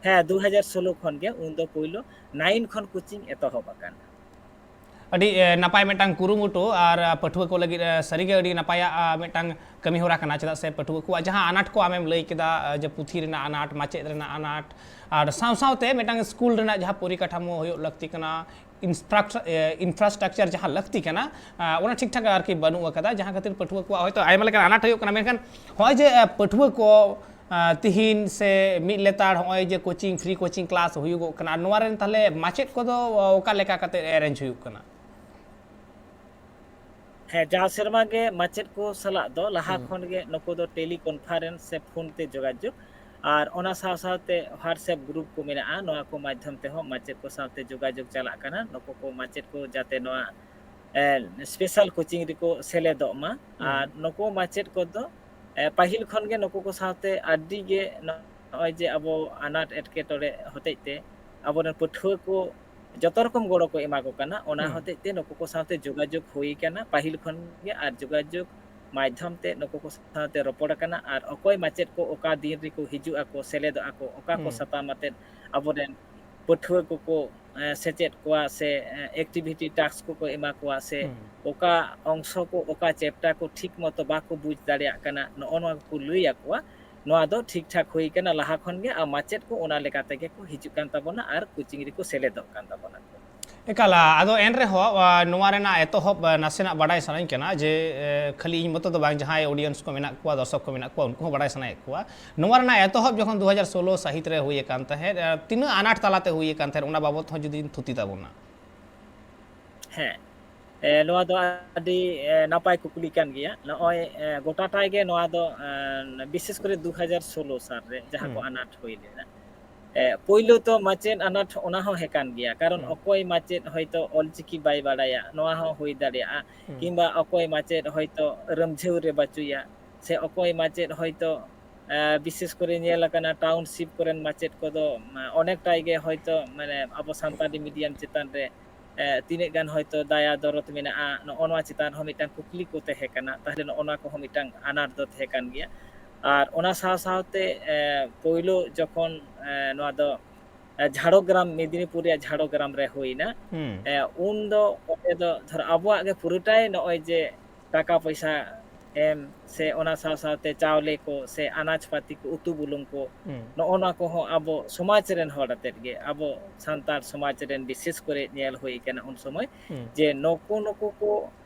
ᱦᱮᱸ, ᱫᱩ ᱦᱟᱡᱟᱨ ᱥᱳᱞᱳ ᱠᱷᱚᱱ ᱜᱮ, ᱩᱱ ᱫᱚ ᱯᱳᱭᱞᱳ ᱱᱟᱭᱤᱱ ᱠᱷᱚᱱ ᱠᱳᱪᱤᱝ ᱮᱛᱚᱦᱚᱵ ᱟᱠᱟᱱᱟ᱾ ᱟᱹᱰᱤ ᱱᱟᱯᱟᱭ ᱢᱤᱫᱴᱟᱝ ᱠᱩᱨᱩᱢᱩᱴᱩ ᱟᱨ ᱯᱟᱹᱴᱷᱩᱣᱟᱹ ᱠᱚ ᱞᱟᱹᱜᱤᱫ ᱥᱟᱹᱨᱤᱜᱮ ᱟᱹᱰᱤ ᱱᱟᱯᱟᱭᱟᱜ ᱢᱤᱫᱴᱟᱝ ᱠᱟᱹᱢᱤ ᱦᱚᱨᱟ ᱠᱟᱱᱟ᱾ ᱪᱮᱫᱟᱜ ᱥᱮ ᱯᱟᱹᱴᱷᱩᱣᱟᱹ ᱠᱚᱣᱟᱜ ᱡᱟᱦᱟᱸ ᱟᱱᱟᱴ ᱠᱚ ᱟᱢᱮᱢ ᱞᱟᱹᱭ ᱠᱮᱫᱟ, ᱡᱮ ᱯᱩᱛᱷᱤ ᱨᱮᱱᱟᱜ ᱟᱱᱟᱴ, ᱢᱟᱪᱮᱫ ᱨᱮᱱᱟᱜ ᱟᱱᱟᱴ, ᱟᱨ ᱥᱟᱶ ᱥᱟᱶᱛᱮ ᱢᱤᱫᱴᱟᱝ ᱥᱠᱩᱞ ᱨᱮᱱᱟᱜ ᱡᱟᱦᱟᱸ ᱯᱚᱨᱤᱠᱟᱴᱷᱟᱢᱳ ᱦᱩᱭᱩᱜ ᱞᱟᱹᱠᱛᱤ ᱠᱟᱱᱟ, ᱤᱱᱯᱷᱨᱟᱥᱴᱨᱟᱠᱪᱟᱨ ᱡᱟᱦᱟᱸ ᱞᱟᱹᱠᱛᱤ ᱠᱟᱱᱟ, ᱚᱱᱟ ᱴᱷᱤᱠ ᱴᱷᱟᱠ ᱟᱨᱠᱤ ᱵᱟᱹᱱᱩᱜ ᱟᱠᱟᱫᱟ, ᱡᱟᱦᱟᱸ ᱠᱷᱟᱹᱛᱤᱨ ᱯᱟᱹᱴᱷᱩᱣᱟᱹ ᱠᱚᱣᱟᱜ ᱦᱚᱭᱛᱳ ᱟᱭᱢᱟ ᱞᱮᱠᱟᱱ ᱟᱱᱟᱴ ᱦᱩᱭᱩᱜ ᱠᱟᱱᱟ᱾ ᱢᱮᱱᱠᱷᱟᱱ ᱱᱚᱜᱼᱚᱭ ᱡᱮ ᱯᱟᱹᱴᱷᱩᱣᱟᱹ ᱠᱚ ᱛᱤᱦᱤᱧ ᱥᱮ ᱢᱤᱫ ᱞᱮᱛᱟᱲ ᱱᱚᱜᱼᱚᱭ ᱡᱮ ᱠᱳᱪᱤᱝ, ᱯᱷᱨᱤ ᱠᱳᱪᱤᱝ ᱠᱞᱟᱥ ᱦᱩᱭᱩᱜᱚᱜ ᱠᱟᱱᱟ, ᱱᱚᱣᱟ ᱨᱮᱱ ᱛᱟᱦᱚᱞᱮ ᱢᱟᱪᱮᱫ ᱠᱚᱫᱚ ᱚᱠᱟ ᱞᱮᱠᱟ ᱠᱟᱛᱮ ᱮᱨᱮᱧᱡᱽ ᱦᱩᱭᱩᱜ ᱠᱟᱱᱟ? ᱦᱮᱸ, ᱡᱟᱣ ᱥᱮᱨᱢᱟ ᱜᱮ ᱢᱟᱪᱮᱫ ᱠᱚ ᱥᱟᱞᱟᱜ ᱫᱚ ᱞᱟᱦᱟ ᱠᱷᱚᱱ ᱜᱮ ᱱᱩᱠᱩ ᱫᱚ ᱴᱮᱞᱤ ᱠᱚᱱᱯᱷᱟᱨᱮᱱᱥ ᱥᱮ ᱯᱷᱳᱱ ᱛᱮ ᱡᱳᱜᱟᱡᱳᱜᱽ, ᱟᱨ ᱚᱱᱟ ᱥᱟᱶ ᱥᱟᱶᱛᱮ WhatsApp ᱜᱨᱩᱯ ᱠᱚ ᱢᱮᱱᱟᱜᱼᱟ, ᱱᱚᱣᱟ ᱠᱚ ᱢᱟᱫᱽᱫᱷᱚᱢ ᱛᱮᱦᱚᱸ ᱢᱟᱪᱮᱫ ᱠᱚ ᱥᱟᱶᱛᱮ ᱡᱳᱜᱟᱡᱳᱜᱽ ᱪᱟᱞᱟᱜ ᱠᱟᱱᱟ᱾ ᱱᱩᱠᱩ ᱠᱚ ᱢᱟᱪᱮᱫ ᱠᱚ ᱡᱟᱛᱮ ᱱᱚᱣᱟ ᱥᱯᱮᱥᱟᱞ ᱠᱳᱪᱤᱝ ᱨᱮᱠᱚ ᱥᱮᱞᱮᱫᱚᱜ ᱢᱟ᱾ ᱟᱨ ᱱᱩᱠᱩ ᱢᱟᱪᱮᱫ ᱠᱚᱫᱚ ᱯᱟᱹᱦᱤᱞ ᱠᱷᱚᱱ ᱜᱮ ᱱᱩᱠᱩ ᱠᱚ ᱥᱟᱶᱛᱮ ᱟᱹᱰᱤ ᱜᱮ ᱱᱚᱜᱼᱚᱭ ᱡᱮ ᱟᱵᱚ ᱟᱱᱟᱴ ᱮᱴᱠᱮᱴᱚᱬᱮ ᱦᱚᱛᱮᱡ ᱛᱮ ᱟᱵᱚᱨᱮᱱ ᱯᱟᱹᱴᱷᱩᱣᱟᱹ ᱠᱚ ᱡᱚᱛᱚ ᱨᱚᱠᱚᱢ ᱜᱚᱲᱚ ᱠᱚ ᱮᱢᱟ ᱠᱚ ᱠᱟᱱᱟ᱾ ᱚᱱᱟ ᱦᱚᱛᱮᱡ ᱛᱮ ᱱᱩᱠᱩ ᱠᱚ ᱥᱟᱶᱛᱮ ᱡᱳᱜᱟᱡᱳᱜᱽ ᱦᱩᱭ ᱟᱠᱟᱱᱟ ᱯᱟᱹᱦᱤᱞ ᱠᱷᱚᱱ ᱜᱮ, ᱟᱨ ᱡᱳᱜᱟᱡᱳᱜᱽ ᱢᱟᱫᱽᱫᱷᱚᱢ ᱛᱮ ᱱᱩᱠᱩ ᱠᱚ ᱥᱟᱶᱛᱮ ᱨᱚᱯᱚᱲ ᱟᱠᱟᱱᱟ᱾ ᱟᱨ ᱚᱠᱚᱭ ᱢᱟᱪᱮᱫ ᱠᱚ ᱚᱠᱟ ᱫᱤᱱ ᱨᱮᱠᱚ ᱦᱤᱡᱩᱜ ᱟᱠᱚ, ᱥᱮᱞᱮᱫᱚᱜ ᱟᱠᱚ, ᱚᱠᱟ ᱠᱚ ᱥᱟᱛᱟᱢ ᱟᱛᱮᱫ ᱟᱵᱚᱨᱮᱱ ᱯᱟᱹᱴᱷᱩᱣᱟᱹ ᱠᱚᱠᱚ ᱥᱮᱪᱮᱫ ᱠᱚᱣᱟ ᱥᱮ ᱮᱠᱴᱤᱵᱷᱤᱴᱤ ᱴᱟᱥᱠ ᱠᱚᱠᱚ ᱮᱢᱟ ᱠᱚᱣᱟ ᱥᱮ ᱚᱠᱟ ᱚᱝᱥᱚ ᱠᱚ, ᱚᱠᱟ ᱪᱮᱯᱴᱟᱨ ᱠᱚ ᱴᱷᱤᱠ ᱢᱚᱛᱚ ᱵᱟᱠᱚ ᱵᱩᱡᱽ ᱫᱟᱲᱮᱭᱟᱜ ᱠᱟᱱᱟ, ᱱᱚᱜᱼᱚ ᱱᱚᱣᱟ ᱠᱚᱠᱚ ᱞᱟᱹᱭ ᱟᱠᱚᱣᱟ᱾ ᱱᱚᱣᱟ ᱫᱚ ᱴᱷᱤᱠ ᱴᱷᱟᱠ ᱦᱩᱭ ᱠᱟᱱᱟ ᱞᱟᱦᱟ ᱠᱷᱚᱱ ᱜᱮ, ᱟᱨ ᱢᱟᱪᱮᱫ ᱠᱚ ᱚᱱᱟ ᱞᱮᱠᱟ ᱛᱮᱜᱮ ᱠᱚ ᱦᱤᱡᱩᱜ ᱠᱟᱱ ᱛᱟᱵᱚᱱᱟ ᱟᱨ ᱠᱳᱪᱤᱝ ᱨᱮᱠᱚ ᱥᱮᱞᱮᱫᱚᱜ ᱠᱟᱱ ᱛᱟᱵᱚᱱᱟ ᱠᱚ᱾ ᱮᱠᱟᱞ, ᱟᱫᱚ ᱮᱱ ᱨᱮᱦᱚᱸ ᱱᱚᱣᱟ ᱨᱮᱱᱟᱜ ᱮᱛᱚᱦᱚᱵ ᱱᱟᱥᱮᱱᱟᱜ ᱵᱟᱰᱟᱭ ᱥᱟᱱᱟᱧ ᱠᱟᱱᱟ ᱡᱮ ᱠᱷᱟᱹᱞᱤ ᱤᱧ ᱢᱚᱛᱚ ᱫᱚ ᱵᱟᱝ, ᱡᱟᱦᱟᱸᱭ ᱚᱰᱤᱭᱮᱱᱥ ᱠᱚ ᱢᱮᱱᱟᱜ ᱠᱚᱣᱟ, ᱫᱚᱨᱥᱚᱠ ᱠᱚ ᱢᱮᱱᱟᱜ ᱠᱚᱣᱟ, ᱩᱱᱠᱩ ᱦᱚᱸ ᱵᱟᱰᱟᱭ ᱥᱟᱱᱟᱭᱮᱫ ᱠᱚᱣᱟ, ᱱᱚᱣᱟ ᱨᱮᱱᱟᱜ ᱮᱛᱚᱦᱚᱵ ᱡᱚᱠᱷᱚᱱ ᱫᱩ ᱦᱟᱡᱟᱨ ᱥᱳᱞᱳ ᱥᱟᱹᱦᱤᱛ ᱨᱮ ᱦᱩᱭ ᱟᱠᱟᱱ ᱛᱟᱦᱮᱸᱫ, ᱛᱤᱱᱟᱹᱜ ᱟᱱᱟᱴ ᱛᱟᱞᱟᱛᱮ ᱦᱩᱭ ᱟᱠᱟᱱ ᱛᱟᱦᱮᱸᱫ, ᱚᱱᱟ ᱵᱟᱵᱚᱛ ᱦᱚᱸ ᱡᱩᱫᱤᱢ ᱛᱷᱩᱛᱤ ᱛᱟᱵᱚᱱᱟ᱾ ᱦᱮᱸ, ᱱᱚᱣᱟ ᱫᱚ ᱟᱹᱰᱤ ᱱᱟᱯᱟᱭ ᱠᱩᱠᱞᱤ ᱠᱟᱱ ᱜᱮᱭᱟ᱾ ᱱᱚᱜᱼᱚᱭ ᱜᱚᱴᱟᱴᱟᱭ ᱜᱮ ᱱᱚᱣᱟ ᱫᱚ ᱵᱤᱥᱮᱥ ᱠᱚᱨᱮ ᱫᱩ ᱦᱟᱡᱟᱨ ᱥᱳᱞᱳ ᱥᱟᱞ ᱨᱮ ᱡᱟᱦᱟᱸ ᱠᱚ ᱟᱱᱟᱴ ᱦᱩᱭ ᱞᱮᱱᱟ, ᱯᱳᱭᱞᱳ ᱛᱚ ᱢᱟᱪᱮᱫ ᱟᱱᱟᱴ ᱚᱱᱟ ᱦᱚᱸ ᱦᱮᱸ ᱠᱟᱱ ᱜᱮᱭᱟ, ᱠᱟᱨᱚᱱ ᱚᱠᱚᱭ ᱢᱟᱪᱮᱫ ᱦᱚᱭᱛᱳ ᱚᱞᱪᱤᱠᱤ ᱵᱟᱭ ᱵᱟᱲᱟᱭᱟ, ᱱᱚᱣᱟ ᱦᱚᱸ ᱦᱩᱭ ᱫᱟᱲᱮᱭᱟᱜᱼᱟ, ᱠᱤᱝᱵᱟ ᱚᱠᱚᱭ ᱢᱟᱪᱮᱫ ᱦᱚᱭᱛᱳ ᱨᱟᱹᱢᱡᱷᱟᱹᱣ ᱨᱮ ᱵᱟᱹᱪᱩᱭᱟ, ᱥᱮ ᱚᱠᱚᱭ ᱢᱟᱪᱮᱫ ᱦᱚᱭᱛᱳ ᱮ, ᱵᱤᱥᱮᱥ ᱠᱚᱨᱮ ᱧᱮᱞ ᱟᱠᱟᱱᱟ, ᱴᱟᱣᱩᱱᱥᱤᱯ ᱠᱚᱨᱮᱱ ᱢᱟᱪᱮᱫ ᱠᱚᱫᱚ, ᱢᱟ, ᱚᱱᱮᱠᱴᱟᱭ ᱜᱮ ᱦᱚᱭᱛᱚ, ᱢᱟᱱᱮ, ᱟᱵᱚ ᱥᱟᱱᱛᱟᱲᱤ ᱢᱤᱰᱤᱭᱟᱢ ᱪᱮᱛᱟᱱ ᱨᱮ, ᱮ, ᱛᱤᱱᱟᱹᱜ ᱜᱟᱱ ᱦᱚᱭᱛᱚ ᱫᱟᱭᱟ ᱫᱚᱨᱚᱫ ᱢᱮᱱᱟᱜᱼᱟ, ᱱᱚᱜᱼᱚ ᱱᱚᱣᱟ ᱪᱮᱛᱟᱱ ᱨᱮᱦᱚᱸ ᱢᱤᱫᱴᱟᱝ ᱠᱩᱠᱞᱤ ᱠᱚ ᱛᱟᱦᱮᱸ ᱠᱟᱱᱟ᱾ ᱛᱟᱦᱞᱮ ᱱᱚᱜᱼᱚ ᱱᱚᱣᱟ ᱠᱚᱦᱚᱸ ᱢᱤᱫᱴᱟᱝ ᱟᱱᱟᱴ ᱫᱚ ᱛᱟᱦᱮᱸ ᱠᱟᱱ ᱜᱮᱭᱟ᱾ ᱟᱨ ᱚᱱᱟ ᱥᱟᱶ ᱥᱟᱶᱛᱮ, ᱮ, ᱯᱳᱭᱞᱳ ᱡᱚᱠᱷᱚᱱ, ᱮ, ᱱᱚᱣᱟ ᱫᱚ, ᱮ, ᱡᱷᱟᱲᱜᱨᱟᱢ, ᱢᱮᱫᱽᱱᱤᱯᱩᱨ ᱨᱮᱭᱟᱜ ᱡᱷᱟᱲᱜᱨᱟᱢ ᱨᱮ ᱦᱩᱭᱱᱟ᱾ ᱦᱩᱸ᱾ ᱮ, ᱩᱱ ᱫᱚ ᱚᱸᱰᱮ ᱫᱚ ᱫᱷᱚᱨᱚ ᱟᱵᱚᱣᱟᱜ ᱜᱮ ᱯᱩᱨᱟᱹᱴᱟᱭ ᱱᱚᱜᱼᱚᱭ ᱡᱮ ᱴᱟᱠᱟ ᱯᱚᱭᱥᱟ ᱮᱢ ᱥᱮ ᱚᱱᱟ ᱥᱟᱶ ᱥᱟᱶᱛᱮ ᱪᱟᱣᱞᱮ ᱠᱚ ᱥᱮ ᱟᱱᱟᱡ ᱯᱟᱹᱛᱤ ᱠᱚ, ᱩᱛᱩ ᱵᱩᱞᱩᱝ ᱠᱚ, ᱦᱩᱸ᱾ ᱱᱚᱜᱼᱚ ᱱᱚᱣᱟ ᱠᱚᱦᱚᱸ ᱟᱵᱚ ᱥᱚᱢᱟᱡᱽ ᱨᱮᱱ ᱦᱚᱲ ᱟᱛᱮᱫ ᱜᱮ, ᱟᱵᱚ ᱥᱟᱱᱛᱟᱲ ᱥᱚᱢᱟᱡᱽ ᱨᱮᱱ ᱵᱤᱥᱮᱥ ᱠᱚᱨᱮ ᱧᱮᱞ ᱦᱩᱭ ᱠᱟᱱᱟ ᱩᱱ ᱥᱚᱢᱚᱭ ᱦᱩᱸ᱾ ᱡᱮ ᱱᱩᱠᱩ, ᱱᱩᱠᱩ ᱠᱚ,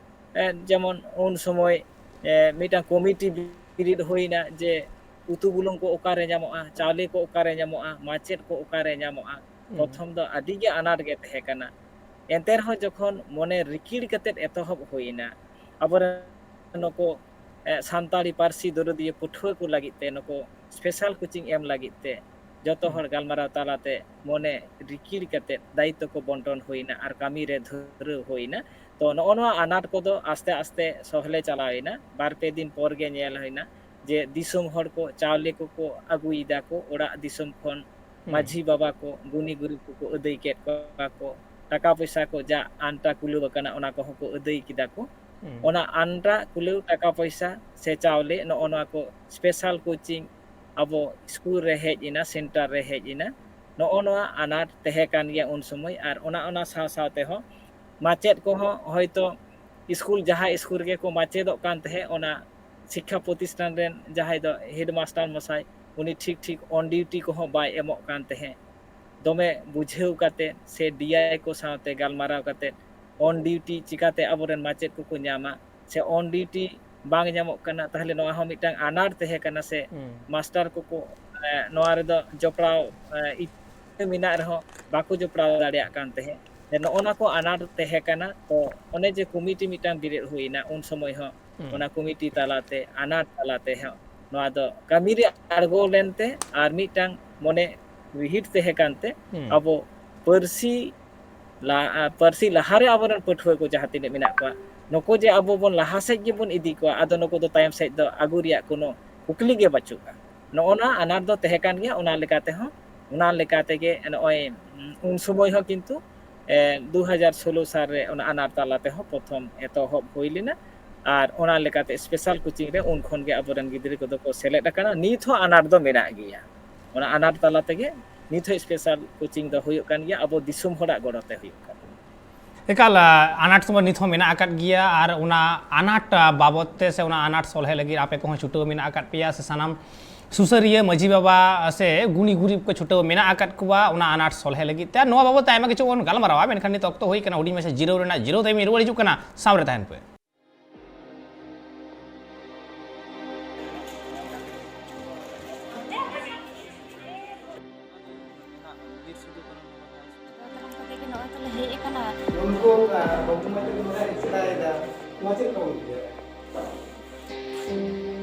ᱮ, ᱡᱮᱢᱚᱱ ᱩᱱ ᱥᱚᱢᱚᱭ, ᱮ, ᱢᱤᱫᱴᱟᱝ ᱠᱚᱢᱤᱴᱤ ᱵᱤᱨᱤᱫ ᱦᱩᱭᱱᱟ ᱡᱮ ᱩᱛᱩ ᱵᱩᱞᱩᱝ ᱠᱚ ᱚᱠᱟᱨᱮ ᱧᱟᱢᱚᱜᱼᱟ, ᱪᱟᱣᱞᱮ ᱠᱚ ᱚᱠᱟᱨᱮ ᱧᱟᱢᱚᱜᱼᱟ, ᱢᱟᱪᱮᱫ ᱠᱚ ᱚᱠᱟᱨᱮ ᱧᱟᱢᱚᱜᱼᱟ᱾ ᱦᱩᱸ᱾ ᱯᱨᱚᱛᱷᱚᱢ ᱫᱚ ᱟᱹᱰᱤ ᱜᱮ ᱟᱱᱟᱴ ᱜᱮ ᱛᱟᱦᱮᱸ ᱠᱟᱱᱟ᱾ ᱮᱱᱛᱮ ᱨᱮᱦᱚᱸ ᱡᱚᱠᱷᱚᱱ ᱢᱚᱱᱮ ᱨᱤᱠᱤᱲ ᱠᱟᱛᱮᱫ ᱮᱛᱚᱦᱚᱵ ᱦᱩᱭᱱᱟ, ᱟᱵᱚᱨᱮᱱ ᱱᱩᱠᱩ, ᱮ, ᱥᱟᱱᱛᱟᱲᱤ ᱯᱟᱹᱨᱥᱤ ᱫᱚᱨᱚᱫᱤᱭᱟᱹ ᱯᱟᱹᱴᱷᱩᱣᱟᱹ ᱠᱚ ᱞᱟᱹᱜᱤᱫ ᱛᱮ ᱱᱩᱠᱩ ᱥᱯᱮᱥᱟᱞ ᱠᱳᱪᱤᱝ ᱮᱢ ᱞᱟᱹᱜᱤᱫ ᱛᱮ ᱡᱚᱛᱚ ᱦᱩᱸ᱾ ᱦᱚᱲ ᱜᱟᱞᱢᱟᱨᱟᱣ ᱛᱟᱞᱟᱛᱮ ᱢᱚᱱᱮ ᱨᱤᱠᱤᱲ ᱠᱟᱛᱮᱫ ᱫᱟᱭᱤᱛᱛᱚ ᱠᱚ ᱵᱚᱱᱴᱚᱱ ᱦᱩᱭᱱᱟ ᱟᱨ ᱠᱟᱹᱢᱤ ᱨᱮ ᱫᱷᱩᱨᱟᱹᱣ ᱦᱩᱭᱱᱟ᱾ ᱛᱚ ᱱᱚᱜᱼᱚ ᱱᱚᱣᱟ ᱟᱱᱟᱴ ᱠᱚᱫᱚ ᱟᱥᱛᱮ ᱟᱥᱛᱮ ᱥᱚᱦᱞᱮ ᱪᱟᱞᱟᱣ ᱮᱱᱟ᱾ ᱵᱟᱨ ᱯᱮ ᱫᱤᱱ ᱯᱚᱨ ᱜᱮ ᱧᱮᱞ ᱦᱩᱭᱱᱟ ᱡᱮ ᱫᱤᱥᱚᱢ ᱦᱚᱲ ᱠᱚ ᱪᱟᱣᱞᱮ ᱠᱚᱠᱚ ᱟᱹᱜᱩᱭᱮᱫᱟ ᱠᱚ ᱚᱲᱟᱜ ᱫᱤᱥᱚᱢ ᱠᱷᱚᱱ᱾ ᱦᱩᱸ᱾ ᱢᱟᱹᱡᱷᱤ ᱵᱟᱵᱟ ᱠᱚ, ᱜᱩᱱᱤ ᱜᱩᱨᱤᱵ ᱠᱚᱠᱚ ᱟᱹᱫᱟᱹᱭ ᱠᱮᱫ ᱠᱚᱣᱟ ᱠᱚ᱾ ᱴᱟᱠᱟ ᱯᱚᱭᱥᱟ ᱠᱚ ᱡᱟ ᱟᱱᱴᱟ ᱠᱩᱞᱟᱹᱣ ᱟᱠᱟᱱᱟ, ᱚᱱᱟ ᱠᱚᱦᱚᱸ ᱠᱚ ᱟᱹᱫᱟᱹᱭ ᱠᱮᱫᱟ ᱠᱚ᱾ ᱦᱩᱸ᱾ ᱚᱱᱟ ᱟᱱᱴᱟ ᱠᱩᱞᱟᱹᱣ ᱴᱟᱠᱟ ᱯᱚᱭᱥᱟ ᱥᱮ ᱪᱟᱣᱞᱮ, ᱱᱚᱜᱼᱚ ᱱᱚᱣᱟ ᱠᱚ ᱥᱯᱮᱥᱟᱞ ᱠᱳᱪᱤᱝ ᱟᱵᱚ ᱥᱠᱩᱞ ᱨᱮ ᱦᱮᱡ ᱮᱱᱟ, ᱥᱮᱱᱴᱟᱨ ᱨᱮ ᱦᱮᱡ ᱮᱱᱟ᱾ ᱱᱚᱜᱼᱚ ᱱᱚᱣᱟ ᱟᱱᱟᱴ ᱛᱟᱦᱮᱸ ᱠᱟᱱ ᱜᱮᱭᱟ ᱩᱱ ᱥᱚᱢᱚᱭ᱾ ᱟᱨ ᱚᱱᱟ, ᱚᱱᱟ ᱥᱟᱶ ᱥᱟᱶ ᱛᱮᱦᱚᱸ ᱢᱟᱪᱮᱫ ᱠᱚᱦᱚᱸ ᱦᱚᱭᱛᱚ ᱥᱠᱩᱞ, ᱡᱟᱦᱟᱸ ᱥᱠᱩᱞ ᱨᱮᱜᱮ ᱠᱚ ᱢᱟᱪᱮᱫᱚᱜ ᱠᱟᱱ ᱛᱟᱦᱮᱸᱫ, ᱚᱱᱟ ᱥᱤᱠᱠᱷᱟ ᱯᱨᱚᱛᱤᱥᱴᱷᱟᱱ ᱨᱮᱱ ᱡᱟᱦᱟᱸᱭ ᱫᱚ ᱦᱮᱰᱢᱟᱥᱴᱟᱨ ᱢᱚᱥᱟᱭ, ᱩᱱᱤ ᱴᱷᱤᱠ ᱴᱷᱤᱠ ᱚᱱ ᱰᱤᱭᱩᱴᱤ ᱠᱚᱦᱚᱸ ᱵᱟᱭ ᱮᱢᱚᱜ ᱠᱟᱱ ᱛᱟᱦᱮᱸᱫ᱾ ᱫᱚᱢᱮ ᱵᱩᱡᱷᱟᱹᱣ ᱠᱟᱛᱮ ᱥᱮ ᱰᱤ ᱟᱭ ᱠᱚ ᱥᱟᱶᱛᱮ ᱜᱟᱞᱢᱟᱨᱟᱣ ᱠᱟᱛᱮ ᱚᱱ ᱰᱤᱭᱩᱴᱤ ᱪᱤᱠᱟᱛᱮ ᱟᱵᱚᱨᱮᱱ ᱢᱟᱪᱮᱫ ᱠᱚᱠᱚ ᱧᱟᱢᱟ, ᱥᱮ ᱚᱱ ᱰᱤᱭᱩᱴᱤ ᱵᱟᱝ ᱧᱟᱢᱚᱜ ᱠᱟᱱᱟ, ᱛᱟᱦᱞᱮ ᱱᱚᱣᱟ ᱦᱚᱸ ᱢᱤᱫᱴᱟᱝ ᱟᱱᱟᱴ ᱛᱟᱦᱮᱸ ᱠᱟᱱᱟ ᱥᱮ ᱦᱩᱸ᱾ ᱢᱟᱥᱴᱟᱨ ᱠᱚᱠᱚ, ᱮ, ᱱᱚᱣᱟ ᱨᱮᱫᱚ ᱡᱚᱯᱲᱟᱣ, ᱮ, ᱤᱪᱪᱷᱟᱹ ᱢᱮᱱᱟᱜ ᱨᱮᱦᱚᱸ ᱵᱟᱠᱚ ᱡᱚᱯᱲᱟᱣ ᱫᱟᱲᱮᱭᱟᱜ ᱠᱟᱱ ᱛᱟᱦᱮᱸᱫ᱾ ᱡᱮ ᱱᱚᱜᱼᱚ ᱱᱟ ᱠᱚ ᱟᱱᱟᱴ ᱛᱟᱦᱮᱸ ᱠᱟᱱᱟ᱾ ᱛᱚ ᱚᱱᱮ ᱡᱮ ᱠᱚᱢᱤᱴᱤ ᱢᱤᱫᱴᱟᱝ ᱵᱮᱨᱮᱫ ᱦᱩᱭᱱᱟ, ᱩᱱ ᱥᱚᱢᱚᱭ ᱦᱚᱸ ᱦᱩᱸ᱾ ᱚᱱᱟ ᱠᱚᱢᱤᱴᱤ ᱛᱟᱞᱟᱛᱮ, ᱟᱱᱟᱴ ᱛᱟᱞᱟᱛᱮ ᱦᱚᱸ ᱱᱚᱣᱟ ᱫᱚ ᱠᱟᱹᱢᱤ ᱨᱮ ᱟᱬᱜᱚ ᱞᱮᱱᱛᱮ ᱟᱨ ᱢᱤᱫᱴᱟᱝ ᱢᱚᱱᱮ ᱨᱤᱦᱤᱴ ᱛᱟᱦᱮᱸ ᱠᱟᱱᱛᱮ ᱦᱩᱸ᱾ ᱟᱵᱚ ᱯᱟᱹᱨᱥᱤ ᱞᱟ-, ᱟ, ᱯᱟᱹᱨᱥᱤ ᱞᱟᱦᱟᱨᱮ ᱟᱵᱚᱨᱮᱱ ᱯᱟᱹᱴᱷᱩᱣᱟᱹ ᱠᱚ ᱡᱟᱦᱟᱸ ᱛᱤᱱᱟᱹᱜ ᱢᱮᱱᱟᱜ ᱠᱚᱣᱟ, ᱱᱩᱠᱩ ᱡᱮ ᱟᱵᱚ ᱵᱚᱱ ᱞᱟᱦᱟ ᱥᱮᱫ ᱜᱮᱵᱚᱱ ᱤᱫᱤ ᱠᱚᱣᱟ, ᱟᱫᱚ ᱱᱩᱠᱩ ᱫᱚ ᱛᱟᱭᱚᱢ ᱥᱮᱫ ᱫᱚ ᱟᱹᱜᱩ ᱨᱮᱭᱟᱜ ᱠᱳᱱᱳ ᱠᱩᱠᱞᱤ ᱜᱮ ᱵᱟᱹᱪᱩᱜᱼᱟ᱾ ᱱᱚᱜᱼᱚ ᱱᱟ ᱟᱱᱟᱴ ᱫᱚ ᱛᱟᱦᱮᱸ ᱠᱟᱱ ᱜᱮᱭᱟ᱾ ᱚᱱᱟ ᱞᱮᱠᱟ ᱛᱮᱦᱚᱸ, ᱚᱱᱟ ᱞᱮᱠᱟ ᱛᱮᱜᱮ ᱱᱚᱜᱼᱚᱭ, ᱩᱱ ᱥᱚᱢᱚᱭ ᱦᱚᱸ ᱠᱤᱱᱛᱩ, ᱮ, ᱫᱩ ᱦᱟᱡᱟᱨ ᱥᱳᱞᱳ ᱥᱟᱞ ᱨᱮ ᱚᱱᱟ ᱟᱱᱟᱴ ᱛᱟᱞᱟ ᱛᱮᱦᱚᱸ ᱯᱨᱚᱛᱷᱚᱢ ᱮᱛᱚᱦᱚᱵ ᱦᱩᱭ ᱞᱮᱱᱟ᱾ ᱟᱨ ᱚᱱᱟ ᱞᱮᱠᱟᱛᱮ special coaching ᱨᱮ ᱩᱱ ᱠᱷᱚᱱ ᱜᱮ ᱟᱵᱚᱨᱮᱱ ᱜᱤᱫᱽᱨᱟᱹ ᱠᱚᱫᱚ ᱠᱚ ᱥᱮᱞᱮᱫ ᱟᱠᱟᱱᱟ᱾ ᱱᱤᱛ ᱦᱚᱸ ᱟᱱᱟᱴ ᱫᱚ ᱢᱮᱱᱟᱜ ᱜᱮᱭᱟ᱾ ᱚᱱᱟ ᱟᱱᱟᱴ ᱛᱟᱞᱟ ᱛᱮᱜᱮ ᱱᱤᱛ ᱦᱚᱸ special coaching ᱫᱚ ᱦᱩᱭᱩᱜ ᱠᱟᱱ ᱜᱮᱭᱟ, ᱟᱵᱚ ᱫᱤᱥᱚᱢ ᱦᱚᱲᱟᱜ ᱜᱚᱲᱚ ᱛᱮ ᱦᱩᱭᱩᱜ ᱠᱟᱱᱟ᱾ ᱮᱠᱟᱞ, ᱟ, ᱟᱱᱟᱴ ᱫᱚ ᱱᱤᱛ ᱦᱚᱸ ᱢᱮᱱᱟᱜ ᱟᱠᱟᱫ ᱜᱮᱭᱟ, ᱟᱨ ᱚᱱᱟ ᱟᱱᱟᱴ, ᱟ, ᱵᱟᱵᱚᱫ ᱛᱮ ᱥᱮ ᱚᱱᱟ ᱟᱱᱟᱴ ᱥᱚᱞᱦᱮ ᱞᱟᱹᱜᱤᱫ ᱟᱯᱮ ᱠᱚᱦᱚᱸ ᱪᱷᱩᱴᱟᱹᱣ ᱢᱮᱱᱟᱜ ᱟᱠᱟᱫ ᱯᱮᱭᱟ, ᱥᱮ ᱥᱟᱱᱟᱢ ᱥᱩᱥᱟᱹᱨᱤᱭᱟᱹ ᱢᱟᱹᱡᱷᱤ ᱵᱟᱵᱟ ᱥᱮ ᱜᱩᱱᱤ ᱜᱩᱨᱤᱵ ᱠᱚ ᱪᱷᱩᱴᱟᱹᱣ ᱢᱮᱱᱟᱜ ᱟᱠᱟᱫ ᱠᱚᱣᱟ ᱚᱱᱟ ᱟᱱᱟᱴ ᱥᱚᱞᱦᱮ ᱞᱟᱹᱜᱤᱫ ᱛᱮ᱾ ᱟᱨ ᱱᱚᱣᱟ ᱵᱟᱵᱚᱫ ᱛᱮ ᱟᱭᱢᱟ ᱠᱤᱪᱷᱩ ᱵᱚᱱ ᱜᱟᱞᱢᱟᱨᱟᱣᱟ, ᱢᱮᱱᱠᱷᱟᱱ ᱱᱤᱛ ᱚᱠᱛᱚ ᱦᱩᱭ ᱠᱟᱱᱟ ᱦᱩᱰᱤᱧ ᱢᱟᱪᱷᱟ ᱡᱤᱨᱟᱹᱣ ᱨᱮᱱᱟᱜ᱾ ᱡᱤᱨᱟᱹᱣ ᱛᱟᱭᱚᱢ ᱨᱩᱣᱟᱹᱲ ᱦᱤᱡᱩᱜ ᱠᱟᱱᱟ, ᱥᱟᱶ ᱨᱮ ᱛᱟᱦᱮᱱ ᱯᱮ᱾ ᱩᱱᱠᱩ, ᱟ, ᱵᱟᱹᱵᱩ ᱢᱟᱹᱭ ᱛᱟᱠᱚ ᱱᱚᱰᱮ ᱥᱮᱬᱟᱭᱮᱫᱟ, ᱱᱚᱣᱟ ᱪᱮᱫ ᱞᱮᱠᱟ ᱵᱚᱱ ᱵᱩᱡᱷᱟᱹᱣᱟ?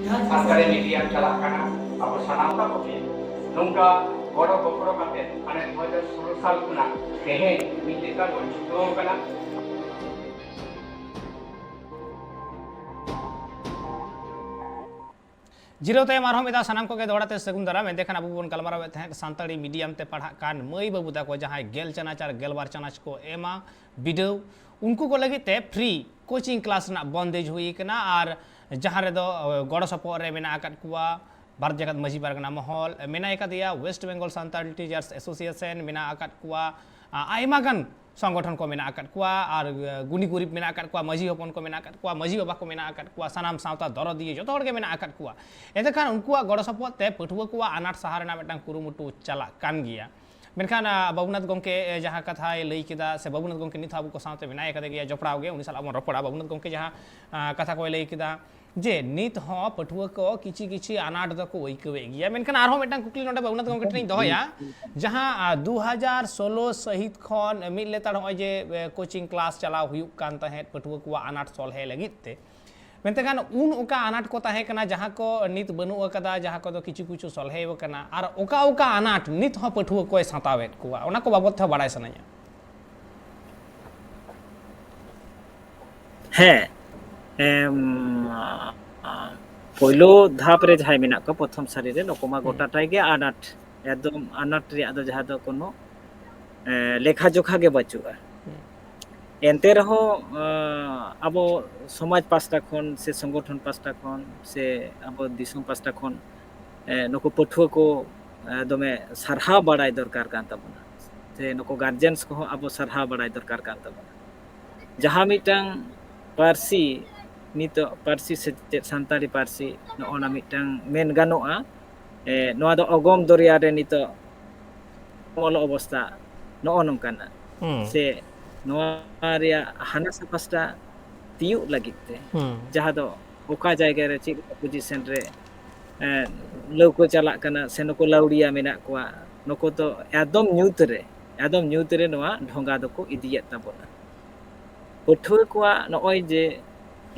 ᱡᱟᱦᱟᱸ ᱥᱟᱱᱛᱟᱲᱤ ᱢᱤᱰᱤᱭᱟᱢ ᱪᱟᱞᱟᱜ ᱠᱟᱱᱟ ᱟᱵᱚ ᱥᱟᱱᱟᱢ ᱛᱟᱠᱚ ᱜᱮ ᱱᱚᱝᱠᱟ ᱜᱚᱲᱚ ᱜᱚᱯᱚᱲᱚ ᱠᱟᱛᱮ ᱦᱟᱱᱮ ᱫᱩ ᱦᱟᱡᱟᱨ ᱥᱳᱞᱳ ᱥᱟᱞ ᱠᱷᱚᱱᱟᱜ ᱛᱮᱦᱮᱧ ᱢᱤᱫ ᱞᱮᱛᱟᱲ ᱵᱚᱱ ᱪᱷᱩᱴᱟᱹᱣ ᱟᱠᱟᱱᱟ᱾ ᱡᱤᱨᱟᱹᱣ ᱛᱟᱭᱚᱢ ᱟᱨᱦᱚᱸ ᱢᱤᱫ ᱫᱷᱟᱣ ᱥᱟᱱᱟᱢ ᱠᱚᱜᱮ ᱫᱚᱦᱲᱟ ᱛᱮ ᱥᱟᱹᱜᱩᱱ ᱫᱟᱨᱟᱢ᱾ ᱮᱱᱛᱮ ᱠᱷᱟᱱ ᱟᱵᱚ ᱵᱚᱱ ᱜᱟᱞᱢᱟᱨᱟᱣᱮᱫ ᱛᱟᱦᱮᱸᱫ ᱥᱟᱱᱛᱟᱲᱤ ᱢᱤᱰᱤᱭᱟᱢ ᱛᱮ ᱯᱟᱲᱦᱟᱜ ᱠᱟᱱ ᱢᱟᱹᱭ ᱵᱟᱹᱵᱩ ᱛᱟᱠᱚ, ᱡᱟᱦᱟᱸᱭ ᱜᱮᱞ ᱪᱟᱱᱟᱪ ᱟᱨ ᱜᱮᱞᱵᱟᱨ ᱪᱟᱱᱟᱪ ᱠᱚ ᱮᱢᱟ ᱵᱤᱰᱟᱹᱣ, ᱩᱱᱠᱩ ᱠᱚ ᱞᱟᱹᱜᱤᱫ ᱛᱮ free coaching class ᱨᱮᱱᱟᱜ ᱵᱚᱱᱫᱮᱡᱽ ᱦᱩᱭ ᱟᱠᱟᱱᱟ᱾ ᱟᱨ ᱡᱟᱦᱟᱸ ᱨᱮᱫᱚ, ᱚ, ᱜᱚᱲᱚ ᱥᱚᱯᱚᱦᱚᱫ ᱨᱮ ᱢᱮᱱᱟᱜ ᱟᱠᱟᱫ ᱠᱚᱣᱟ ᱵᱷᱟᱨᱚᱛ ᱡᱟᱠᱟᱛ ᱢᱟᱹᱡᱷᱤ ᱯᱟᱨᱜᱟᱱᱟ ᱢᱚᱦᱚᱞ, ᱢᱮᱱᱟᱭ ᱟᱠᱟᱫᱮᱭᱟ West Bengal Santal Teachers Association, ᱢᱮᱱᱟᱜ ᱟᱠᱟᱫ ᱠᱚᱣᱟ, ᱟ, ᱟᱭᱢᱟ ᱜᱟᱱ ᱥᱚᱝᱜᱚᱴᱷᱚᱱ ᱠᱚ ᱢᱮᱱᱟᱜ ᱟᱠᱟᱫ ᱠᱚᱣᱟ, ᱟᱨ, ᱮ, ᱜᱩᱱᱤ ᱜᱩᱨᱤᱵ ᱢᱮᱱᱟᱜ ᱟᱠᱟᱫ ᱠᱚᱣᱟ, ᱢᱟᱹᱡᱷᱤ ᱦᱚᱯᱚᱱ ᱠᱚ ᱢᱮᱱᱟᱜ ᱟᱠᱟᱫ ᱠᱚᱣᱟ, ᱢᱟᱹᱡᱷᱤ ᱵᱟᱵᱟ ᱠᱚ ᱢᱮᱱᱟᱜ ᱟᱠᱟᱫ ᱠᱚᱣᱟ, ᱥᱟᱱᱟᱢ ᱥᱟᱶᱛᱟ ᱫᱚᱨᱚᱫᱤᱭᱟᱹ ᱡᱚᱛᱚ ᱦᱚᱲ ᱜᱮ ᱢᱮᱱᱟᱜ ᱟᱠᱟᱫ ᱠᱚᱣᱟ᱾ ᱮᱱᱛᱮ ᱠᱷᱟᱱ ᱩᱱᱠᱩᱣᱟᱜ ᱜᱚᱲᱚ ᱥᱚᱯᱚᱦᱚᱫ ᱛᱮ ᱯᱟᱹᱴᱷᱩᱣᱟᱹ ᱠᱚᱣᱟᱜ ᱟᱱᱟᱴ ᱥᱟᱦᱟ ᱨᱮᱱᱟᱜ ᱢᱤᱫᱴᱟᱝ ᱠᱩᱨᱩᱢᱩᱴᱩ ᱪᱟᱞᱟᱜ ᱠᱟᱱ ᱜᱮᱭᱟ᱾ ᱢᱮᱱᱠᱷᱟᱱ, ᱟ, ᱵᱟᱵᱩᱱᱟᱛᱷ ᱜᱚᱢᱠᱮ, ᱮ, ᱡᱟᱦᱟᱸ ᱠᱟᱛᱷᱟᱭ ᱞᱟᱹᱭ ᱠᱮᱫᱟ, ᱥᱮ ᱵᱟᱵᱩᱱᱟᱛᱷ ᱜᱚᱢᱠᱮ ᱱᱤᱛ ᱦᱚᱸ ᱟᱵᱚ ᱠᱚ ᱥᱟᱶᱛᱮ ᱢᱮᱱᱟᱭ ᱟᱠᱟᱫᱮ ᱜᱮᱭᱟ, ᱡᱚᱯᱲᱟᱣ ᱜᱮ, ᱩᱱᱤ ᱥᱟᱞᱟᱜ ᱵᱚᱱ ᱨᱚᱯᱚᱲᱟ᱾ ᱵᱟᱵᱩᱱᱟᱛᱷ ᱜᱚᱢᱠᱮ ᱡᱟᱦᱟᱸ, ᱟ, ᱠᱟᱛᱷᱟ ᱠᱚᱭ ᱞᱟᱹᱭ ᱠᱮᱫᱟ, ᱡᱮ ᱱᱤᱛ ᱦᱚᱸ ᱯᱟᱹᱴᱷᱩᱣᱟᱹ ᱠᱚ ᱠᱤᱪᱷᱤ ᱠᱤᱪᱷᱤ ᱟᱱᱟᱴ ᱫᱚᱠᱚ ᱟᱹᱭᱠᱟᱹᱣᱮᱫ ᱜᱮᱭᱟ᱾ ᱢᱮᱱᱠᱷᱟᱱ ᱟᱨᱦᱚᱸ ᱢᱤᱫᱴᱟᱝ ᱠᱩᱠᱞᱤ ᱱᱚᱰᱮ ᱵᱟᱵᱩᱱᱟᱛᱷ ᱜᱚᱢᱠᱮ ᱴᱷᱮᱱ ᱤᱧ ᱫᱚᱦᱚᱭᱟ, ᱡᱟᱦᱟᱸ, ᱟ, ᱫᱩ ᱦᱟᱡᱟᱨ ᱥᱳᱞᱳ ᱥᱟᱹᱦᱤᱛ ᱠᱷᱚᱱ ᱢᱤᱫ ᱞᱮᱛᱟᱲ ᱱᱚᱜᱼᱚᱭ ᱡᱮ, ᱮ, coaching class ᱪᱟᱞᱟᱣ ᱦᱩᱭᱩᱜ ᱠᱟᱱ ᱛᱟᱦᱮᱸᱫ ᱯᱟᱹᱴᱷᱩᱣᱟᱹ ᱠᱚᱣᱟᱜ ᱟᱱᱟᱴ ᱥᱚᱞᱦᱮ ᱞᱟᱹᱜᱤᱫ ᱛᱮ, ᱢᱮᱱᱛᱮ ᱠᱷᱟᱱ ᱩᱱ ᱚᱠᱟ ᱟᱱᱟᱴ ᱠᱚ ᱛᱟᱦᱮᱸ ᱠᱟᱱᱟ ᱡᱟᱦᱟᱸ ᱠᱚ ᱱᱤᱛ ᱵᱟᱹᱱᱩᱜ ᱟᱠᱟᱫᱟ, ᱡᱟᱦᱟᱸ ᱠᱚᱫᱚ ᱠᱤᱪᱷᱩ ᱠᱤᱪᱷᱩ ᱥᱚᱞᱦᱮ ᱟᱠᱟᱱᱟ, ᱟᱨ ᱚᱠᱟ ᱚᱠᱟ ᱟᱱᱟᱴ ᱱᱤᱛ ᱦᱚᱸ ᱯᱟᱹᱴᱷᱩᱣᱟᱹ ᱠᱚᱭ ᱥᱟᱛᱟᱣᱮᱫ ᱠᱚᱣᱟ, ᱚᱱᱟ ᱠᱚ ᱵᱟᱵᱚᱫ ᱛᱮᱦᱚᱸ ᱵᱟᱲᱟᱭ ᱥᱟᱱᱟᱧᱟ᱾ ᱦᱮᱸ, ᱮᱢ, ᱟ, ᱟ, ᱯᱳᱭᱞᱳ ᱫᱷᱟᱯ ᱨᱮ ᱡᱟᱦᱟᱸᱭ ᱢᱮᱱᱟᱜ ᱠᱚᱣᱟ ᱯᱨᱚᱛᱷᱚᱢ ᱥᱟᱹᱨᱤ ᱨᱮ, ᱱᱩᱠᱩ ᱢᱟ ᱦᱩᱸ᱾ ᱜᱚᱴᱟᱴᱟᱭ ᱜᱮ ᱟᱱᱟᱴ, ᱮᱠᱫᱚᱢ ᱟᱱᱟᱴ ᱨᱮᱭᱟᱜ ᱫᱚ ᱡᱟᱦᱟᱸ ᱫᱚ ᱠᱳᱱᱳ, ᱮ, ᱞᱮᱠᱷᱟ ᱡᱚᱠᱷᱟ ᱜᱮ ᱵᱟᱹᱪᱩᱜᱼᱟ᱾ ᱦᱩᱸ᱾ ᱮᱱᱛᱮ ᱨᱮᱦᱚᱸ, ᱮ, ᱟᱵᱚ ᱥᱚᱢᱟᱡᱽ ᱯᱟᱥᱴᱟ ᱠᱷᱚᱱ ᱥᱮ ᱥᱚᱝᱜᱚᱴᱷᱚᱱ ᱯᱟᱥᱴᱟ ᱠᱷᱚᱱ ᱥᱮ ᱟᱵᱚ ᱫᱤᱥᱚᱢ ᱯᱟᱥᱴᱟ ᱠᱷᱚᱱ, ᱮ, ᱱᱩᱠᱩ ᱯᱟᱹᱴᱷᱩᱣᱟᱹ ᱠᱚ, ᱮ, ᱫᱚᱢᱮ ᱥᱟᱨᱦᱟᱣ ᱵᱟᱲᱟᱭ ᱫᱚᱨᱠᱟᱨ ᱠᱟᱱ ᱛᱟᱵᱚᱱᱟ, ᱥᱮ ᱱᱩᱠᱩ guardians ᱠᱚᱦᱚᱸ ᱟᱵᱚ ᱥᱟᱨᱦᱟᱣ ᱵᱟᱲᱟᱭ ᱫᱚᱨᱠᱟᱨ ᱠᱟᱱ ᱛᱟᱵᱚᱱᱟ᱾ ᱡᱟᱦᱟᱸ ᱢᱤᱫᱴᱟᱝ ᱯᱟᱹᱨᱥᱤ, ᱱᱤᱛᱚᱜ ᱯᱟᱹᱨᱥᱤ ᱥᱮᱪᱮᱫ, ᱥᱟᱱᱛᱟᱲᱤ ᱯᱟᱹᱨᱥᱤ, ᱱᱚᱜᱼᱚ ᱱᱟ ᱢᱤᱫᱴᱟᱝ ᱢᱮᱱ ᱜᱟᱱᱚᱜᱼᱟ, ᱮ, ᱱᱚᱣᱟ ᱫᱚ ᱚᱜᱚᱢ ᱫᱚᱨᱭᱟ ᱨᱮ ᱱᱤᱛᱚᱜ ᱚᱞᱚᱜ ᱚᱵᱚᱥᱛᱟ ᱱᱚᱜᱼᱚ ᱱᱚᱝᱠᱟᱱᱟ᱾ ᱦᱩᱸ᱾ ᱥᱮ ᱱᱚᱣᱟ ᱨᱮᱭᱟᱜ ᱦᱟᱱᱟ ᱥᱟ ᱯᱟᱥᱴᱟ ᱛᱤᱭᱳᱜ ᱞᱟᱹᱜᱤᱫ ᱛᱮ, ᱦᱩᱸ᱾ ᱡᱟᱦᱟᱸ ᱫᱚ ᱚᱠᱟ ᱡᱟᱭᱜᱟ ᱨᱮ ᱪᱮᱫ ᱞᱮᱠᱟ position ᱨᱮ, ᱮ, ᱞᱟᱹᱣᱠᱟᱹ ᱪᱟᱞᱟᱜ ᱠᱟᱱᱟ, ᱥᱮ ᱱᱩᱠᱩ ᱞᱟᱹᱣᱲᱤᱭᱟ ᱢᱮᱱᱟᱜ ᱠᱚᱣᱟ, ᱱᱩᱠᱩ ᱫᱚ ᱮᱠᱫᱚᱢ ᱧᱩᱛ ᱨᱮ, ᱮᱠᱫᱚᱢ ᱧᱩᱛ ᱨᱮ ᱱᱚᱣᱟ ᱰᱷᱚᱸᱜᱟ ᱫᱚᱠᱚ ᱤᱫᱤᱭᱮᱫ ᱛᱟᱵᱚᱱᱟ᱾ ᱯᱟᱹᱴᱷᱩᱣᱟᱹ ᱠᱚᱣᱟᱜ ᱱᱚᱜᱼᱚᱭ ᱡᱮ,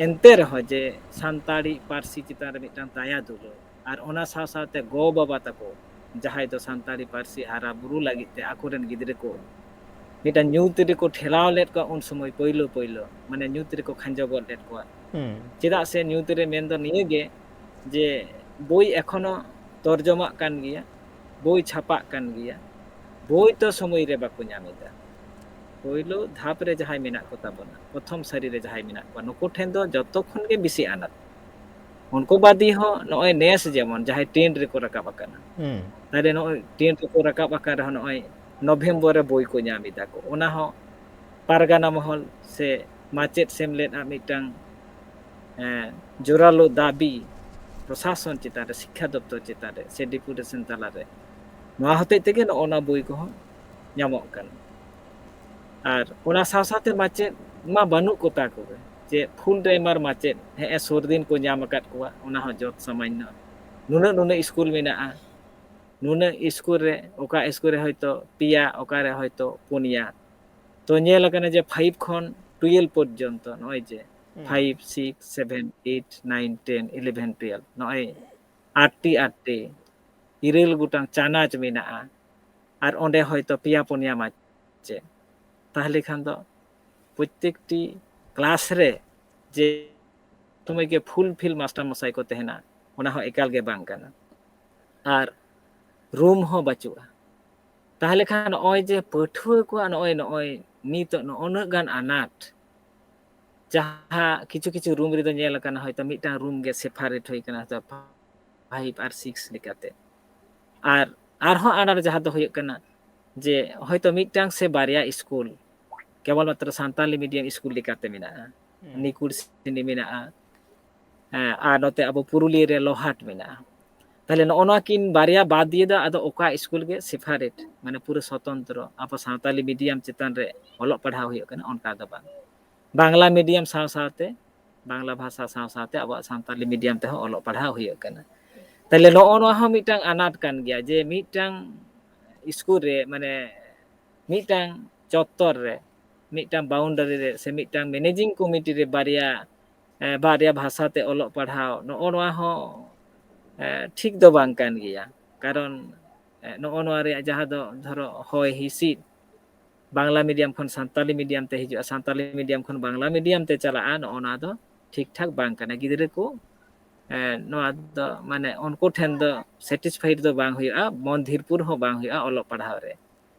ᱮᱱᱛᱮ ᱨᱮᱦᱚᱸ ᱡᱮ ᱥᱟᱱᱛᱟᱲᱤ ᱯᱟᱹᱨᱥᱤ ᱪᱮᱛᱟᱱ ᱨᱮ ᱢᱤᱫᱴᱟᱝ ᱫᱟᱭᱟ ᱫᱩᱞᱟᱹᱲ, ᱟᱨ ᱚᱱᱟ ᱥᱟᱶ ᱥᱟᱶᱛᱮ ᱜᱚ ᱵᱟᱵᱟ ᱛᱟᱠᱚ, ᱡᱟᱦᱟᱸᱭ ᱫᱚ ᱥᱟᱱᱛᱟᱲᱤ ᱯᱟᱹᱨᱥᱤ ᱦᱟᱨᱟ ᱵᱩᱨᱩ ᱞᱟᱹᱜᱤᱫ ᱛᱮ ᱟᱠᱚᱨᱮᱱ ᱜᱤᱫᱽᱨᱟᱹ ᱠᱚ ᱢᱤᱫᱴᱟᱝ ᱧᱩᱛ ᱨᱮᱠᱚ ᱴᱷᱮᱞᱟᱣ ᱞᱮᱫ ᱠᱚᱣᱟ ᱩᱱ ᱥᱚᱢᱚᱭ ᱯᱳᱭᱞᱳ ᱯᱳᱭᱞᱳ, ᱢᱟᱱᱮ ᱧᱩᱛ ᱨᱮᱠᱚ ᱠᱷᱟᱸᱡᱚ ᱜᱚᱫ ᱞᱮᱫ ᱠᱚᱣᱟ᱾ ᱦᱩᱸ᱾ ᱪᱮᱫᱟᱜ ᱥᱮ ᱧᱩᱛ ᱨᱮ ᱢᱮᱱᱫᱚ ᱱᱤᱭᱟᱹ ᱜᱮ ᱡᱮ ᱵᱳᱭ ᱮᱠᱷᱚᱱᱳ ᱛᱚᱨᱡᱚᱢᱟᱜ ᱠᱟᱱ ᱜᱮᱭᱟ, ᱵᱳᱭ ᱪᱷᱟᱯᱟᱜ ᱠᱟᱱ ᱜᱮᱭᱟ, ᱵᱳᱭ ᱛᱚ ᱥᱚᱢᱚᱭ ᱨᱮ ᱵᱟᱠᱚ ᱧᱟᱢ ᱮᱫᱟ᱾ ᱯᱳᱭᱞᱳ ᱫᱷᱟᱯ ᱨᱮ ᱡᱟᱦᱟᱸᱭ ᱢᱮᱱᱟᱜ ᱠᱚ ᱛᱟᱵᱚᱱᱟ, ᱯᱨᱚᱛᱷᱚᱢ ᱥᱟᱹᱨᱤ ᱨᱮ ᱡᱟᱦᱟᱸᱭ ᱢᱮᱱᱟᱜ ᱠᱚᱣᱟ, ᱱᱩᱠᱩ ᱴᱷᱮᱱ ᱫᱚ ᱡᱚᱛᱚ ᱠᱷᱚᱱ ᱜᱮ ᱵᱮᱥᱤ ᱟᱱᱟᱴ᱾ ᱩᱱᱠᱩ ᱵᱟᱫᱮ ᱦᱚᱸ ᱱᱚᱜᱼᱚᱭ ᱱᱮᱥ ᱡᱮᱢᱚᱱ ᱡᱟᱦᱟᱸᱭ ten ᱨᱮᱠᱚ ᱨᱟᱠᱟᱵ ᱟᱠᱟᱱᱟ, ᱦᱩᱸ᱾ ᱛᱟᱦᱞᱮ ᱱᱚᱜᱼᱚᱭ ten ᱨᱮᱠᱚ ᱨᱟᱠᱟᱵ ᱟᱠᱟᱱ ᱨᱮᱦᱚᱸ ᱱᱚᱜᱼᱚᱭ ᱱᱚᱵᱷᱮᱢᱵᱚᱨ ᱨᱮ ᱵᱳᱭ ᱠᱚ ᱧᱟᱢ ᱮᱫᱟ ᱠᱚ, ᱚᱱᱟ ᱦᱚᱸ ᱯᱟᱨᱜᱟᱱᱟ ᱢᱚᱦᱚᱞ ᱥᱮ ᱢᱟᱪᱮᱫ ᱥᱮᱢᱞᱮᱫ ᱟᱜ ᱢᱤᱫᱴᱟᱝ, ᱮᱸ, ᱡᱳᱨᱟᱞᱳ ᱫᱟᱹᱵᱤ ᱯᱨᱚᱥᱟᱥᱚᱱ ᱪᱮᱛᱟᱱ ᱨᱮ, ᱥᱤᱠᱠᱷᱟ ᱫᱚᱯᱛᱚᱨ ᱪᱮᱛᱟᱱ ᱨᱮ ᱥᱮ ᱰᱮᱯᱩᱴᱮᱥᱚᱱ ᱛᱟᱞᱟᱨᱮ, ᱱᱚᱣᱟ ᱦᱚᱛᱮᱡ ᱛᱮᱜᱮ ᱱᱚᱜᱼᱚ ᱱᱟ ᱵᱳᱭ ᱠᱚᱦᱚᱸ ᱧᱟᱢᱚᱜ ᱠᱟᱱᱟ᱾ ᱟᱨ ᱚᱱᱟ ᱥᱟᱶ ᱥᱟᱶᱛᱮ ᱢᱟᱪᱮᱫ ᱢᱟ ᱵᱟᱹᱱᱩᱜ ᱠᱚᱛᱟ ᱠᱚᱜᱮ, ᱡᱮ ᱯᱷᱩᱞ ᱴᱟᱭᱢᱟᱨ ᱢᱟᱪᱮᱫ ᱦᱮᱸ ᱥᱩᱨ ᱫᱤᱱ ᱠᱚ ᱧᱟᱢ ᱟᱠᱟᱫ ᱠᱚᱣᱟ, ᱚᱱᱟ ᱦᱚᱸ ᱡᱚᱛ ᱥᱟᱢᱟᱱᱱᱚ᱾ ᱱᱩᱱᱟᱹᱜ ᱱᱩᱱᱟᱹᱜ ᱥᱠᱩᱞ ᱢᱮᱱᱟᱜᱼᱟ, ᱱᱩᱱᱟᱹᱜ ᱥᱠᱩᱞ ᱨᱮ ᱚᱠᱟ ᱥᱠᱩᱞ ᱨᱮ ᱦᱚᱭᱛᱳ ᱯᱮᱭᱟ, ᱚᱠᱟᱨᱮ ᱦᱚᱭᱛᱳ ᱯᱩᱱᱭᱟ᱾ ᱛᱚ ᱧᱮᱞ ᱟᱠᱟᱱᱟ ᱡᱮ five ᱠᱷᱚᱱ twelve ᱯᱚᱨᱡᱚᱱᱛᱚ, ᱱᱚᱜᱼᱚᱭ ᱡᱮ ᱦᱩᱸ᱾ five, six, seven, eight, nine, ten, eleven, twelve, ᱱᱚᱜᱼᱚᱭ ᱟᱴᱴᱤ, ᱟᱴᱴᱤ, ᱤᱨᱟᱹᱞ ᱜᱚᱴᱟᱝ ᱪᱟᱱᱟᱪ ᱢᱮᱱᱟᱜᱼᱟ, ᱟᱨ ᱚᱸᱰᱮ ᱦᱚᱭᱛᱳ ᱯᱮᱭᱟ ᱯᱩᱱᱭᱟ ᱢᱟᱪᱮᱫ᱾ ᱛᱟᱦᱞᱮ ᱠᱷᱟᱱ ᱫᱚ ᱯᱨᱚᱛᱛᱮᱠᱴᱤ ᱠᱞᱟᱥ ᱨᱮ ᱡᱮ ᱥᱚᱢᱚᱭ ᱜᱮ ᱯᱷᱩᱞ ᱯᱷᱤᱞ ᱢᱟᱥᱴᱟᱨ ᱢᱚᱥᱟᱭ ᱠᱚ ᱛᱟᱦᱮᱱᱟ, ᱚᱱᱟ ᱦᱚᱸ ᱮᱠᱟᱞ ᱜᱮ ᱵᱟᱝ ᱠᱟᱱᱟ᱾ ᱟᱨ ᱨᱩᱢ ᱦᱚᱸ ᱵᱟᱹᱪᱩᱜᱼᱟ᱾ ᱛᱟᱦᱚᱞᱮ ᱠᱷᱟᱱ ᱱᱚᱜᱼᱚᱭ ᱡᱮ ᱯᱟᱹᱴᱷᱩᱣᱟᱹ ᱠᱚᱣᱟᱜ ᱱᱚᱜᱼᱚᱭ, ᱱᱚᱜᱼᱚᱭ ᱱᱤᱛᱚᱜ ᱱᱚᱜᱼᱚ ᱱᱩᱱᱟᱹᱜ ᱜᱟᱱ ᱟᱱᱟᱴ, ᱡᱟᱦᱟᱸ ᱠᱤᱪᱷᱩ ᱠᱤᱪᱷᱩ ᱨᱩᱢ ᱨᱮᱫᱚ ᱧᱮᱞ ᱟᱠᱟᱱᱟ, ᱦᱚᱭᱛᱳ ᱢᱤᱫᱴᱟᱝ ᱨᱩᱢ ᱜᱮ ᱥᱮᱯᱟᱨᱮᱴ ᱦᱩᱭ ᱟᱠᱟᱱᱟ, ᱦᱚᱭᱛᱳ ᱯᱷᱟᱭᱤᱵᱷ ᱟᱨ ᱥᱤᱠᱥ ᱞᱮᱠᱟᱛᱮ᱾ ᱟᱨ ᱟᱨᱦᱚᱸ ᱟᱱᱟᱴ ᱡᱟᱦᱟᱸ ᱫᱚ ᱦᱩᱭᱩᱜ ᱠᱟᱱᱟ ᱡᱮ ᱦᱚᱭᱛᱳ ᱢᱤᱫᱴᱟᱝ ᱥᱮ ᱵᱟᱨᱭᱟ ᱥᱠᱩᱞ ᱠᱮᱵᱚᱞ ᱢᱟᱛᱨᱚ ᱥᱟᱱᱛᱟᱞᱤ ᱢᱤᱰᱤᱭᱟᱢ ᱥᱠᱩᱞ ᱞᱮᱠᱟᱛᱮ ᱢᱮᱱᱟᱜᱼᱟ, ᱦᱩᱸ᱾ ᱱᱤᱠᱩᱲ ᱥᱤᱱᱤ ᱢᱮᱱᱟᱜᱼᱟ, ᱦᱮᱸ, ᱟᱨ ᱱᱚᱛᱮ ᱟᱵᱚ ᱯᱩᱨᱩᱞᱤᱭᱟᱹ ᱨᱮ ᱞᱚᱦᱟᱴ ᱢᱮᱱᱟᱜᱼᱟ᱾ ᱛᱟᱦᱞᱮ ᱱᱚᱜᱼᱚ ᱱᱚᱣᱟ ᱠᱤᱱ ᱵᱟᱨᱭᱟ ᱵᱟᱫ ᱫᱤᱭᱮ ᱫᱚ ᱟᱫᱚ ᱚᱠᱟ ᱥᱠᱩᱞ ᱜᱮ ᱥᱮᱯᱟᱨᱮᱴ, ᱢᱟᱱᱮ ᱯᱩᱨᱟᱹ ᱥᱚᱛᱚᱱᱛᱨᱚ ᱟᱵᱚ ᱥᱟᱱᱛᱟᱞᱤ ᱢᱤᱰᱤᱭᱟᱢ ᱪᱮᱛᱟᱱ ᱨᱮ ᱚᱞᱚᱜ ᱯᱟᱲᱦᱟᱣ ᱦᱩᱭᱩᱜ ᱠᱟᱱᱟ, ᱚᱱᱠᱟ ᱫᱚ ᱵᱟᱝ᱾ ᱵᱟᱝᱞᱟ ᱢᱤᱰᱤᱭᱟᱢ ᱥᱟᱶ ᱥᱟᱶᱛᱮ, ᱵᱟᱝᱞᱟ ᱵᱷᱟᱥᱟ ᱥᱟᱶ ᱥᱟᱶᱛᱮ ᱟᱵᱚᱣᱟᱜ ᱥᱟᱱᱛᱟᱞᱤ ᱢᱤᱰᱤᱭᱟᱢ ᱛᱮᱦᱚᱸ ᱚᱞᱚᱜ ᱯᱟᱲᱦᱟᱣ ᱦᱩᱭᱩᱜ ᱠᱟᱱᱟ᱾ ᱛᱟᱦᱞᱮ ᱱᱚᱜᱼᱚ ᱱᱚᱣᱟ ᱦᱚᱸ ᱢᱤᱫᱴᱟᱝ ᱟᱱᱟᱴ ᱠᱟᱱ ᱜᱮᱭᱟ ᱡᱮ ᱢᱤᱫᱴᱟᱝ ᱥᱠᱩᱞ ᱨᱮ, ᱢᱟᱱᱮ ᱢᱤᱫᱴᱟᱝ ᱪᱚᱛᱛᱚᱨ ᱨᱮ, ᱢᱤᱫᱴᱟᱝ ᱵᱟᱣᱩᱱᱰᱟᱨᱤ ᱨᱮ ᱥᱮ ᱢᱤᱫᱴᱟᱝ ᱢᱮᱱᱮᱡᱤᱝ ᱠᱚᱢᱤᱴᱤ ᱨᱮ ᱵᱟᱨᱭᱟ, ᱮ, ᱵᱟᱨᱭᱟ ᱵᱷᱟᱥᱟ ᱛᱮ ᱚᱞᱚᱜ ᱯᱟᱲᱦᱟᱣ, ᱱᱚᱜᱼᱚ ᱱᱚᱣᱟ ᱦᱚᱸ, ᱮ, ᱴᱷᱤᱠ ᱫᱚ ᱵᱟᱝ ᱠᱟᱱ ᱜᱮᱭᱟ᱾ ᱠᱟᱨᱚᱱ, ᱮ, ᱱᱚᱜᱼᱚ ᱱᱚᱣᱟ ᱨᱮᱭᱟᱜ ᱡᱟᱦᱟᱸ ᱫᱚ ᱫᱷᱚᱨᱚ ᱦᱚᱭ ᱦᱤᱸᱥᱤᱫ, ᱵᱟᱝᱞᱟ ᱢᱤᱰᱤᱭᱟᱢ ᱠᱷᱚᱱ ᱥᱟᱱᱛᱟᱞᱤ ᱢᱤᱰᱤᱭᱟᱢ ᱛᱮ ᱦᱤᱡᱩᱜᱼᱟ, ᱥᱟᱱᱛᱟᱞᱤ ᱢᱤᱰᱤᱭᱟᱢ ᱠᱷᱚᱱ ᱵᱟᱝᱞᱟ ᱢᱤᱰᱤᱭᱟᱢ ᱛᱮ ᱪᱟᱞᱟᱜᱼᱟ, ᱱᱚᱜᱼᱚ ᱱᱚᱣᱟ ᱫᱚ ᱴᱷᱤᱠ ᱴᱷᱟᱠ ᱵᱟᱝ ᱠᱟᱱᱟ᱾ ᱜᱤᱫᱽᱨᱟᱹ ᱠᱚ, ᱮ, ᱱᱚᱣᱟ ᱫᱚ ᱢᱟᱱᱮ ᱩᱱᱠᱩ ᱴᱷᱮᱱ ᱫᱚ ᱥᱮᱴᱤᱥᱯᱷᱟᱭᱤᱰ ᱫᱚ ᱵᱟᱝ ᱦᱩᱭᱩᱜᱼᱟ, ᱢᱚᱱ ᱫᱷᱤᱨᱯᱩᱨ ᱦᱚᱸ ᱵᱟᱝ ᱦᱩᱭᱩᱜᱼᱟ ᱚᱞᱚᱜ ᱯᱟᱲᱦᱟᱣ ᱨᱮ᱾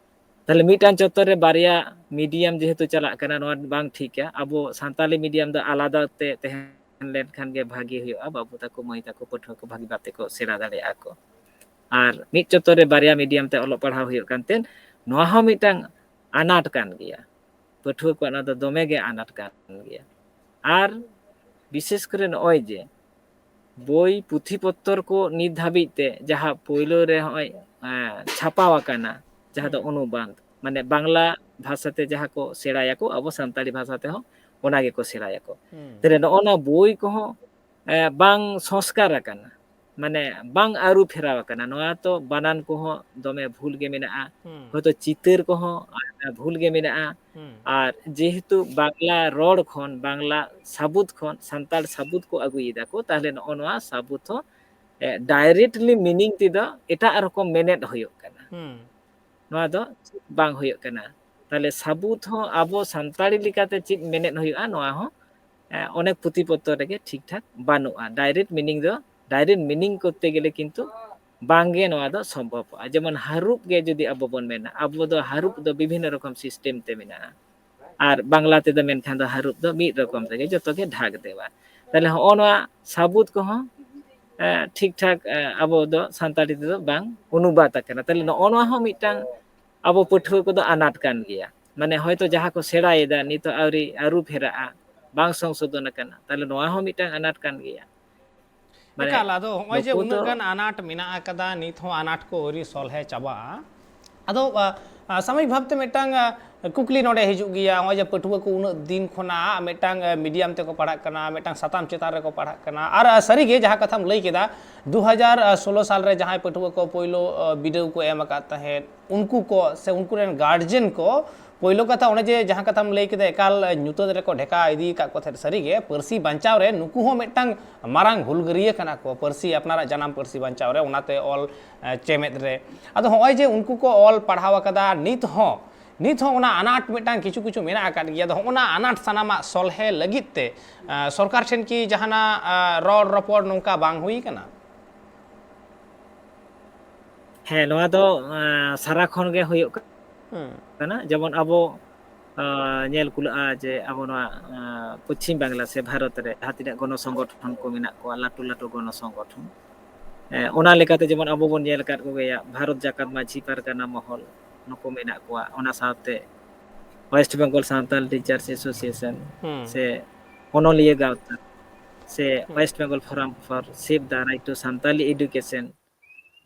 ᱛᱟᱦᱞᱮ ᱢᱤᱫᱴᱟᱝ ᱪᱚᱛᱛᱚᱨ ᱨᱮ ᱵᱟᱨᱭᱟ ᱢᱤᱰᱤᱭᱟᱢ ᱡᱮᱦᱮᱛᱩ ᱪᱟᱞᱟᱜ ᱠᱟᱱᱟ, ᱱᱚᱣᱟ ᱵᱟᱝ ᱴᱷᱤᱠᱟ᱾ ᱟᱵᱚ ᱥᱟᱱᱛᱟᱞᱤ ᱢᱤᱰᱤᱭᱟᱢ ᱫᱚ ᱟᱞᱟᱫᱟ ᱛᱮ ᱛᱟᱦᱮᱸ ᱞᱮᱱᱠᱷᱟᱱ ᱜᱮ ᱵᱷᱟᱜᱮ ᱦᱩᱭᱩᱜᱼᱟ, ᱵᱟᱹᱵᱩ ᱛᱟᱠᱚ ᱢᱟᱹᱭ ᱛᱟᱠᱚ ᱯᱟᱹᱴᱷᱩᱣᱟᱹ ᱠᱚ ᱵᱷᱟᱜᱮ ᱵᱷᱟᱵ ᱛᱮᱠᱚ ᱥᱮᱬᱟ ᱫᱟᱲᱮᱭᱟᱜᱼᱟ ᱠᱚ᱾ ᱟᱨ ᱢᱤᱫ ᱪᱚᱛᱛᱚᱨ ᱨᱮ ᱵᱟᱨᱭᱟ ᱢᱤᱰᱤᱭᱟᱢ ᱛᱮ ᱚᱞᱚᱜ ᱯᱟᱲᱦᱟᱣ ᱦᱩᱭᱩᱜ ᱠᱟᱱᱛᱮ ᱱᱚᱣᱟ ᱦᱚᱸ ᱢᱤᱫᱴᱟᱝ ᱟᱱᱟᱴ ᱠᱟᱱ ᱜᱮᱭᱟ, ᱯᱟᱹᱴᱷᱩᱣᱟᱹ ᱠᱚᱣᱟᱜ ᱱᱚᱣᱟ ᱫᱚ ᱫᱚᱢᱮ ᱜᱮ ᱟᱱᱟᱴ ᱠᱟᱱ ᱜᱮᱭᱟ᱾ ᱟᱨ ᱵᱤᱥᱮᱥ ᱠᱚᱨᱮ ᱱᱚᱜᱼᱚᱭ ᱡᱮ ᱵᱳᱭ ᱯᱩᱛᱷᱤ ᱯᱚᱛᱛᱚᱨ ᱠᱚ ᱱᱤᱛ ᱫᱷᱟᱹᱵᱤᱡ ᱛᱮ ᱡᱟᱦᱟᱸ ᱯᱳᱭᱞᱳ ᱨᱮ ᱦᱚᱸᱜᱼᱚᱭ, ᱮᱸ, ᱪᱷᱟᱯᱟᱣ ᱟᱠᱟᱱᱟ, ᱡᱟᱦᱟᱸ ᱫᱚ ᱦᱩᱸ᱾ ᱚᱱᱩᱵᱟᱫ, ᱢᱟᱱᱮ ᱵᱟᱝᱞᱟ ᱵᱷᱟᱥᱟ ᱛᱮ ᱡᱟᱦᱟᱸ ᱠᱚ ᱥᱮᱬᱟᱭᱟᱠᱚ, ᱟᱵᱚ ᱥᱟᱱᱛᱟᱲᱤ ᱵᱷᱟᱥᱟ ᱛᱮᱦᱚᱸ ᱚᱱᱟ ᱜᱮᱠᱚ ᱥᱮᱬᱟᱭᱟᱠᱚ᱾ ᱦᱩᱸ᱾ ᱛᱟᱦᱞᱮ ᱱᱚᱜᱼᱚ ᱱᱟ ᱵᱳᱭ ᱠᱚᱦᱚᱸ, ᱮᱸ, ᱵᱟᱝ ᱥᱚᱝᱥᱠᱟᱨ ᱟᱠᱟᱱᱟ, ᱢᱟᱱᱮ ᱵᱟᱝ ᱟᱹᱨᱩ ᱯᱷᱮᱨᱟᱣ ᱟᱠᱟᱱᱟ᱾ ᱱᱚᱣᱟ ᱛᱚ ᱵᱟᱱᱟᱱ ᱠᱚᱦᱚᱸ ᱫᱚᱢᱮ ᱵᱷᱩᱞ ᱜᱮ ᱢᱮᱱᱟᱜᱼᱟ, ᱦᱩᱸ᱾ ᱦᱚᱭᱛᱳ ᱪᱤᱛᱟᱹᱨ ᱠᱚᱦᱚᱸ ᱵᱷᱩᱞ ᱜᱮ ᱢᱮᱱᱟᱜᱼᱟ᱾ ᱦᱩᱸ᱾ ᱟᱨ ᱡᱮᱦᱮᱛᱩ ᱵᱟᱝᱞᱟ ᱨᱚᱲ ᱠᱷᱚᱱ, ᱵᱟᱝᱞᱟ ᱥᱟᱵᱩᱛ ᱠᱷᱚᱱ ᱥᱟᱱᱛᱟᱲ ᱥᱟᱵᱩᱛ ᱠᱚ ᱟᱹᱜᱩᱭᱮᱫᱟ ᱠᱚ, ᱛᱟᱦᱞᱮ ᱱᱚᱜᱼᱚ ᱱᱚᱣᱟ ᱥᱟᱵᱩᱛ ᱦᱚᱸ, ᱮ, ᱰᱟᱭᱨᱮᱠᱴᱞᱤ ᱢᱤᱱᱤᱝ ᱛᱮᱫᱚ ᱮᱴᱟᱜ ᱨᱚᱠᱚᱢ ᱢᱮᱱᱮᱫ ᱦᱩᱭᱩᱜ ᱠᱟᱱᱟ᱾ ᱦᱩᱸ᱾ ᱱᱚᱣᱟ ᱫᱚ ᱵᱟᱝ ᱦᱩᱭᱩᱜ ᱠᱟᱱᱟ᱾ ᱛᱟᱦᱞᱮ ᱥᱟᱵᱩᱛ ᱦᱚᱸ ᱟᱵᱚ ᱥᱟᱱᱛᱟᱲᱤ ᱞᱮᱠᱟᱛᱮ ᱪᱮᱫ ᱢᱮᱱᱮᱫ ᱦᱩᱭᱩᱜᱼᱟ, ᱱᱚᱣᱟ ᱦᱚᱸ, ᱚᱱᱮᱠ ᱯᱩᱛᱷᱤ ᱯᱚᱛᱚᱵ ᱨᱮᱜᱮ ᱴᱷᱤᱠ ᱴᱷᱟᱠ ᱵᱟᱹᱱᱩᱜᱼᱟ᱾ ᱰᱟᱭᱨᱮᱠᱴ ᱢᱤᱱᱤᱝ ᱫᱚ, ᱰᱟᱭᱨᱮᱠᱴ ᱢᱤᱱᱤᱝ ᱠᱚᱨᱛᱮ ᱜᱮᱞᱮ ᱠᱤᱱᱛᱩ ᱵᱟᱝᱜᱮ ᱱᱚᱣᱟ ᱫᱚ ᱥᱚᱢᱵᱷᱚᱵᱚᱜᱼᱟ᱾ ᱡᱮᱢᱚᱱ ᱦᱟᱹᱨᱩᱵ ᱜᱮ ᱡᱩᱫᱤ ᱟᱵᱚ ᱵᱚᱱ ᱢᱮᱱᱟ, ᱟᱵᱚ ᱫᱚ ᱦᱟᱹᱨᱩᱵ ᱫᱚ ᱵᱤᱵᱷᱤᱱᱱᱚ ᱨᱚᱠᱚᱢ ᱥᱤᱥᱴᱮᱢ ᱛᱮ ᱢᱮᱱᱟᱜᱼᱟ, ᱟᱨ ᱵᱟᱝᱞᱟ ᱛᱮᱫᱚ ᱢᱮᱱᱠᱷᱟᱱ ᱫᱚ ᱦᱟᱹᱨᱩᱵ ᱫᱚ ᱢᱤᱫ ᱨᱚᱠᱚᱢ ᱛᱮᱜᱮ ᱡᱚᱛᱚ ᱜᱮ ᱰᱷᱟᱠ ᱫᱮᱣᱟ᱾ ᱛᱟᱦᱞᱮ ᱦᱚᱸᱜᱼᱚ ᱱᱚᱣᱟ ᱥᱟᱵᱩᱛ ᱠᱚᱦᱚᱸ ᱴᱷᱤᱠ ᱴᱷᱟᱠ ᱟᱵᱚ ᱫᱚ ᱥᱟᱱᱛᱟᱲᱤ ᱛᱮᱫᱚ ᱵᱟᱝ ᱚᱱᱩᱵᱟᱫ ᱟᱠᱟᱱᱟ᱾ ᱛᱟᱦᱞᱮ ᱱᱚᱜᱼᱚ ᱱᱚᱣᱟ ᱦᱚᱸ ᱢᱤᱫᱴᱟᱝ ᱟᱵᱚ ᱯᱟᱹᱴᱷᱩᱣᱟᱹ ᱠᱚᱫᱚ ᱟᱱᱟᱴ ᱠᱟᱱ ᱜᱮᱭᱟ᱾ ᱢᱟᱱᱮ ᱦᱚᱭᱛᱚ ᱡᱟᱦᱟᱸ ᱠᱚ ᱥᱮᱬᱟᱭᱮᱫᱟ ᱱᱤᱛᱚᱜ ᱟᱹᱣᱨᱤ ᱟᱹᱨᱩ ᱯᱷᱮᱨᱟᱜᱼᱟ, ᱵᱟᱝ ᱥᱚᱝᱥᱳᱫᱷᱚᱱ ᱟᱠᱟᱱᱟ, ᱛᱟᱦᱞᱮ ᱱᱚᱣᱟ ᱦᱚᱸ ᱢᱤᱫᱴᱟᱝ ᱟᱱᱟᱴ ᱠᱟᱱ ᱜᱮᱭᱟ᱾ ᱢᱟᱱᱮ ᱮᱠᱟᱞ, ᱟᱫᱚ ᱦᱚᱸᱜᱼᱚᱭ ᱡᱮ ᱱᱩᱠᱩ ᱩᱱᱟᱹᱜ ᱫᱚ ᱜᱟᱱ ᱟᱱᱟᱴ ᱢᱮᱱᱟᱜ ᱟᱠᱟᱫᱟ, ᱱᱤᱛ ᱦᱚᱸ ᱟᱱᱟᱴ ᱠᱚ ᱟᱹᱣᱨᱤ ᱥᱚᱞᱦᱮ ᱪᱟᱵᱟᱜᱼᱟ᱾ ᱟᱫᱚ ᱟ, ᱟ, ᱥᱟᱢᱚᱭᱤᱠ ᱵᱷᱟᱵᱛᱮ ᱢᱤᱫᱴᱟᱝ ᱟ, ᱠᱩᱠᱞᱤ ᱱᱚᱰᱮ ᱦᱤᱡᱩᱜ ᱜᱮᱭᱟ, ᱱᱚᱜᱼᱚᱭ ᱡᱮ ᱯᱟᱹᱴᱷᱩᱣᱟᱹ ᱠᱚ ᱩᱱᱟᱹᱜ ᱫᱤᱱ ᱠᱷᱚᱱᱟᱜ ᱢᱤᱫᱴᱟᱝ ᱟ, ᱢᱤᱰᱤᱭᱟᱢ ᱛᱮᱠᱚ ᱯᱟᱲᱦᱟᱜ ᱠᱟᱱᱟ, ᱢᱤᱫᱴᱟᱝ ᱥᱟᱛᱟᱢ ᱪᱮᱛᱟᱱ ᱨᱮᱠᱚ ᱯᱟᱲᱦᱟᱜ ᱠᱟᱱᱟ, ᱟᱨ ᱟ, ᱥᱟᱹᱨᱤᱜᱮ ᱡᱟᱦᱟᱸ ᱠᱟᱛᱷᱟᱢ ᱞᱟᱹᱭ ᱠᱮᱫᱟ, ᱫᱩ ᱦᱟᱡᱟᱨ ᱥᱳᱞᱳ ᱥᱟᱞ ᱨᱮ ᱡᱟᱦᱟᱸᱭ ᱯᱟᱹᱴᱷᱩᱣᱟᱹ ᱠᱚ ᱯᱳᱭᱞᱳ ᱟ, ᱵᱤᱰᱟᱹᱣ ᱠᱚ ᱮᱢ ᱟᱠᱟᱫ ᱛᱟᱦᱮᱸᱫ, ᱩᱱᱠᱩ ᱠᱚ ᱥᱮ ᱩᱱᱠᱩ ᱨᱮᱱ ᱜᱟᱨᱡᱮᱱ ᱠᱚ ᱯᱳᱭᱞᱳ ᱠᱟᱛᱷᱟ, ᱚᱱᱮ ᱡᱮ ᱡᱟᱦᱟᱸ ᱠᱟᱛᱷᱟᱢ ᱞᱟᱹᱭ ᱠᱮᱫᱟ, ᱮᱠᱟᱞ ᱧᱩᱛᱟᱹᱛ ᱨᱮᱠᱚ ᱰᱷᱮᱠᱟ ᱤᱫᱤ ᱟᱠᱟᱫ ᱠᱚ ᱛᱟᱦᱮᱸᱫ᱾ ᱥᱟᱹᱨᱤᱜᱮ, ᱯᱟᱹᱨᱥᱤ ᱵᱟᱧᱪᱟᱣ ᱨᱮ ᱱᱩᱠᱩ ᱦᱚᱸ ᱢᱤᱫᱴᱟᱝ ᱢᱟᱨᱟᱝ ᱦᱩᱞᱜᱟᱹᱨᱤᱭᱟᱹ ᱠᱟᱱᱟ ᱠᱚ, ᱯᱟᱹᱨᱥᱤ, ᱟᱯᱱᱟᱨᱟᱜ ᱡᱟᱱᱟᱢ ᱯᱟᱹᱨᱥᱤ ᱵᱟᱧᱪᱟᱣ ᱨᱮ, ᱚᱱᱟᱛᱮ ᱚᱞ, ᱮ, ᱪᱮᱢᱮᱫ ᱨᱮ᱾ ᱟᱫᱚ ᱦᱚᱸᱜᱼᱚᱭ ᱡᱮ ᱩᱱᱠᱩ ᱠᱚ ᱚᱞ ᱯᱟᱲᱦᱟᱣ ᱟᱠᱟᱫᱟ, ᱱᱤᱛ ᱦᱚᱸ, ᱱᱤᱛ ᱦᱚᱸ ᱚᱱᱟ ᱟᱱᱟᱴ ᱢᱤᱫᱴᱟᱝ ᱠᱤᱪᱷᱩ ᱠᱤᱪᱷᱩ ᱢᱮᱱᱟᱜ ᱟᱠᱟᱫ ᱜᱮᱭᱟ᱾ ᱟᱫᱚ ᱦᱚᱸᱜᱼᱚ ᱱᱟ ᱟᱱᱟᱴ ᱥᱟᱱᱟᱢᱟᱜ ᱥᱚᱞᱦᱮ ᱞᱟᱹᱜᱤᱫ ᱛᱮ, ᱮ, ᱥᱚᱨᱠᱟᱨ ᱴᱷᱮᱱ ᱠᱤ ᱡᱟᱦᱟᱱᱟᱜ, ᱮ, ᱨᱚᱲ ᱨᱚᱯᱚᱲ ᱱᱚᱝᱠᱟ ᱵᱟᱝ ᱦᱩᱭ ᱟᱠᱟᱱᱟ? ᱦᱮᱸ, ᱱᱚᱣᱟ ᱫᱚ, ᱮᱸ, ᱥᱟᱨᱟ ᱠᱷᱚᱱ ᱜᱮ ᱦᱩᱭᱩᱜ ᱦᱩᱸ᱾ ᱠᱟᱱᱟ᱾ ᱡᱮᱢᱚᱱ ᱟᱵᱚ, ᱮᱸ, ᱧᱮᱞ ᱠᱩᱞᱟᱹᱜᱼᱟ ᱡᱮ ᱟᱵᱚ ᱱᱚᱣᱟ, ᱮᱸ, ᱯᱚᱪᱷᱤᱢ ᱵᱟᱝᱞᱟ ᱥᱮ ᱵᱷᱟᱨᱚᱛ ᱨᱮ ᱡᱟᱦᱟᱸ ᱛᱤᱱᱟᱹᱜ ᱜᱚᱱᱚ ᱥᱚᱝᱜᱚᱴᱷᱚᱱ ᱠᱚ ᱢᱮᱱᱟᱜ ᱠᱚᱣᱟ, ᱞᱟᱹᱴᱩ ᱞᱟᱹᱴᱩ ᱜᱚᱱᱚ ᱥᱚᱝᱜᱚᱴᱷᱚᱱ, ᱮᱸ, ᱚᱱᱟ ᱞᱮᱠᱟᱛᱮ ᱡᱮᱢᱚᱱ ᱟᱵᱚ ᱵᱚᱱ ᱧᱮᱞ ᱟᱠᱟᱫ ᱠᱚᱜᱮᱭᱟ, ᱵᱷᱟᱨᱚᱛ ᱡᱟᱠᱟᱛ ᱢᱟᱹᱡᱷᱤ ᱯᱟᱨᱜᱟᱱᱟ ᱢᱚᱦᱚᱞ, ᱱᱩᱠᱩ ᱢᱮᱱᱟᱜ ᱠᱚᱣᱟ, ᱚᱱᱟ ᱥᱟᱶᱛᱮ West Bengal Santal Teachers Association ᱦᱩᱸ᱾ ᱥᱮ ᱚᱱᱚᱞᱤᱭᱟᱹ ᱜᱟᱶᱛᱟ ᱥᱮ ᱦᱩᱸ᱾ West Bengal Forum for Save the Right to Santali Education,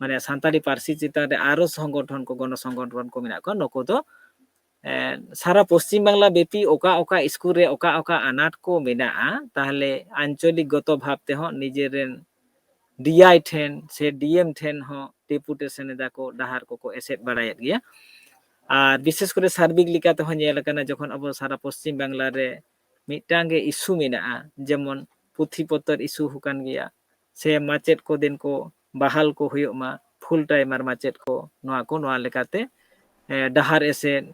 ᱢᱟᱱᱮ ᱥᱟᱱᱛᱟᱲᱤ ᱯᱟᱹᱨᱥᱤ ᱪᱮᱛᱟᱱ ᱨᱮ ᱟᱨᱚ ᱥᱚᱝᱜᱚᱴᱷᱚᱱ ᱠᱚ, ᱜᱚᱱᱚ ᱥᱚᱝᱜᱚᱴᱷᱚᱱ ᱠᱚ ᱢᱮᱱᱟᱜ ᱠᱚᱣᱟ, ᱱᱩᱠᱩ ᱫᱚ, ᱮ, ᱥᱟᱨᱟ ᱯᱚᱥᱪᱤᱢ ᱵᱟᱝᱞᱟ ᱵᱮᱯᱤ ᱚᱠᱟ ᱚᱠᱟ ᱥᱠᱩᱞ ᱨᱮ ᱚᱠᱟ ᱚᱠᱟ ᱟᱱᱟᱴ ᱠᱚ ᱢᱮᱱᱟᱜᱼᱟ, ᱛᱟᱦᱞᱮ ᱟᱧᱪᱚᱞᱤᱠ ᱜᱚᱛᱚ ᱵᱷᱟᱵ ᱛᱮᱦᱚᱸ ᱱᱤᱡᱮᱨᱮᱱ ᱰᱤ ᱟᱭ ᱴᱷᱮᱱ ᱥᱮ ᱰᱤ ᱮᱢ ᱴᱷᱮᱱ ᱦᱚᱸ ᱰᱮᱯᱩᱴᱮᱥᱚᱱ ᱮᱫᱟ ᱠᱚ, ᱰᱟᱦᱟᱨ ᱠᱚᱠᱚ ᱮᱥᱮᱫ ᱵᱟᱲᱟᱭᱮᱫ ᱜᱮᱭᱟ᱾ ᱟᱨ ᱵᱤᱥᱮᱥ ᱠᱚᱨᱮ ᱥᱟᱨᱵᱤᱠ ᱞᱮᱠᱟ ᱛᱮᱦᱚᱸ ᱧᱮᱞ ᱟᱠᱟᱱᱟ, ᱡᱚᱠᱷᱚᱱ ᱟᱵᱚ ᱥᱟᱨᱟ ᱯᱚᱥᱪᱤᱢ ᱵᱟᱝᱞᱟ ᱨᱮ ᱢᱤᱫᱴᱟᱝ ᱜᱮ ᱤᱥᱩ ᱢᱮᱱᱟᱜᱼᱟ, ᱡᱮᱢᱚᱱ ᱯᱩᱛᱷᱤ ᱯᱚᱛᱚᱵ ᱤᱥᱩ ᱦᱚᱸ ᱠᱟᱱ ᱜᱮᱭᱟ, ᱥᱮ ᱢᱟᱪᱮᱫ ᱠᱚ ᱫᱤᱱ ᱠᱚ ᱵᱟᱦᱟᱞ ᱠᱚ ᱦᱩᱭᱩᱜ ᱢᱟ, ᱯᱷᱩᱞ ᱴᱟᱭᱢᱟᱨ ᱢᱟᱪᱮᱫ ᱠᱚ, ᱱᱚᱣᱟ ᱠᱚ, ᱱᱚᱣᱟ ᱞᱮᱠᱟᱛᱮ, ᱮ, ᱰᱟᱦᱟᱨ ᱮᱥᱮᱫ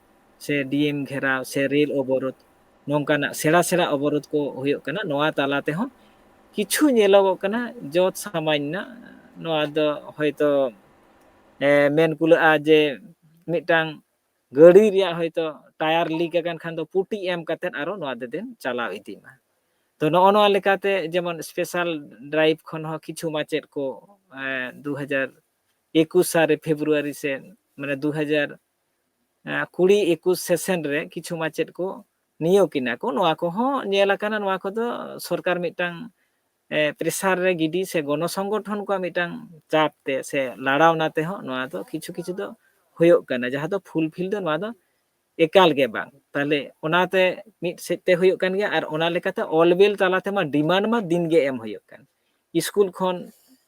ᱥᱮ ᱰᱤ ᱮᱢ ᱜᱷᱮᱨᱟᱣ ᱥᱮ ᱨᱮᱞ ᱚᱵᱚᱨᱳᱫᱷ, ᱱᱚᱝᱠᱟᱱᱟᱜ ᱥᱮᱬᱟ ᱥᱮᱬᱟ ᱚᱵᱚᱨᱳᱫᱷ ᱠᱚ ᱦᱩᱭᱩᱜ ᱠᱟᱱᱟ᱾ ᱱᱚᱣᱟ ᱛᱟᱞᱟ ᱛᱮᱦᱚᱸ ᱠᱤᱪᱷᱩ ᱧᱮᱞᱚᱜᱚᱜ ᱠᱟᱱᱟ, ᱡᱚᱛ ᱥᱟᱢᱟᱱᱱᱟ, ᱱᱚᱣᱟ ᱫᱚ ᱦᱚᱭᱛᱳ, ᱮ, ᱢᱮᱱ ᱠᱩᱞᱟᱹᱜᱼᱟ ᱡᱮ ᱢᱤᱫᱴᱟᱝ ᱜᱟᱹᱰᱤ ᱨᱮᱭᱟᱜ ᱦᱚᱭᱛᱳ ᱴᱟᱭᱟᱨ ᱞᱤᱠ ᱟᱠᱟᱱ ᱠᱷᱟᱱ ᱫᱚ ᱯᱩᱴᱤ ᱮᱢ ᱠᱟᱛᱮᱫ ᱟᱨᱚ ᱱᱚᱣᱟ ᱫᱚᱵᱮᱱ ᱪᱟᱞᱟᱣ ᱤᱫᱤ ᱢᱟ᱾ ᱛᱚ, ᱱᱚᱜᱼᱚ ᱱᱚᱣᱟ ᱞᱮᱠᱟᱛᱮ ᱡᱮᱢᱚᱱ ᱥᱯᱮᱥᱟᱞ ᱰᱨᱟᱭᱤᱵᱷ ᱠᱷᱚᱱ ᱦᱚᱸ ᱠᱤᱪᱷᱩ ᱢᱟᱪᱮᱫ ᱠᱚ, ᱮ, ᱫᱩ ᱦᱟᱡᱟᱨ ᱮᱠᱩᱥ ᱥᱟᱞ ᱨᱮ ᱯᱷᱮᱵᱽᱨᱩᱣᱟᱨᱤ ᱥᱮ, ᱢᱟᱱᱮ, ᱫᱩ ᱦᱟᱡᱟᱨ ᱠᱩᱲᱤ ᱮᱠᱩᱥ ᱥᱮᱥᱚᱱ ᱨᱮ ᱠᱤᱪᱷᱩ ᱢᱟᱪᱮᱫ ᱠᱚ ᱱᱤᱭᱳᱜᱽ ᱮᱱᱟ ᱠᱚ᱾ ᱱᱚᱣᱟ ᱠᱚᱦᱚᱸ ᱧᱮᱞ ᱟᱠᱟᱱᱟ, ᱱᱚᱣᱟ ᱠᱚᱫᱚ ᱥᱚᱨᱠᱟᱨ ᱢᱤᱫᱴᱟᱝ, ᱮ, ᱯᱨᱮᱥᱟᱨ ᱨᱮ ᱜᱤᱰᱤ ᱥᱮ ᱜᱚᱱᱚ ᱥᱚᱝᱜᱚᱴᱷᱚᱱ ᱠᱚᱣᱟᱜ ᱢᱤᱫᱴᱟᱝ ᱪᱟᱯ ᱛᱮ ᱥᱮ ᱞᱟᱲᱟᱣᱱᱟ ᱛᱮᱦᱚᱸ ᱱᱚᱣᱟ ᱫᱚ ᱠᱤᱪᱷᱩ ᱠᱤᱪᱷᱩ ᱫᱚ ᱦᱩᱭᱩᱜ ᱠᱟᱱᱟ, ᱡᱟᱦᱟᱸ ᱫᱚ ᱯᱷᱩᱞᱯᱷᱤᱞ ᱫᱚ ᱱᱚᱣᱟ ᱫᱚ ᱮᱠᱟᱞ ᱜᱮ ᱵᱟᱝ᱾ ᱛᱟᱦᱞᱮ ᱚᱱᱟᱛᱮ ᱢᱤᱫ ᱥᱮᱫ ᱛᱮ ᱦᱩᱭᱩᱜ ᱠᱟᱱ ᱜᱮᱭᱟ, ᱟᱨ ᱚᱱᱟ ᱞᱮᱠᱟᱛᱮ ᱚᱞ ᱵᱤᱞ ᱛᱟᱞᱟ ᱛᱮᱢᱟ ᱰᱤᱢᱟᱱᱰ ᱢᱟ ᱫᱤᱱ ᱜᱮ ᱮᱢ ᱦᱩᱭᱩᱜ ᱠᱟᱱ᱾ ᱥᱠᱩᱞ ᱠᱷᱚᱱ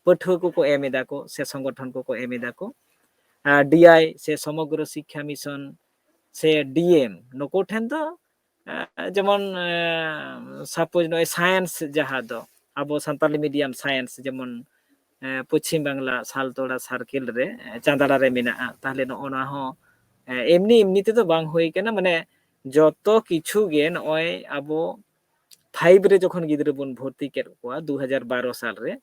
ᱯᱟᱹᱴᱷᱩᱣᱟᱹ ᱠᱚᱠᱚ ᱮᱢ ᱮᱫᱟ ᱠᱚ ᱥᱮ ᱥᱚᱝᱜᱚᱴᱷᱚᱱ ᱠᱚᱠᱚ ᱮᱢ ᱮᱫᱟ ᱠᱚ᱾ ᱟᱨ ᱰᱤ ᱟᱭ ᱥᱮ ᱥᱚᱢᱚᱜᱨᱚ ᱥᱤᱠᱠᱷᱟ ᱢᱤᱥᱚᱱ ᱥᱮ ᱰᱤ ᱮᱢ, ᱱᱩᱠᱩ ᱴᱷᱮᱱ ᱫᱚ, ᱮ, ᱡᱮᱢᱚᱱ, ᱮ, ᱥᱟᱯᱳᱡᱽ ᱱᱚᱜᱼᱚᱭ ᱥᱟᱭᱮᱱᱥ, ᱡᱟᱦᱟᱸ ᱫᱚ ᱟᱵᱚ ᱥᱟᱱᱛᱟᱞᱤ ᱢᱤᱰᱤᱭᱟᱢ ᱥᱟᱭᱮᱱᱥ, ᱡᱮᱢᱚᱱ, ᱮ, ᱯᱚᱪᱷᱤᱢ ᱵᱟᱝᱞᱟ ᱥᱟᱞᱛᱳᱲᱟ ᱥᱟᱨᱠᱮᱞ ᱨᱮ, ᱮ, ᱪᱟᱸᱫᱲᱟ ᱨᱮ ᱢᱮᱱᱟᱜᱼᱟ᱾ ᱛᱟᱦᱞᱮ ᱱᱚᱜᱼᱚ ᱱᱚᱣᱟ ᱦᱚᱸ, ᱮ, ᱮᱢᱱᱤ ᱮᱢᱱᱤ ᱛᱮᱫᱚ ᱵᱟᱝ ᱦᱩᱭ ᱠᱟᱱᱟ᱾ ᱢᱟᱱᱮ, ᱡᱚᱛᱚ ᱠᱤᱪᱷᱩ ᱜᱮ ᱱᱚᱜᱼᱚᱭ ᱟᱵᱚ ᱯᱷᱟᱭᱤᱵᱷ ᱨᱮ ᱡᱚᱠᱷᱚᱱ ᱜᱤᱫᱽᱨᱟᱹ ᱵᱚᱱ ᱵᱷᱚᱨᱛᱤ ᱠᱮᱫ ᱠᱚᱣᱟ ᱫᱩ ᱦᱟᱡᱟᱨ ᱵᱟᱨᱚ ᱥᱟᱞ ᱨᱮ,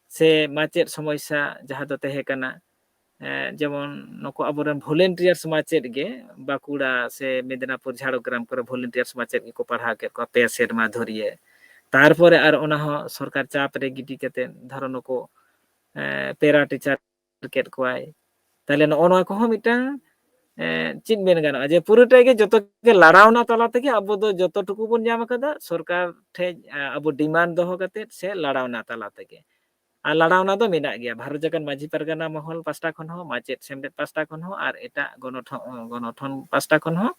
ᱥᱮ ᱢᱟᱪᱮᱫ ᱥᱚᱢᱚᱥᱥᱟ ᱡᱟᱦᱟᱸ ᱫᱚ ᱛᱟᱦᱮᱸ ᱠᱟᱱᱟ, ᱮ, ᱡᱮᱢᱚᱱ ᱱᱩᱠᱩ ᱟᱵᱚᱨᱮᱱ volunteers ᱢᱟᱪᱮᱫ ᱜᱮ ᱵᱟᱸᱠᱩᱲᱟ ᱥᱮ ᱢᱮᱫᱽᱱᱟᱯᱩᱨ, ᱡᱷᱟᱲᱜᱨᱟᱢ ᱠᱚᱨᱮ volunteers ᱢᱟᱪᱮᱫ ᱜᱮᱠᱚ ᱯᱟᱲᱦᱟᱣ ᱠᱮᱫ ᱠᱚᱣᱟ ᱯᱮ ᱥᱮᱨᱢᱟ ᱫᱷᱩᱨᱤᱭᱟᱹ᱾ ᱛᱟᱨᱯᱚᱨᱮ ᱟᱨ ᱚᱱᱟ ᱦᱚᱸ ᱥᱚᱨᱠᱟᱨ ᱪᱟᱯ ᱨᱮ ᱜᱤᱰᱤ ᱠᱟᱛᱮ, ᱫᱷᱚᱨᱚ, ᱱᱩᱠᱩ, ᱮ, ᱯᱮᱨᱟ ᱴᱤᱪᱟᱨ ᱠᱮᱫ ᱠᱚᱣᱟᱭ᱾ ᱛᱟᱦᱞᱮ ᱱᱚᱜᱼᱚ ᱱᱚᱣᱟ ᱠᱚᱦᱚᱸ ᱢᱤᱫᱴᱟᱝ, ᱮ, ᱪᱮᱫ ᱢᱮᱱ ᱜᱟᱱᱚᱜᱼᱟ, ᱡᱮ ᱯᱩᱨᱟᱹᱴᱟᱜ ᱜᱮ ᱡᱚᱛᱚ ᱜᱮ ᱞᱟᱲᱟᱣᱱᱟ ᱛᱟᱞᱟ ᱛᱮᱜᱮ ᱟᱵᱚ ᱫᱚ ᱡᱚᱛᱚ ᱴᱩᱠᱩ ᱵᱚᱱ ᱧᱟᱢ ᱟᱠᱟᱫᱟ, ᱥᱚᱨᱠᱟᱨ ᱴᱷᱮᱡ, ᱮ, ᱟᱵᱚ ᱰᱤᱢᱟᱱᱰ ᱫᱚᱦᱚ ᱠᱟᱛᱮ ᱥᱮ ᱞᱟᱲᱟᱣᱱᱟ ᱛᱟᱞᱟ ᱛᱮᱜᱮ᱾ ᱟᱨ ᱞᱟᱲᱟᱣᱱᱟ ᱫᱚ ᱢᱮᱱᱟᱜ ᱜᱮᱭᱟ, ᱵᱷᱟᱨᱚᱛ ᱡᱟᱠᱟᱛ ᱢᱟᱹᱡᱷᱤ ᱯᱟᱨᱜᱟᱱᱟ ᱢᱚᱦᱚᱞ ᱯᱟᱥᱴᱟ ᱠᱷᱚᱱ ᱦᱚᱸ, ᱢᱟᱪᱮᱫ ᱥᱮᱢᱞᱮᱫ ᱯᱟᱥᱴᱟ ᱠᱷᱚᱱ ᱦᱚᱸ, ᱟᱨ ᱮᱴᱟᱜ ᱜᱚᱱᱚᱴᱷᱚ-, ᱜᱚᱱᱚᱴᱷᱚᱱ ᱯᱟᱥᱴᱟ ᱠᱷᱚᱱ ᱦᱚᱸ,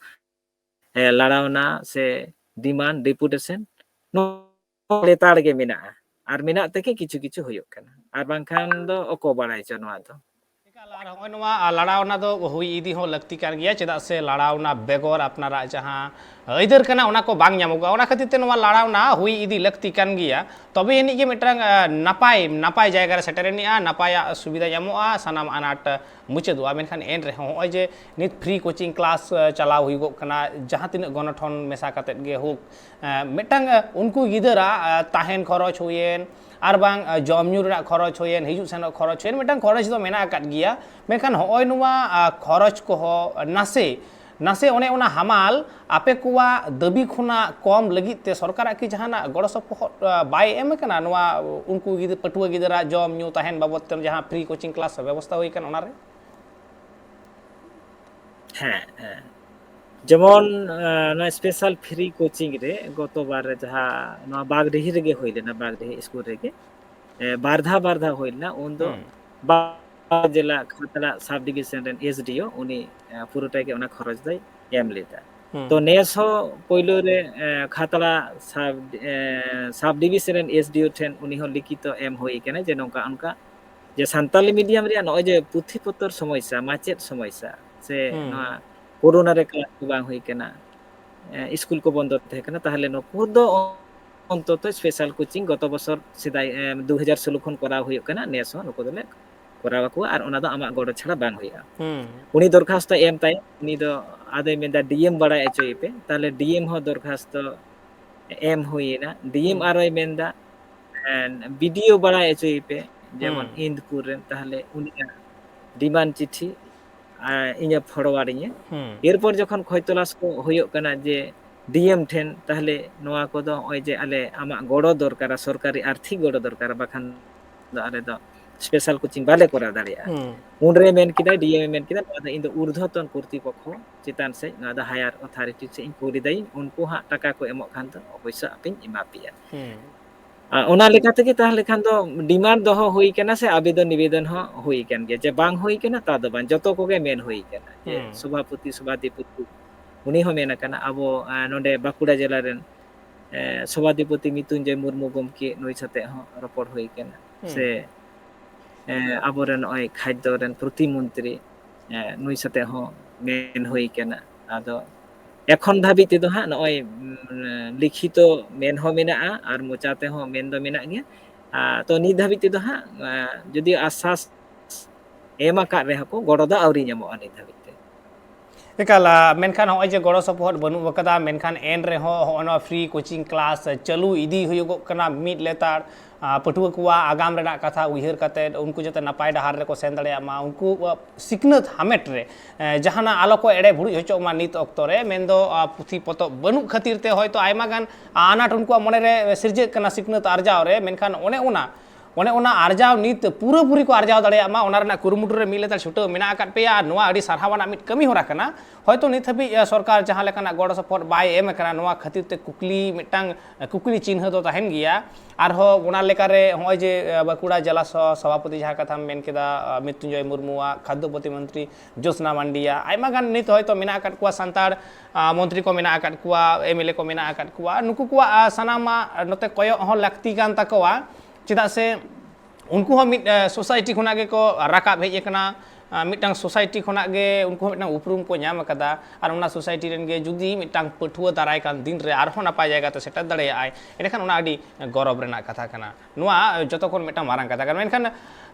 ᱮ, ᱞᱟᱲᱟᱣᱱᱟ ᱥᱮ ᱰᱤᱢᱟᱱᱰ, ᱰᱮᱯᱩᱴᱮᱥᱚᱱ, ᱱᱚᱣᱟ ᱞᱮᱛᱟᱲ ᱜᱮ ᱢᱮᱱᱟᱜᱼᱟ᱾ ᱟᱨ ᱢᱮᱱᱟᱜ ᱛᱮᱜᱮ ᱠᱤᱪᱷᱩ ᱠᱤᱪᱷᱩ ᱦᱩᱭᱩᱜ ᱠᱟᱱᱟ, ᱟᱨ ᱵᱟᱝᱠᱷᱟᱱ ᱫᱚ ᱚᱠᱚ ᱵᱟᱲᱟᱭ ᱪᱚ ᱱᱚᱣᱟ ᱫᱚ᱾ ᱮᱠᱟᱞ, ᱟᱨ ᱱᱚᱜᱼᱚᱭ ᱱᱚᱣᱟ, ᱟ, ᱞᱟᱲᱟᱣᱱᱟ ᱫᱚ ᱦᱩᱭ ᱤᱫᱤ ᱦᱚᱸ ᱞᱟᱹᱠᱛᱤ ᱠᱟᱱ ᱜᱮᱭᱟ, ᱪᱮᱫᱟᱜ ᱥᱮ ᱞᱟᱲᱟᱣᱱᱟ ᱵᱮᱜᱚᱨ ᱟᱯᱱᱟᱨᱟᱜ ᱡᱟᱦᱟᱸ ᱟᱹᱭᱫᱟᱹᱨ ᱠᱟᱱᱟ, ᱚᱱᱟ ᱠᱚ ᱵᱟᱝ ᱧᱟᱢᱚᱜᱼᱟ᱾ ᱚᱱᱟ ᱠᱷᱟᱹᱛᱤᱨ ᱛᱮ ᱱᱚᱣᱟ ᱞᱟᱲᱟᱣᱱᱟ ᱦᱩᱭ ᱤᱫᱤ ᱞᱟᱹᱠᱛᱤ ᱠᱟᱱ ᱜᱮᱭᱟ᱾ ᱛᱚᱵᱮ ᱟᱹᱱᱤᱡ ᱜᱮ ᱢᱤᱫᱴᱟᱝ, ᱟ, ᱱᱟᱯᱟᱭ, ᱱᱟᱯᱟᱭ ᱡᱟᱭᱜᱟ ᱨᱮ ᱥᱮᱴᱮᱨ ᱟᱹᱱᱤᱡᱼᱟ, ᱱᱟᱯᱟᱭᱟᱜ ᱥᱩᱵᱤᱫᱷᱟ ᱧᱟᱢᱚᱜᱼᱟ, ᱥᱟᱱᱟᱢ ᱟᱱᱟᱴ ᱢᱩᱪᱟᱹᱫᱚᱜᱼᱟ᱾ ᱢᱮᱱᱠᱷᱟᱱ ᱮᱱ ᱨᱮᱦᱚᱸ ᱱᱚᱜᱼᱚᱭ ᱡᱮ ᱱᱤᱛ free coaching class, ᱟ, ᱪᱟᱞᱟᱣ ᱦᱩᱭᱩᱜᱚᱜ ᱠᱟᱱᱟ, ᱡᱟᱦᱟᱸ ᱛᱤᱱᱟᱹᱜ ᱜᱚᱱᱚᱴᱷᱚᱱ ᱢᱮᱥᱟ ᱠᱟᱛᱮᱫ ᱜᱮ ᱦᱳᱠ, ᱟ, ᱢᱤᱫᱴᱟᱝ, ᱟ, ᱩᱱᱠᱩ ᱜᱤᱫᱟᱹᱨᱟᱜ, ᱟ, ᱛᱟᱦᱮᱱ ᱠᱷᱚᱨᱚᱪ ᱦᱩᱭᱮᱱ, ᱟᱨ ᱵᱟᱝ, ᱟ, ᱡᱚᱢ ᱧᱩ ᱨᱮᱱᱟᱜ ᱠᱷᱚᱨᱚᱪ ᱦᱩᱭᱮᱱ, ᱦᱤᱡᱩᱜ ᱥᱮᱱᱚᱜ ᱠᱷᱚᱨᱚᱪ ᱦᱩᱭᱮᱱ, ᱢᱤᱫᱴᱟᱝ ᱠᱷᱚᱨᱚᱪ ᱫᱚ ᱢᱮᱱᱟᱜ ᱟᱠᱟᱫ ᱜᱮᱭᱟ᱾ ᱢᱮᱱᱠᱷᱟᱱ ᱦᱚᱸᱜᱼᱚᱭ ᱱᱚᱣᱟ, ᱟ, ᱠᱷᱚᱨᱚᱪ ᱠᱚᱦᱚᱸ ᱱᱟᱥᱮ, ᱱᱟᱥᱮ ᱚᱱᱮ ᱚᱱᱟ ᱦᱟᱢᱟᱞ ᱟᱯᱮ ᱠᱚᱣᱟᱜ ᱫᱟᱹᱵᱤ ᱠᱷᱚᱱᱟᱜ ᱠᱚᱢ ᱞᱟᱹᱜᱤᱫ ᱛᱮ ᱥᱚᱨᱠᱟᱨᱟᱜ ᱠᱤ ᱡᱟᱦᱟᱱᱟᱜ ᱜᱚᱲᱚ ᱥᱚᱯᱚᱦᱚᱫ, ᱟ, ᱵᱟᱭ ᱮᱢ ᱟᱠᱟᱱᱟ ᱱᱚᱣᱟ, ᱩᱱᱠᱩ ᱜᱤᱫᱟᱹ-, ᱯᱟᱹᱴᱷᱩᱣᱟᱹ ᱜᱤᱫᱟᱹᱨᱟᱜ ᱡᱚᱢ ᱧᱩ ᱛᱟᱦᱮᱱ ᱵᱟᱵᱚᱫ ᱛᱮ ᱡᱟᱦᱟᱸ free coaching class ᱵᱮᱵᱚᱥᱛᱷᱟ ᱦᱩᱭ ᱟᱠᱟᱱ ᱚᱱᱟᱨᱮ? ᱦᱮᱸ, ᱦᱮᱸ᱾ ᱡᱮᱢᱚᱱ, ᱟ, ᱱᱚᱣᱟ special free coaching ᱨᱮ ᱜᱚᱛᱚ ᱵᱟᱨ ᱨᱮ ᱡᱟᱦᱟᱸ ᱱᱚᱣᱟ ᱵᱟᱜᱽᱰᱤᱦᱤ ᱨᱮᱜᱮ ᱦᱩᱭ ᱞᱮᱱᱟ, ᱵᱟᱜᱽᱰᱤᱦᱤ ᱥᱠᱩᱞ ᱨᱮᱜᱮ, ᱮ, ᱵᱟᱨ ᱫᱷᱟᱣ, ᱵᱟᱨ ᱫᱷᱟᱣ ᱦᱩᱭ ᱞᱮᱱᱟ᱾ ᱩᱱ ᱫᱚ ᱦᱩᱸ᱾ ᱵᱟᱨ ᱡᱮᱞᱟ ᱠᱷᱟᱛᱲᱟ sub division ᱨᱮᱱ S D O ᱩᱱᱤ, ᱮ, ᱯᱩᱨᱟᱹᱴᱟ ᱜᱮ ᱚᱱᱟ ᱠᱷᱚᱨᱚᱪ ᱫᱚᱭ ᱮᱢ ᱞᱮᱫᱟ᱾ ᱦᱩᱸ᱾ ᱛᱚ ᱱᱮᱥ ᱦᱚᱸ ᱯᱳᱭᱞᱳ ᱨᱮ, ᱮ, ᱠᱷᱟᱛᱲᱟ sub, ᱮ, sub division ᱨᱮᱱ S D O ᱴᱷᱮᱱ ᱩᱱᱤ ᱦᱚᱸ ᱞᱤᱠᱷᱤᱛᱚ ᱮᱢ ᱦᱩᱭ ᱠᱟᱱᱟ ᱡᱮ ᱱᱚᱝᱠᱟ ᱚᱱᱠᱟ ᱡᱮ ᱥᱟᱱᱛᱟᱞᱤ medium ᱨᱮᱭᱟᱜ ᱱᱚᱜᱼᱚᱭ ᱡᱮ ᱯᱩᱛᱷᱤ ᱯᱚᱛᱚᱨ ᱥᱚᱢᱚᱥᱥᱟ, ᱢᱟᱪᱮᱫ ᱥᱚᱢᱚᱥᱥᱟ, ᱥᱮ ᱦᱩᱸ᱾ ᱱᱚᱣᱟ ᱠᱳᱨᱳᱱᱟ ᱨᱮ class ᱠᱚ ᱵᱟᱝ ᱦᱩᱭ ᱠᱟᱱᱟ, ᱮ, ᱥᱠᱩᱞ ᱠᱚ ᱵᱚᱱᱫᱚ ᱛᱟᱦᱮᱸ ᱠᱟᱱᱟ, ᱛᱟᱦᱚᱞᱮ ᱱᱩᱠᱩ ᱫᱚ ᱚᱱᱛᱚᱛᱚ special coaching ᱜᱚᱛᱚ ᱵᱚᱪᱷᱚᱨ ᱥᱮᱫᱟᱭ, ᱮ, ᱫᱩ ᱦᱟᱡᱟᱨ ᱥᱳᱞᱳ ᱠᱷᱚᱱ ᱠᱚᱨᱟᱣ ᱦᱩᱭᱩᱜ ᱠᱟᱱᱟ, ᱱᱮᱥ ᱦᱚᱸ ᱱᱩᱠᱩ ᱫᱚᱞᱮ ᱠᱚᱨᱟᱣ ᱟᱠᱚᱣᱟ, ᱟᱨ ᱚᱱᱟ ᱫᱚ ᱟᱢᱟᱜ ᱜᱚᱲᱚ ᱪᱷᱟᱲᱟ ᱵᱟᱝ ᱦᱩᱭᱩᱜᱼᱟ᱾ ᱦᱩᱸ᱾ ᱩᱱᱤ ᱫᱚᱨᱠᱷᱟᱥᱛᱚ ᱮᱢ ᱛᱟᱭ, ᱩᱱᱤ ᱫᱚ ᱟᱫᱚᱭ ᱢᱮᱱᱫᱟ D M ᱵᱟᱲᱟᱭ ᱦᱚᱪᱚᱭᱮ ᱯᱮ, ᱛᱟᱦᱚᱞᱮ D M ᱦᱚᱸ ᱫᱚᱨᱠᱷᱟᱥᱛᱚ ᱮᱢ ᱦᱩᱭᱮᱱᱟ, D M ᱦᱩᱸ᱾ ᱟᱨᱚᱭ ᱢᱮᱱᱫᱟ, ᱮᱱ, B D O ᱵᱟᱲᱟᱭ ᱦᱚᱪᱚᱭᱮ ᱯᱮ, ᱡᱮᱢᱚᱱ ᱦᱩᱸ᱾ ᱤᱱᱫᱽᱯᱩᱨ ᱨᱮᱱ, ᱛᱟᱦᱚᱞᱮ ᱩᱱᱤᱭᱟᱜ demand ᱪᱤᱴᱷᱤ, ᱟ, ᱤᱧᱮ forward ᱤᱧᱟᱹ᱾ ᱦᱩᱸ᱾ ᱮᱨᱯᱚᱨ ᱡᱚᱠᱷᱚᱱ ᱠᱷᱚᱡᱽ ᱛᱚᱞᱟᱥ ᱠᱚ ᱦᱩᱭᱩᱜ ᱠᱟᱱᱟ ᱡᱮ D M ᱴᱷᱮᱱ, ᱛᱟᱦᱚᱞᱮ ᱱᱚᱣᱟ ᱠᱚᱫᱚ ᱱᱚᱜᱼᱚᱭ ᱡᱮ ᱟᱞᱮ ᱟᱢᱟᱜ ᱜᱚᱲᱚ ᱫᱚᱨᱠᱟᱨᱟ, ᱥᱚᱨᱠᱟᱨᱤ ᱟᱨᱛᱷᱤᱠ ᱜᱚᱲᱚ ᱫᱚᱨᱠᱟᱨᱟ, ᱵᱟᱠᱷᱟᱱ ᱫᱚ ᱟᱞᱮ ᱫᱚ special coaching ᱵᱟᱞᱮ ᱠᱚᱨᱟᱣ ᱫᱟᱲᱮᱭᱟᱜᱼᱟ᱾ ᱦᱩᱸ᱾ ᱩᱱᱨᱮ ᱢᱮᱱ ᱠᱮᱫᱟ, D M ᱮ ᱢᱮᱱ ᱠᱮᱫᱟ, "ᱱᱚᱣᱟ ᱫᱚ ᱤᱧ ᱫᱚ ᱩᱨᱫᱷᱚᱛᱚᱱ ᱠᱚᱨᱛᱤᱯᱚᱠᱠᱷᱚ ᱪᱮᱛᱟᱱ ᱥᱮᱫ, ᱱᱚᱣᱟ ᱫᱚ higher authority ᱥᱮᱫ ᱤᱧ ᱠᱩᱞ ᱮᱫᱟᱹᱧ, ᱩᱱᱠᱩ ᱦᱟᱸᱜ ᱴᱟᱠᱟ ᱠᱚ ᱮᱢᱚᱜ ᱠᱷᱟᱱ ᱫᱚ ᱚᱵᱚᱥᱥᱳᱭ ᱟᱯᱮᱧ ᱮᱢᱟ ᱯᱮᱭᱟ᱾" ᱦᱩᱸ᱾ ᱟ, ᱚᱱᱟ ᱞᱮᱠᱟ ᱛᱮᱜᱮ ᱛᱟᱦᱚᱞᱮ ᱠᱷᱟᱱ ᱫᱚ demand ᱫᱚᱦᱚ ᱦᱩᱭ ᱠᱟᱱᱟ ᱥᱮ ᱟᱵᱮᱫᱚᱱ ᱱᱤᱵᱮᱫᱚᱱ ᱦᱚᱸ ᱦᱩᱭ ᱠᱟᱱ ᱜᱮᱭᱟ, ᱡᱮ ᱵᱟᱝ ᱦᱩᱭ ᱠᱟᱱᱟ ᱛᱟ ᱫᱚ ᱵᱟᱝ, ᱡᱚᱛᱚ ᱠᱚᱜᱮ ᱢᱮᱱ ᱦᱩᱭ ᱠᱟᱱᱟ ᱡᱮ ᱦᱩᱸ᱾ ᱥᱚᱵᱷᱟᱯᱚᱛᱤ, ᱥᱚᱵᱷᱟᱫᱷᱤᱯᱚᱛᱤ ᱩᱱᱤ ᱦᱚᱸ ᱢᱮᱱ ᱟᱠᱟᱱᱟ, ᱟᱵᱚ, ᱟ, ᱱᱚᱰᱮ ᱵᱟᱸᱠᱩᱲᱟ ᱡᱮᱞᱟ ᱨᱮᱱ, ᱮ, ᱥᱚᱵᱷᱟᱫᱷᱤᱯᱚᱛᱤ ᱢᱤᱛᱩᱧᱡᱚᱭ ᱢᱩᱨᱢᱩ ᱜᱚᱢᱠᱮ ᱱᱩᱭ ᱥᱟᱛᱮᱜ ᱦᱚᱸ ᱨᱚᱯᱚᱲ ᱦᱩᱭ ᱠᱟᱱᱟ᱾ ᱦᱩᱸ᱾ ᱥᱮ ᱟᱵᱚᱨᱮᱱ ᱱᱚᱜᱼᱚᱭ ᱠᱷᱟᱫᱽᱫᱚ ᱨᱮᱱ ᱯᱨᱚᱛᱤᱢᱚᱱᱛᱨᱤ, ᱱᱩᱭ ᱥᱟᱛᱮ ᱦᱚᱸ ᱢᱮᱱ ᱦᱩᱭ ᱠᱟᱱᱟ᱾ ᱟᱫᱚ ᱮᱠᱷᱚᱱ ᱫᱷᱟᱹᱵᱤᱡ ᱛᱮᱫᱚ ᱦᱟᱸᱜ ᱱᱚᱜᱼᱚᱭ ᱞᱤᱠᱷᱤᱛᱚ ᱢᱮᱱ ᱦᱚᱸ ᱢᱮᱱᱟᱜᱼᱟ ᱟᱨ ᱢᱚᱪᱟ ᱛᱮᱦᱚᱸ ᱢᱮᱱ ᱫᱚ ᱢᱮᱱᱟᱜ ᱜᱮᱭᱟ᱾ ᱛᱚ ᱱᱤᱛ ᱫᱷᱟᱹᱵᱤᱡ ᱛᱮᱫᱚ ᱦᱟᱸᱜ ᱡᱩᱫᱤ ᱟᱥᱟᱥ ᱮᱢ ᱟᱠᱟᱫ ᱨᱮᱦᱚᱸ ᱠᱚ, ᱜᱚᱲᱚ ᱫᱚ ᱟᱹᱣᱨᱤ ᱧᱟᱢᱚᱜᱼᱟ ᱱᱤᱛ ᱫᱷᱟᱹᱵᱤᱡ ᱛᱮ᱾ ᱮᱠᱟᱞ, ᱢᱮᱱᱠᱷᱟᱱ ᱱᱚᱜᱼᱚᱭ ᱡᱮ ᱜᱚᱲᱚ ᱥᱚᱯᱚᱦᱚᱫ ᱵᱟᱹᱱᱩᱜ ᱟᱠᱟᱫᱟ, ᱢᱮᱱᱠᱷᱟᱱ ᱮᱱ ᱨᱮᱦᱚᱸ ᱦᱚᱸᱜᱼᱚ ᱱᱚᱣᱟ free coaching class ᱪᱟᱹᱞᱩ ᱤᱫᱤ ᱦᱩᱭᱩᱜᱚᱜ ᱠᱟᱱᱟ ᱢᱤᱫ ᱞᱮᱛᱟᱲ᱾ ᱯᱟᱹᱴᱷᱩᱣᱟᱹ ᱠᱚᱣᱟᱜ ᱟᱜᱟᱢ ᱨᱮᱱᱟᱜ ᱠᱟᱛᱷᱟ ᱩᱭᱦᱟᱹᱨ ᱠᱟᱛᱮ ᱩᱱᱠᱩ ᱡᱟᱛᱮ ᱱᱟᱯᱟᱭ ᱰᱟᱦᱟᱨ ᱨᱮᱠᱚ ᱥᱮᱱ ᱫᱟᱲᱮᱭᱟᱜ ᱢᱟ, ᱩᱱᱠᱩ ᱥᱤᱠᱷᱱᱟᱹᱛ ᱦᱟᱢᱮᱴ ᱨᱮ ᱡᱟᱦᱟᱱᱟᱜ ᱟᱞᱚ ᱠᱚ ᱮᱲᱮ ᱵᱷᱩᱲᱩᱡ ᱦᱚᱪᱚᱜ ᱢᱟ ᱱᱤᱛ ᱚᱠᱛᱚ ᱨᱮ, ᱢᱮᱱᱫᱚ ᱯᱩᱛᱷᱤ ᱯᱚᱛᱚᱵ ᱵᱟᱹᱱᱩᱜ ᱠᱷᱟᱹᱛᱤᱨ ᱛᱮ ᱦᱚᱭᱛᱳ ᱟᱭᱢᱟ ᱜᱟᱱ ᱟᱱᱟᱴ ᱩᱱᱠᱩᱣᱟᱜ ᱢᱚᱱᱮᱨᱮ ᱥᱤᱨᱡᱟᱹᱜ ᱠᱟᱱᱟ ᱥᱤᱠᱷᱱᱟᱹᱛ ᱟᱨᱡᱟᱣ ᱨᱮ, ᱢᱮᱱᱠᱷᱟᱱ ᱚᱱᱮ ᱚᱱᱟ ᱚᱱᱮ ᱚᱱᱟ ᱟᱨᱡᱟᱣ ᱱᱤᱛ ᱯᱩᱨᱟᱹᱯᱩᱨᱤ ᱠᱚ ᱟᱨᱡᱟᱣ ᱫᱟᱲᱮᱭᱟᱜ ᱢᱟ, ᱚᱱᱟ ᱨᱮᱱᱟᱜ ᱠᱩᱨᱩᱢᱩᱴᱩ ᱨᱮ ᱢᱤᱫ ᱞᱮᱛᱟᱲ ᱪᱷᱩᱴᱟᱹᱣ ᱢᱮᱱᱟᱜ ᱟᱠᱟᱫ ᱯᱮᱭᱟ᱾ ᱟᱨ ᱱᱚᱣᱟ ᱟᱹᱰᱤ ᱥᱟᱨᱦᱟᱣ ᱟᱱᱟᱜ ᱢᱤᱫ ᱠᱟᱹᱢᱤ ᱦᱚᱨᱟ ᱠᱟᱱᱟ᱾ ᱦᱚᱭᱛᱳ ᱱᱤᱛ ᱦᱟᱹᱵᱤᱡ ᱥᱚᱨᱠᱟᱨ ᱡᱟᱦᱟᱸ ᱞᱮᱠᱟᱱᱟᱜ ᱜᱚᱲᱚ ᱥᱚᱯᱚᱦᱚᱫ ᱵᱟᱭ ᱮᱢ ᱟᱠᱟᱱᱟ, ᱱᱚᱣᱟ ᱠᱷᱟᱹᱛᱤᱨ ᱛᱮ ᱠᱩᱠᱞᱤ ᱢᱤᱫᱴᱟᱝ ᱠᱩᱠᱞᱤ ᱪᱤᱱᱦᱟᱹ ᱫᱚ ᱛᱟᱦᱮᱱ ᱜᱮᱭᱟ᱾ ᱟᱨᱦᱚᱸ ᱚᱱᱟ ᱞᱮᱠᱟᱨᱮ ᱱᱚᱜᱼᱚᱭ ᱡᱮ ᱵᱟᱸᱠᱩᱲᱟ ᱡᱮᱞᱟ ᱥᱚᱵᱷᱟᱯᱚᱛᱤ ᱡᱟᱦᱟᱸ ᱠᱟᱛᱷᱟᱢ ᱢᱮᱱ ᱠᱮᱫᱟ, ᱢᱨᱤᱛᱩᱧᱡᱚᱭ ᱢᱩᱨᱢᱩᱣᱟᱜ, ᱠᱷᱟᱫᱽᱫᱚ ᱯᱨᱚᱛᱤᱢᱚᱱᱛᱨᱤ ᱡᱳᱥᱱᱟ ᱢᱟᱱᱰᱤᱭᱟ, ᱟᱭᱢᱟ ᱜᱟᱱ ᱱᱤᱛ ᱦᱚᱭᱛᱳ ᱢᱮᱱᱟᱜ ᱟᱠᱟᱫ ᱠᱚᱣᱟ ᱥᱟᱱᱛᱟᱲ ᱢᱚᱱᱛᱨᱤ ᱠᱚ ᱢᱮᱱᱟᱜ ᱟᱠᱟᱫ ᱠᱚᱣᱟ, ᱮᱢ ᱮᱞ ᱮ ᱠᱚ ᱢᱮᱱᱟᱜ ᱟᱠᱟᱫ ᱠᱚᱣᱟ, ᱱᱩᱠᱩ ᱠᱚᱣᱟᱜ ᱥᱟᱱᱟᱢᱟᱜ ᱱᱚᱛᱮ ᱠᱚᱭᱚᱜ ᱦᱚᱸ ᱞᱟᱹᱠᱛᱤ ᱠᱟᱱ ᱛᱟᱠᱚᱣᱟ᱾ ᱪᱮᱫᱟᱜ ᱥᱮ ᱩᱱᱠᱩ ᱦᱚᱸ ᱢᱤᱫ ᱥᱳᱥᱟᱭᱴᱤ ᱠᱷᱚᱱᱟᱜ ᱜᱮᱠᱚ ᱨᱟᱠᱟᱵ ᱦᱮᱡ ᱟᱠᱟᱱᱟ, ᱢᱤᱫᱴᱟᱝ ᱥᱳᱥᱟᱭᱴᱤ ᱠᱷᱚᱱᱟᱜ ᱜᱮ ᱩᱱᱠᱩ ᱦᱚᱸ ᱢᱤᱫᱴᱟᱝ ᱩᱯᱨᱩᱢ ᱠᱚ ᱧᱟᱢ ᱟᱠᱟᱫᱟ᱾ ᱟᱨ ᱚᱱᱟ ᱥᱳᱥᱟᱭᱴᱤ ᱨᱮᱱ ᱜᱮ ᱡᱩᱫᱤ ᱢᱤᱫᱴᱟᱝ ᱯᱟᱹᱴᱷᱩᱣᱟᱹ ᱫᱟᱨᱟᱭ ᱠᱟᱱ ᱫᱤᱱ ᱨᱮ ᱟᱨᱦᱚᱸ ᱱᱟᱯᱟᱭ ᱡᱟᱭᱜᱟ ᱛᱮ ᱥᱮᱴᱮᱨ ᱫᱟᱲᱮᱭᱟᱜᱼᱟᱭ, ᱮᱸᱰᱮᱠᱷᱟᱱ ᱚᱱᱟ ᱟᱹᱰᱤ ᱜᱚᱨᱚᱵᱽ ᱨᱮᱱᱟᱜ ᱠᱟᱛᱷᱟ ᱠᱟᱱᱟ᱾ ᱱᱚᱣᱟ ᱡᱚᱛᱚ ᱠᱷᱚᱱ ᱢᱤᱫᱴᱟᱝ ᱢᱟᱨᱟᱝ ᱠᱟᱛᱷᱟ ᱠᱟᱱᱟ᱾ ᱢᱮᱱᱠᱷᱟᱱ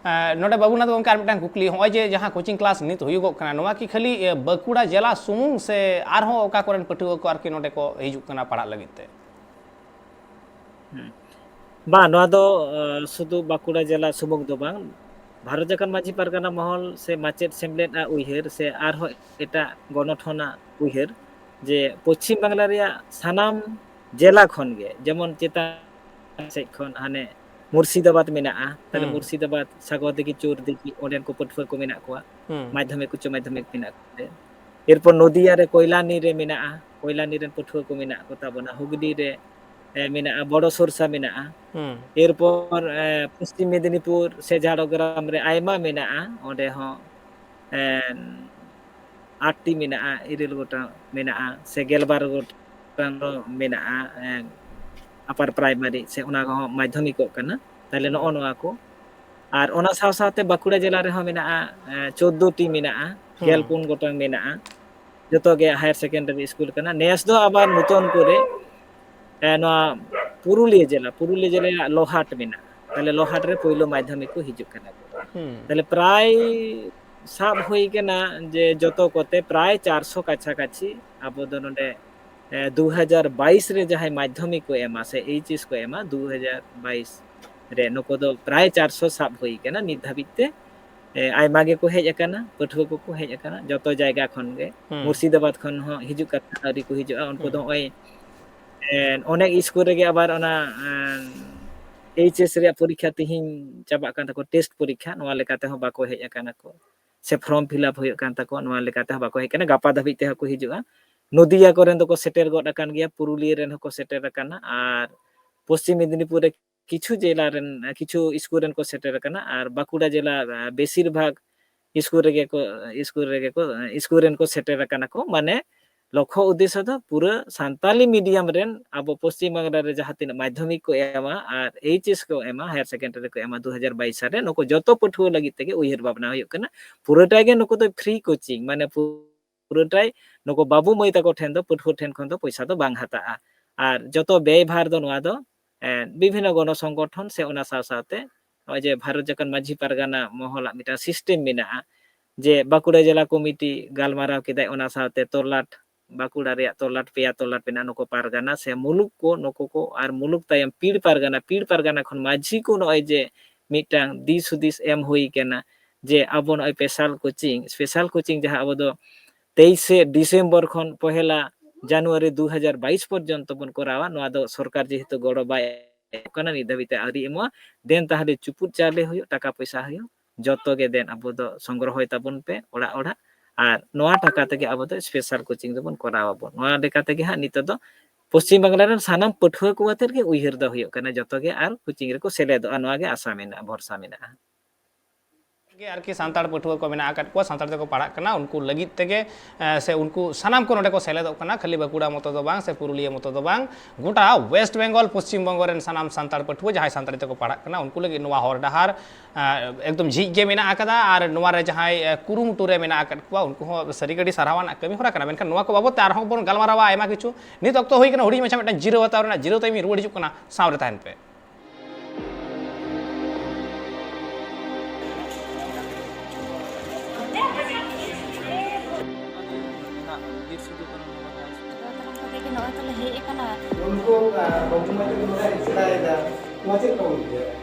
ᱱᱚᱰᱮ ᱵᱟᱹᱵᱩᱱᱟᱛᱷ ᱜᱚᱢᱠᱮ ᱟᱨ ᱢᱤᱫᱴᱟᱝ ᱠᱩᱠᱞᱤ, ᱱᱚᱜᱼᱚᱭ ᱡᱮ ᱡᱟᱦᱟᱸ ᱠᱳᱪᱤᱝ ᱠᱞᱟᱥ ᱱᱤᱛ ᱦᱩᱭᱩᱜᱚᱜ ᱠᱟᱱᱟ, ᱱᱚᱣᱟ ᱠᱤ ᱠᱷᱟᱹᱞᱤ ᱵᱟᱸᱠᱩᱲᱟ ᱡᱮᱞᱟ ᱥᱩᱢᱩᱝ ᱥᱮ ᱟᱨᱦᱚᱸ ᱚᱠᱟ ᱠᱚᱨᱮᱱ ᱯᱟᱹᱴᱷᱩᱣᱟᱹ ᱠᱚ ᱟᱨᱠᱤ ᱱᱚᱰᱮ ᱠᱚ ᱦᱤᱡᱩᱜ ᱠᱟᱱᱟ ᱯᱟᱲᱦᱟᱜ ᱞᱟᱹᱜᱤᱫ ᱛᱮ? ᱵᱟᱝ, ᱱᱚᱣᱟ ᱫᱚ ᱥᱩᱫᱷᱩ ᱵᱟᱸᱠᱩᱲᱟ ᱡᱮᱞᱟ ᱥᱩᱢᱩᱝ ᱫᱚ ᱵᱟᱝ, ᱵᱷᱟᱨᱚᱛ ᱡᱟᱠᱟᱛ ᱢᱟᱹᱡᱷᱤ ᱯᱟᱨᱜᱟᱱᱟ ᱢᱚᱦᱚᱞ ᱥᱮ ᱢᱟᱪᱮᱫ ᱥᱮᱢᱞᱮᱫ ᱟᱜ ᱩᱭᱦᱟᱹᱨ ᱥᱮ ᱟᱨᱦᱚᱸ ᱮᱴᱟᱜ ᱜᱚᱱᱚᱴᱷᱚᱱᱟᱜ ᱩᱭᱦᱟᱹᱨ ᱡᱮ ᱯᱚᱪᱷᱤᱢ ᱵᱟᱝᱞᱟ ᱨᱮᱭᱟᱜ ᱥᱟᱱᱟᱢ ᱡᱮᱞᱟ ᱠᱷᱚᱱ ᱜᱮ, ᱡᱮᱢᱚᱱ ᱪᱮᱛᱟᱱ ᱥᱮᱫ ᱠᱷᱚᱱ ᱦᱟᱱᱮ ᱢᱩᱨᱥᱤᱫᱟᱵᱟᱫᱽ ᱢᱮᱱᱟᱜᱼᱟ, ᱛᱟᱦᱞᱮ ᱢᱩᱨᱥᱤᱫᱟᱵᱟᱫᱽ ᱥᱟᱜᱚᱨ ᱫᱤᱜᱷᱤ, ᱪᱳᱨ ᱫᱤᱜᱷᱤ, ᱚᱸᱰᱮᱱ ᱠᱚ ᱯᱟᱹᱴᱷᱩᱣᱟᱹ ᱠᱚ ᱢᱮᱱᱟᱜ ᱠᱚᱣᱟ, ᱢᱟᱫᱽᱫᱷᱚᱢᱤᱠ ᱩᱪᱪᱚ ᱢᱟᱫᱽᱫᱷᱚᱢᱤᱠ ᱢᱮᱱᱟᱜ ᱠᱚᱣᱟ᱾ ᱮᱨᱯᱚᱨ ᱱᱚᱫᱤᱭᱟ ᱨᱮ ᱠᱚᱭᱞᱟᱱᱤ ᱨᱮ ᱢᱮᱱᱟᱜᱼᱟ, ᱠᱚᱭᱞᱟᱱᱤ ᱨᱮᱱ ᱯᱟᱹᱴᱷᱩᱣᱟᱹ ᱠᱚ ᱢᱮᱱᱟᱜ ᱠᱚ ᱛᱟᱵᱚᱱᱟ, ᱦᱩᱜᱽᱞᱤ ᱨᱮ ᱢᱮᱱᱟᱜᱼᱟ, ᱵᱚᱲᱚ ᱥᱚᱨᱥᱟ ᱢᱮᱱᱟᱜᱼᱟ᱾ ᱮᱨᱯᱚᱨ ᱯᱚᱥᱪᱤᱢ ᱢᱮᱫᱤᱱᱤᱯᱩᱨ ᱥᱮ ᱡᱷᱟᱲᱜᱨᱟᱢ ᱨᱮ ᱟᱭᱢᱟ ᱢᱮᱱᱟᱜᱼᱟ, ᱚᱸᱰᱮ ᱦᱚᱸ ᱟᱴᱴᱤ ᱢᱮᱱᱟᱜᱼᱟ, ᱤᱨᱟᱹᱞ ᱜᱚᱴᱟᱝ ᱢᱮᱱᱟᱜᱼᱟ, ᱥᱮ ᱜᱮᱞᱵᱟᱨ ᱜᱚᱴᱟᱝ ᱢᱮᱱᱟᱜᱼᱟ ᱟᱯᱟᱨ ᱯᱨᱟᱭᱢᱟᱨᱤ, ᱥᱮ ᱚᱱᱟ ᱠᱚᱦᱚᱸ ᱢᱟᱫᱽᱫᱷᱚᱢᱤᱠᱚᱜ ᱠᱟᱱᱟ᱾ ᱛᱟᱦᱞᱮ ᱱᱚᱜᱼᱚ ᱱᱚᱣᱟ ᱠᱚ ᱟᱨ ᱚᱱᱟ ᱥᱟᱶ ᱥᱟᱶᱛᱮ ᱵᱟᱸᱠᱩᱲᱟ ᱡᱮᱞᱟ ᱨᱮᱦᱚᱸ ᱢᱮᱱᱟᱜᱼᱟ, ᱮ, ᱪᱳᱫᱽᱫᱳ ᱴᱤ ᱢᱮᱱᱟᱜᱼᱟ, ᱦᱩᱸ᱾ ᱜᱮᱞ ᱯᱩᱱ ᱜᱚᱴᱟᱝ ᱢᱮᱱᱟᱜᱼᱟ᱾ ᱡᱚᱛᱚ ᱜᱮ higher secondary school ᱠᱟᱱᱟ᱾ ᱱᱮᱥ ᱫᱚ ᱟᱵᱟᱨ ᱱᱩᱛᱚᱱ ᱠᱚᱨᱮ, ᱮ, ᱱᱚᱣᱟ ᱯᱩᱨᱩᱞᱤᱭᱟᱹ ᱡᱮᱞᱟ, ᱯᱩᱨᱩᱞᱤᱭᱟᱹ ᱡᱮᱞᱟ ᱨᱮᱭᱟᱜ ᱞᱚᱦᱟᱴ ᱢᱮᱱᱟᱜᱼᱟ᱾ ᱛᱟᱦᱞᱮ ᱞᱚᱦᱟᱴ ᱨᱮ ᱯᱳᱭᱞᱳ ᱢᱟᱫᱽᱫᱷᱚᱢᱤᱠ ᱠᱚ ᱦᱤᱡᱩᱜ ᱠᱟᱱᱟ᱾ ᱦᱩᱸ᱾ ᱛᱟᱦᱞᱮ ᱯᱨᱟᱭ ᱥᱟᱵ ᱦᱩᱭ ᱠᱟᱱᱟ ᱡᱮ ᱡᱚᱛᱚ ᱠᱚᱛᱮ ᱯᱨᱟᱭ ᱪᱟᱨᱥᱚ ᱠᱟᱪᱷᱟ ᱠᱟᱪᱷᱤ ᱟᱵᱚ ᱫᱚ ᱱᱚᱰᱮ, ᱮ, ᱫᱩ ᱦᱟᱡᱟᱨ ᱵᱟᱭᱤᱥ ᱨᱮ ᱡᱟᱦᱟᱸᱭ ᱢᱟᱫᱽᱫᱷᱚᱢᱤᱠ ᱠᱚ ᱮᱢᱟ ᱥᱮ H S ᱠᱚ ᱮᱢᱟ, ᱫᱩ ᱦᱟᱡᱟᱨ ᱵᱟᱭᱤᱥ ᱨᱮ ᱱᱩᱠᱩ ᱫᱚ ᱯᱨᱟᱭ ᱪᱟᱨᱥᱚ ᱥᱟᱵ ᱦᱩᱭ ᱠᱟᱱᱟ ᱱᱤᱛ ᱫᱷᱟᱹᱵᱤᱡ ᱛᱮ᱾ ᱮ, ᱟᱭᱢᱟ ᱜᱮᱠᱚ ᱦᱮᱡ ᱟᱠᱟᱱᱟ, ᱯᱟᱹᱴᱷᱩᱣᱟᱹ ᱠᱚᱠᱚ ᱦᱮᱡ ᱟᱠᱟᱱᱟ ᱡᱚᱛᱚ ᱡᱟᱭᱜᱟ ᱠᱷᱚᱱ ᱜᱮ᱾ ᱦᱩᱸ᱾ ᱢᱩᱨᱥᱤᱫᱟᱵᱟᱫᱽ ᱠᱷᱚᱱ ᱦᱚᱸ ᱦᱤᱡᱩᱜ ᱠᱟᱱᱟ, ᱟᱹᱣᱨᱤ ᱠᱚ ᱦᱤᱡᱩᱜᱼᱟ᱾ ᱩᱱᱠᱩ ᱫᱚ ᱦᱩᱸ᱾ ᱱᱚᱜᱼᱚᱭ, ᱮ, ᱚᱱᱮᱠ ᱤᱥᱠᱩᱞ ᱨᱮᱜᱮ ᱟᱵᱟᱨ ᱚᱱᱟ, ᱮ, H S ᱨᱮᱭᱟᱜ ᱯᱚᱨᱤᱠᱠᱷᱟ ᱛᱤᱦᱤᱧ ᱪᱟᱵᱟᱜ ᱠᱟᱱ ᱛᱟᱠᱚ, test ᱯᱚᱨᱤᱠᱠᱷᱟ, ᱱᱚᱣᱟ ᱞᱮᱠᱟ ᱛᱮᱦᱚᱸ ᱵᱟᱠᱚ ᱦᱮᱡ ᱟᱠᱟᱱᱟ ᱠᱚ, ᱥᱮ form fill up ᱦᱩᱭᱩᱜ ᱠᱟᱱ ᱛᱟᱠᱚ, ᱱᱚᱣᱟ ᱞᱮᱠᱟ ᱛᱮᱦᱚᱸ ᱵᱟᱠᱚ ᱦᱮᱡ ᱟᱠᱟᱱᱟ, ᱜᱟᱯᱟ ᱫᱷᱟᱹᱵᱤᱡ ᱛᱮᱦᱚᱸ ᱠᱚ ᱦᱤᱡᱩᱜᱼᱟ᱾ ᱱᱚᱫᱤᱭᱟ ᱠᱚᱨᱮᱱ ᱫᱚᱠᱚ ᱥᱮᱴᱮᱨ ᱜᱚᱫ ᱟᱠᱟᱱ ᱜᱮᱭᱟ, ᱯᱩᱨᱩᱞᱤᱭᱟᱹ ᱨᱮᱱ ᱦᱚᱸᱠᱚ ᱥᱮᱴᱮᱨ ᱟᱠᱟᱱᱟ, ᱟᱨ ᱯᱚᱥᱪᱤᱢ ᱢᱮᱫᱽᱱᱤᱯᱩᱨ ᱨᱮ ᱠᱤᱪᱷᱩ ᱡᱮᱞᱟ ᱨᱮᱱ, ᱠᱤᱪᱷᱩ ᱤᱥᱠᱩᱞ ᱨᱮᱱ ᱠᱚ ᱥᱮᱴᱮᱨ ᱟᱠᱟᱱᱟ, ᱟᱨ ᱵᱟᱸᱠᱩᱲᱟ ᱡᱮᱞᱟ, ᱟ, ᱵᱮᱥᱤᱨ ᱵᱷᱟᱜᱽ ᱤᱥᱠᱩᱞ ᱨᱮᱜᱮ ᱠᱚ, ᱤᱥᱠᱩᱞ ᱨᱮᱜᱮ ᱠᱚ, ᱤᱥᱠᱩᱞ ᱨᱮᱱ ᱠᱚ ᱥᱮᱴᱮᱨ ᱟᱠᱟᱱᱟ ᱠᱚ᱾ ᱢᱟᱱᱮ ᱞᱚᱠᱠᱷᱚ ᱩᱫᱽᱫᱮᱥᱥᱚ ᱫᱚ ᱯᱩᱨᱟᱹ ᱥᱟᱱᱛᱟᱞᱤ medium ᱨᱮᱱ ᱟᱵᱚ ᱯᱚᱥᱪᱤᱢ ᱵᱟᱝᱞᱟ ᱨᱮ ᱡᱟᱦᱟᱸ ᱛᱤᱱᱟᱹᱜ ᱢᱟᱫᱽᱫᱷᱚᱢᱤᱠ ᱠᱚ ᱮᱢᱟ ᱟᱨ H S ᱠᱚ ᱮᱢᱟ, higher secondary ᱠᱚ ᱮᱢᱟ ᱫᱩ ᱦᱟᱡᱟᱨ ᱵᱟᱭᱤᱥ ᱥᱟᱞ ᱨᱮ, ᱱᱩᱠᱩ ᱡᱚᱛᱚ ᱯᱟᱹᱴᱷᱩᱣᱟᱹ ᱞᱟᱹᱜᱤᱫ ᱛᱮᱜᱮ ᱩᱭᱦᱟᱹᱨ ᱵᱷᱟᱵᱽᱱᱟ ᱦᱩᱭᱩᱜ ᱠᱟᱱᱟ᱾ ᱯᱩᱨᱟᱹᱴᱟ ᱜᱮ ᱱᱩᱠᱩ ᱫᱚ free coaching, ᱢᱟᱱᱮ ᱯᱩᱨᱟᱹᱴᱟᱭ ᱱᱩᱠᱩ ᱵᱟᱹᱵᱩ ᱢᱟᱹᱭ ᱛᱟᱠᱚ ᱴᱷᱮᱱ ᱫᱚ, ᱯᱟᱹᱴᱷᱩᱣᱟᱹ ᱴᱷᱮᱱ ᱠᱷᱚᱱ ᱫᱚ ᱯᱚᱭᱥᱟ ᱫᱚ ᱵᱟᱝ ᱦᱟᱛᱟᱜᱼᱟ᱾ ᱟᱨ ᱡᱚᱛᱚ ᱵᱮᱭᱵᱷᱟᱨ ᱫᱚ ᱱᱚᱣᱟ ᱫᱚ, ᱮ, ᱵᱤᱵᱷᱤᱱᱱᱚ ᱜᱚᱱᱚ ᱥᱚᱝᱜᱚᱴᱷᱚᱱ ᱥᱮ ᱚᱱᱟ ᱥᱟᱶ ᱥᱟᱶᱛᱮ ᱱᱚᱜᱼᱚᱭ ᱡᱮ ᱵᱷᱟᱨᱚᱛ ᱡᱟᱠᱟᱛ ᱢᱟᱹᱡᱷᱤ ᱯᱟᱨᱜᱟᱱᱟ ᱢᱚᱦᱚᱞᱟᱜ ᱢᱤᱫᱴᱟᱝ system ᱢᱮᱱᱟᱜᱼᱟ, ᱡᱮ ᱵᱟᱸᱠᱩᱲᱟ ᱡᱮᱞᱟ ᱠᱚᱢᱤᱴᱤ ᱜᱟᱞᱢᱟᱨᱟᱣ ᱠᱮᱫᱟᱭ, ᱚᱱᱟ ᱥᱟᱶᱛᱮ ᱛᱚᱞᱟᱴ, ᱵᱟᱸᱠᱩᱲᱟ ᱨᱮᱭᱟᱜ ᱛᱚᱞᱟᱴ, ᱯᱮᱭᱟ ᱛᱚᱞᱟᱴ ᱢᱮᱱᱟᱜᱼᱟ, ᱱᱩᱠᱩ ᱯᱟᱨᱜᱟᱱᱟ ᱥᱮ ᱢᱩᱞᱩᱠ ᱠᱚ, ᱱᱩᱠᱩ ᱠᱚ, ᱟᱨ ᱢᱩᱞᱩᱠ ᱛᱟᱭᱚᱢ ᱯᱤᱲ ᱯᱟᱨᱜᱟᱱᱟ, ᱯᱤᱲ ᱯᱟᱨᱜᱟᱱᱟ ᱠᱷᱚᱱ ᱢᱟᱹᱡᱷᱤ ᱠᱚ ᱱᱚᱜᱼᱚᱭ ᱡᱮ ᱢᱤᱫᱴᱟᱝ ᱫᱤᱥ ᱦᱩᱫᱤᱥ ᱮᱢ ᱦᱩᱭ ᱠᱟᱱᱟ ᱡᱮ ᱟᱵᱚ ᱱᱚᱜᱼᱚᱭ special coaching, special coaching ᱡᱟᱦᱟᱸ ᱟᱵᱚ ᱫᱚ ᱛᱮᱭᱤᱥᱮ ᱰᱤᱥᱮᱢᱵᱚᱨ ᱠᱷᱚᱱ ᱯᱚᱦᱮᱞᱟ ᱡᱟᱱᱩᱣᱟᱨᱤ ᱫᱩ ᱦᱟᱡᱟᱨ ᱵᱟᱭᱤᱥ ᱯᱚᱨᱡᱚᱱᱛᱚ ᱵᱚᱱ ᱠᱚᱨᱟᱣᱟ᱾ ᱱᱚᱣᱟ ᱫᱚ ᱥᱚᱨᱠᱟᱨ ᱡᱮᱦᱮᱛᱩ ᱜᱚᱲᱚ ᱵᱟᱭ ᱮᱢᱚᱜ ᱠᱟᱱᱟ, ᱱᱤᱛ ᱫᱷᱟᱹᱵᱤᱡ ᱛᱮ ᱟᱹᱣᱨᱤ ᱮᱢᱚᱜᱼᱟ, ᱫᱮᱱ ᱛᱟᱦᱞᱮ ᱪᱩᱯᱩᱫ ᱪᱟᱣᱞᱮ ᱦᱩᱭᱩᱜ, ᱴᱟᱠᱟ ᱯᱚᱭᱥᱟ ᱦᱩᱭᱩᱜ, ᱡᱚᱛᱚ ᱜᱮ ᱫᱮᱱ ᱟᱵᱚ ᱫᱚ ᱥᱚᱝᱜᱨᱚᱦᱚᱭ ᱛᱟᱵᱚᱱ ᱯᱮ ᱚᱲᱟᱜ ᱚᱲᱟᱜ, ᱟᱨ ᱱᱚᱣᱟ ᱴᱟᱠᱟ ᱛᱮᱜᱮ ᱟᱵᱚ ᱫᱚ special coaching ᱫᱚᱵᱚᱱ ᱠᱚᱨᱟᱣ ᱟᱵᱚᱱ᱾ ᱱᱚᱣᱟ ᱞᱮᱠᱟ ᱛᱮᱜᱮ ᱦᱟᱸᱜ ᱱᱤᱛᱚᱜ ᱫᱚ ᱯᱚᱥᱪᱤᱢ ᱵᱟᱝᱞᱟ ᱨᱮᱱ ᱥᱟᱱᱟᱢ ᱯᱟᱹᱴᱷᱩᱣᱟᱹ ᱠᱚ ᱟᱛᱮᱫ ᱜᱮ ᱩᱭᱦᱟᱹᱨ ᱫᱚ ᱦᱩᱭᱩᱜ ᱠᱟᱱᱟ, ᱡᱚᱛᱚ ᱜᱮ ᱟᱨ coaching ᱨᱮᱠᱚ ᱥᱮᱞᱮᱫᱚᱜᱼᱟ, ᱱᱚᱣᱟ ᱜᱮ ᱟᱥᱟ ᱢᱮᱱᱟᱜᱼᱟ, ᱵᱷᱚᱨᱥᱟ ᱢᱮᱱᱟᱜᱼᱟ᱾ ᱜᱮ ᱟᱨᱠᱤ ᱥᱟᱱᱛᱟᱲ ᱯᱟᱹᱴᱷᱩᱣᱟᱹ ᱠᱚ ᱢᱮᱱᱟᱜ ᱟᱠᱟᱫ ᱠᱚᱣᱟ, ᱥᱟᱱᱛᱟᱲ ᱛᱮᱠᱚ ᱯᱟᱲᱦᱟᱜ ᱠᱟᱱᱟ, ᱩᱱᱠᱩ ᱞᱟᱹᱜᱤᱫ ᱛᱮᱜᱮ, ᱮ, ᱥᱮ ᱩᱱᱠᱩ ᱥᱟᱱᱟᱢ ᱠᱚ ᱱᱚᱰᱮ ᱠᱚ ᱥᱮᱞᱮᱫᱚᱜ ᱠᱟᱱᱟ, ᱠᱷᱟᱹᱞᱤ ᱵᱟᱸᱠᱩᱲᱟ ᱢᱚᱛᱚ ᱫᱚ ᱵᱟᱝ, ᱥᱮ ᱯᱩᱨᱩᱞᱤᱭᱟᱹ ᱢᱚᱛᱚ ᱫᱚ ᱵᱟᱝ, ᱜᱚᱴᱟ ᱳᱭᱮᱥᱴ ᱵᱮᱝᱜᱚᱞ, ᱯᱚᱥᱪᱤᱢ ᱵᱚᱝᱜᱚ ᱨᱮᱱ ᱥᱟᱱᱟᱢ ᱥᱟᱱᱛᱟᱲ ᱯᱟᱹᱴᱷᱩᱣᱟᱹ ᱡᱟᱦᱟᱸᱭ ᱥᱟᱱᱛᱟᱲᱤ ᱛᱮᱠᱚ ᱯᱟᱲᱦᱟᱜ ᱠᱟᱱᱟ, ᱩᱱᱠᱩ ᱞᱟᱹᱜᱤᱫ ᱱᱚᱣᱟ ᱦᱚᱨ ᱰᱟᱦᱟᱨ, ᱮ, ᱮᱠᱫᱚᱢ ᱡᱷᱤᱡ ᱜᱮ ᱢᱮᱱᱟᱜ ᱟᱠᱟᱫᱟ᱾ ᱟᱨ ᱱᱚᱣᱟ ᱨᱮ ᱡᱟᱦᱟᱸᱭ, ᱮ, ᱠᱩᱨᱩᱢᱩᱴᱩ ᱨᱮ ᱢᱮᱱᱟᱜ ᱟᱠᱟᱫ ᱠᱚᱣᱟ, ᱩᱱᱠᱩ ᱦᱚᱸ ᱥᱟᱹᱨᱤ ᱜᱮ ᱟᱹᱰᱤ ᱥᱟᱨᱦᱟᱣ ᱟᱱᱟᱜ ᱠᱟᱹᱢᱤ ᱦᱚᱨᱟ ᱠᱟᱱᱟ᱾ ᱢᱮᱱᱠᱷᱟᱱ ᱱᱚᱣᱟ ᱠᱚ ᱵᱟᱵᱚᱫ ᱛᱮ ᱟᱨᱦᱚᱸ ᱵᱚᱱ ᱜᱟᱞᱢᱟᱨᱟᱣᱟ ᱟᱭᱢᱟ ᱠᱤᱪᱷᱩ᱾ ᱱᱤᱛ ᱚᱠᱛᱚ ᱦᱩᱭ ᱠᱟᱱᱟ ᱦᱩᱰᱤᱧ ᱢᱟᱪᱷᱟ ᱢᱤᱫᱴᱟᱝ ᱡᱤᱨᱟᱹᱣ ᱦᱟᱛᱟᱣ ᱨᱮᱱᱟᱜ᱾ ᱡᱤᱨᱟᱹᱣ ᱛᱟᱭᱚᱢ ᱤᱧ ᱨᱩᱣᱟᱹᱲ ᱦᱤᱡᱩᱜ ᱠᱟᱱᱟ, ᱥᱟᱶ ᱨᱮ ᱛᱟᱦᱮᱱ ᱯᱮ᱾ ᱵᱤᱨ ᱥᱤᱫᱩ ᱠᱟᱹᱱᱩ ᱢᱮᱢᱳᱨᱤᱭᱟᱞ ᱥᱠᱩᱞ᱾ ᱫᱟᱫᱟ ᱛᱟᱲᱟᱢ ᱠᱟᱛᱮ ᱜᱮ ᱱᱚᱜᱼᱚᱭ ᱛᱚᱞᱮ ᱦᱮᱡ ᱟᱠᱟᱱᱟ᱾ ᱩᱱᱠᱩ, ᱟᱸ, ᱵᱟᱹᱵᱩ ᱢᱟᱹᱭ ᱛᱟᱠᱚ ᱱᱚᱰᱮ ᱦᱮᱡ ᱥᱮᱬᱟᱭᱮᱫᱟ᱾ ᱱᱚᱣᱟ ᱪᱮᱫ ᱞᱮᱠᱟ ᱵᱚᱱ ᱵᱩᱡᱷᱟᱹᱣᱟ?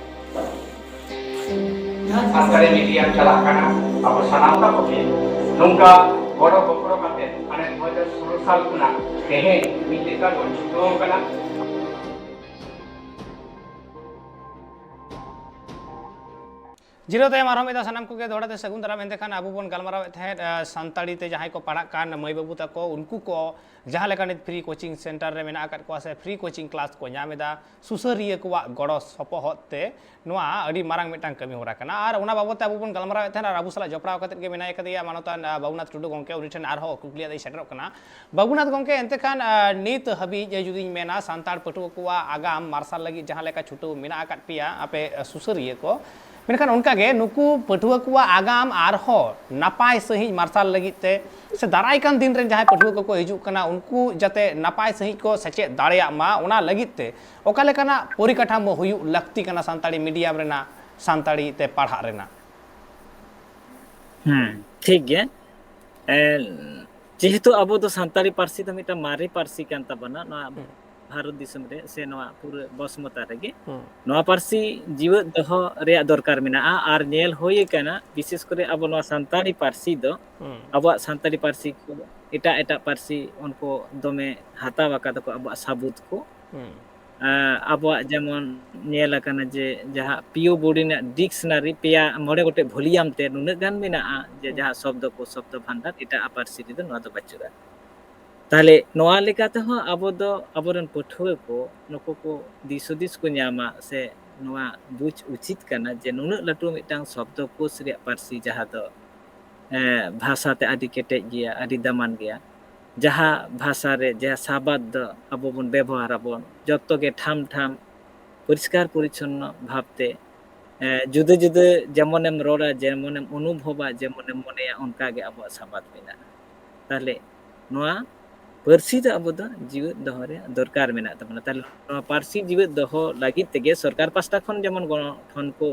ᱥᱟᱱᱛᱟᱲᱤ ᱢᱤᱰᱤᱭᱟᱢ ᱪᱟᱞᱟᱜ ᱠᱟᱱᱟ, ᱟᱵᱚ ᱥᱟᱱᱟᱢ ᱛᱟᱠᱚ ᱜᱮ ᱱᱚᱝᱠᱟ ᱜᱚᱲᱚ ᱜᱚᱯᱚᱲᱚ ᱠᱟᱛᱮ ᱦᱟᱱᱮ ᱫᱩ ᱦᱟᱡᱟᱨ ᱥᱳᱞᱳ ᱥᱟᱞ ᱠᱷᱚᱱᱟᱜ ᱛᱮᱦᱮᱧ ᱢᱤᱫ ᱞᱮᱠᱟ ᱵᱚᱱ ᱪᱷᱩᱴᱟᱹᱣ ᱠᱟᱱᱟ᱾ ᱡᱤᱨᱟᱹᱣ ᱛᱟᱭᱚᱢ ᱟᱨᱦᱚᱸ ᱢᱤᱫ ᱫᱷᱟᱣ ᱥᱟᱱᱟᱢ ᱠᱚᱜᱮ ᱫᱚᱦᱲᱟ ᱛᱮ ᱥᱟᱹᱜᱩᱱ ᱫᱟᱨᱟᱢ᱾ ᱮᱱᱛᱮ ᱠᱷᱟᱱ ᱟᱵᱚ ᱵᱚᱱ ᱜᱟᱞᱢᱟᱨᱟᱣᱮᱫ ᱛᱟᱦᱮᱸᱫ, ᱟᱸ, ᱥᱟᱱᱛᱟᱲᱤ ᱛᱮ ᱡᱟᱦᱟᱸᱭ ᱠᱚ ᱯᱟᱲᱦᱟᱜ ᱠᱟᱱ ᱢᱟᱹᱭ ᱵᱟᱹᱵᱩ ᱛᱟᱠᱚ, ᱩᱱᱠᱩ ᱠᱚ ᱡᱟᱦᱟᱸ ᱞᱮᱠᱟ ᱱᱤᱛ ᱯᱷᱨᱤ ᱠᱳᱪᱤᱝ ᱥᱮᱱᱴᱟᱨ ᱨᱮ ᱢᱮᱱᱟᱜ ᱟᱠᱟᱫ ᱠᱚᱣᱟ ᱥᱮ ᱯᱷᱨᱤ ᱠᱳᱪᱤᱝ ᱠᱞᱟᱥ ᱠᱚ ᱧᱟᱢ ᱮᱫᱟ, ᱥᱩᱥᱟᱹᱨᱤᱭᱟᱹ ᱠᱚᱣᱟᱜ ᱜᱚᱲᱚ ᱥᱚᱯᱚᱦᱚᱫ ᱛᱮ ᱱᱚᱣᱟ ᱟᱹᱰᱤ ᱢᱟᱨᱟᱝ ᱢᱤᱫᱴᱟᱝ ᱠᱟᱹᱢᱤ ᱦᱚᱨᱟ ᱠᱟᱱᱟ᱾ ᱟᱨ ᱚᱱᱟ ᱵᱟᱵᱚᱫ ᱛᱮ ᱟᱵᱚ ᱵᱚᱱ ᱜᱟᱞᱢᱟᱨᱟᱣᱮᱫ ᱛᱟᱦᱮᱸᱱᱟ᱾ ᱟᱨ ᱟᱵᱚ ᱥᱟᱞᱟᱜ ᱡᱚᱯᱲᱟᱣ ᱠᱟᱛᱮᱫ ᱜᱮ ᱢᱮᱱᱟᱭ ᱠᱟᱫᱮᱭᱟ ᱢᱟᱱᱚᱛᱟᱱ, ᱟᱸ, ᱵᱟᱵᱩᱱᱟᱛᱷ ᱴᱩᱰᱩ ᱜᱚᱢᱠᱮ᱾ ᱩᱱᱤ ᱴᱷᱮᱱ ᱟᱨᱦᱚᱸ ᱠᱩᱠᱞᱤᱭᱟᱜ ᱤᱧ ᱥᱮᱴᱮᱨᱚᱜ ᱠᱟᱱᱟ᱾ ᱵᱟᱵᱩᱱᱟᱛᱷ ᱜᱚᱢᱠᱮ, ᱮᱱᱛᱮ ᱠᱷᱟᱱ, ᱟᱸ, ᱱᱤᱛ ᱦᱟᱹᱵᱤᱡ ᱡᱩᱫᱤᱧ ᱢᱮᱱᱟ, ᱥᱟᱱᱛᱟᱲ ᱯᱟᱹᱴᱷᱩᱣᱟᱹ ᱠᱚᱣᱟᱜ ᱟᱜᱟᱢ ᱢᱟᱨᱥᱟᱞ ᱞᱟᱹᱜᱤᱫ ᱡᱟᱦᱟᱸ ᱞᱮᱠᱟ ᱪᱷᱩᱴᱟᱹᱣ ᱢᱮᱱᱟᱜ ᱟᱠᱟᱫ ᱯᱮᱭᱟ ᱟᱯᱮ, ᱟᱸ, ᱥᱩᱥᱟᱹᱨᱤᱭᱟᱹ ᱠᱚ, ᱢᱮᱱᱠᱷᱟᱱ ᱚᱱᱠᱟᱜᱮ ᱱᱩᱠᱩ ᱯᱟᱹᱴᱷᱩᱣᱟᱹ ᱠᱚᱣᱟᱜ ᱟᱜᱟᱢ ᱟᱨᱦᱚᱸ ᱱᱟᱯᱟᱭ ᱥᱟᱺᱦᱤᱡ ᱢᱟᱨᱥᱟᱞ ᱞᱟᱹᱜᱤᱫ ᱛᱮ ᱥᱮ ᱫᱟᱨᱟᱭ ᱠᱟᱱ ᱫᱤᱱ ᱨᱮᱱ ᱡᱟᱦᱟᱸᱭ ᱯᱟᱹᱴᱷᱩᱣᱟᱹ ᱠᱚᱠᱚ ᱦᱤᱡᱩᱜ ᱠᱟᱱᱟ, ᱩᱱᱠᱩ ᱡᱟᱛᱮ ᱱᱟᱯᱟᱭ ᱥᱟᱺᱦᱤᱡ ᱠᱚ ᱥᱮᱪᱮᱫ ᱫᱟᱲᱮᱭᱟᱜ ᱢᱟ, ᱚᱱᱟ ᱞᱟᱹᱜᱤᱫ ᱛᱮ ᱚᱠᱟ ᱞᱮᱠᱟᱱᱟᱜ ᱯᱚᱨᱤᱠᱟᱴᱷᱟᱢᱳ ᱦᱩᱭᱩᱜ ᱞᱟᱹᱠᱛᱤ ᱠᱟᱱᱟ ᱥᱟᱱᱛᱟᱲᱤ ᱢᱤᱰᱤᱭᱟᱢ ᱨᱮᱱᱟᱜ, ᱥᱟᱱᱛᱟᱲᱤ ᱛᱮ ᱯᱟᱲᱦᱟᱜ ᱨᱮᱱᱟᱜ? ᱦᱮᱸ, ᱴᱷᱤᱠ ᱜᱮ᱾ ᱮ, ᱡᱮᱦᱮᱛᱩ ᱟᱵᱚ ᱫᱚ ᱥᱟᱱᱛᱟᱲᱤ ᱯᱟᱹᱨᱥᱤ ᱫᱚ ᱢᱤᱫᱴᱟᱝ ᱢᱟᱨᱮ ᱯᱟᱹᱨᱥᱤ ᱠᱟᱱ ᱛᱟᱵᱚᱱᱟ ᱱᱚᱣᱟ ᱦᱩᱸ᱾ ᱵᱷᱟᱨᱚᱛ ᱫᱤᱥᱚᱢ ᱨᱮ ᱥᱮ ᱱᱚᱣᱟ ᱯᱩᱨᱟᱹ ᱵᱚᱥᱢᱚᱛᱟ ᱨᱮᱜᱮ᱾ ᱦᱩᱸ᱾ ᱱᱚᱣᱟ ᱯᱟᱹᱨᱥᱤ ᱡᱤᱣᱮᱫ ᱫᱚᱦᱚ ᱨᱮᱭᱟᱜ ᱫᱚᱨᱠᱟᱨ ᱢᱮᱱᱟᱜᱼᱟ᱾ ᱟᱨ ᱧᱮᱞ ᱦᱩᱭ ᱟᱠᱟᱱᱟ, ᱵᱤᱥᱮᱥ ᱠᱚᱨᱮ ᱟᱵᱚ ᱱᱚᱣᱟ ᱥᱟᱱᱛᱟᱲᱤ ᱯᱟᱹᱨᱥᱤ ᱫᱚ, ᱦᱩᱸ᱾ ᱟᱵᱚᱣᱟᱜ ᱥᱟᱱᱛᱟᱲᱤ ᱯᱟᱹᱨᱥᱤ ᱠᱚ ᱮᱴᱟᱜ ᱮᱴᱟᱜ ᱯᱟᱹᱨᱥᱤ ᱩᱱᱠᱩ ᱫᱚᱢᱮ ᱦᱟᱛᱟᱣ ᱟᱠᱟᱫᱟ ᱠᱚ ᱟᱵᱚᱣᱟᱜ ᱥᱟᱹᱵᱩᱫ ᱠᱚ᱾ ᱦᱩᱸ᱾ ᱮᱸ, ᱟᱵᱚᱣᱟᱜ ᱡᱮᱢᱚᱱ ᱧᱮᱞ ᱟᱠᱟᱱᱟ ᱡᱮ ᱡᱟᱦᱟᱸ ᱯᱤ ᱳ ᱵᱳᱨᱰ ᱨᱮᱱᱟᱜ ᱰᱤᱠᱥᱱᱟᱨᱤ ᱯᱮᱭᱟ ᱢᱚᱬᱮ ᱜᱚᱴᱮᱡ ᱵᱷᱚᱞᱤᱭᱟᱢ ᱛᱮ ᱱᱩᱱᱟᱹᱜ ᱜᱟᱱ ᱢᱮᱱᱟᱜᱼᱟ ᱡᱮ ᱦᱩᱸ᱾ ᱡᱟᱦᱟᱸ ᱥᱚᱵᱫᱚ ᱠᱚ, ᱥᱚᱵᱫᱚ ᱵᱷᱟᱱᱰᱟᱨ, ᱮᱴᱟᱜ ᱯᱟᱹᱨᱥᱤ ᱨᱮᱫᱚ ᱱᱚᱣᱟ ᱫᱚ ᱵᱟᱹᱪᱩᱜᱼᱟ᱾ ᱛᱟᱦᱞᱮ ᱱᱚᱣᱟ ᱞᱮᱠᱟ ᱛᱮᱦᱚᱸ ᱟᱵᱚ ᱫᱚ ᱟᱵᱚᱨᱮᱱ ᱯᱟᱹᱴᱷᱩᱣᱟᱹ ᱠᱚ ᱱᱩᱠᱩ ᱠᱚ ᱫᱤᱥ ᱦᱩᱫᱤᱥ ᱠᱚ ᱧᱟᱢᱟ ᱥᱮ ᱱᱚᱣᱟ ᱵᱩᱡᱽ ᱩᱪᱤᱛ ᱠᱟᱱᱟ ᱡᱮ ᱱᱩᱱᱟᱹᱜ ᱞᱟᱹᱴᱩ ᱢᱤᱫᱴᱟᱝ ᱥᱚᱵᱫᱚ ᱠᱳᱥ ᱨᱮᱭᱟᱜ ᱯᱟᱹᱨᱥᱤ, ᱡᱟᱦᱟᱸ ᱫᱚ, ᱮ, ᱵᱷᱟᱥᱟ ᱛᱮ ᱟᱹᱰᱤ ᱠᱮᱴᱮᱡ ᱜᱮᱭᱟ, ᱟᱹᱰᱤ ᱫᱟᱢᱟᱱ ᱜᱮᱭᱟ, ᱡᱟᱦᱟᱸ ᱵᱷᱟᱥᱟ ᱨᱮ ᱡᱟᱦᱟᱸ ᱥᱟᱵᱟᱫ ᱫᱚ ᱟᱵᱚ ᱵᱚᱱ ᱵᱮᱵᱚᱦᱟᱨ ᱟᱵᱚᱱ, ᱡᱚᱛᱚ ᱜᱮ ᱴᱷᱟᱢ ᱴᱷᱟᱢ ᱯᱚᱨᱤᱥᱠᱟᱨ ᱯᱚᱨᱤᱪᱷᱚᱱᱱᱚ ᱵᱷᱟᱵᱽᱛᱮ, ᱮ, ᱡᱩᱫᱟᱹ ᱡᱩᱫᱟᱹ ᱡᱮᱢᱚᱱᱮᱢ ᱨᱚᱲᱟ, ᱡᱮᱢᱚᱱᱮᱢ ᱚᱱᱩᱵᱷᱚᱵᱟ, ᱡᱮᱢᱚᱱᱮᱢ ᱢᱚᱱᱮᱭᱟ, ᱚᱱᱠᱟ ᱜᱮ ᱟᱵᱚᱣᱟᱜ ᱥᱟᱵᱟᱫ ᱢᱮᱱᱟᱜᱼᱟ᱾ ᱛᱟᱦᱚᱞᱮ ᱱᱚᱣᱟ ᱯᱟᱹᱨᱥᱤ ᱫᱚ ᱟᱵᱚ ᱫᱚ ᱡᱤᱣᱮᱫ ᱫᱚᱦᱚ ᱨᱮᱭᱟᱜ ᱫᱚᱨᱠᱟᱨ ᱢᱮᱱᱟᱜ ᱛᱟᱵᱚᱱᱟ᱾ ᱛᱟᱦᱚᱞᱮ ᱱᱚᱣᱟ ᱯᱟᱹᱨᱥᱤ ᱡᱤᱣᱮᱫ ᱫᱚᱦᱚ ᱞᱟᱹᱜᱤᱫ ᱛᱮᱜᱮ ᱥᱚᱨᱠᱟᱨ ᱯᱟᱥᱴᱟ ᱠᱷᱚᱱ ᱡᱮᱢᱚᱱ ᱜᱚᱲᱚ ᱴᱷᱚᱱ ᱠᱚ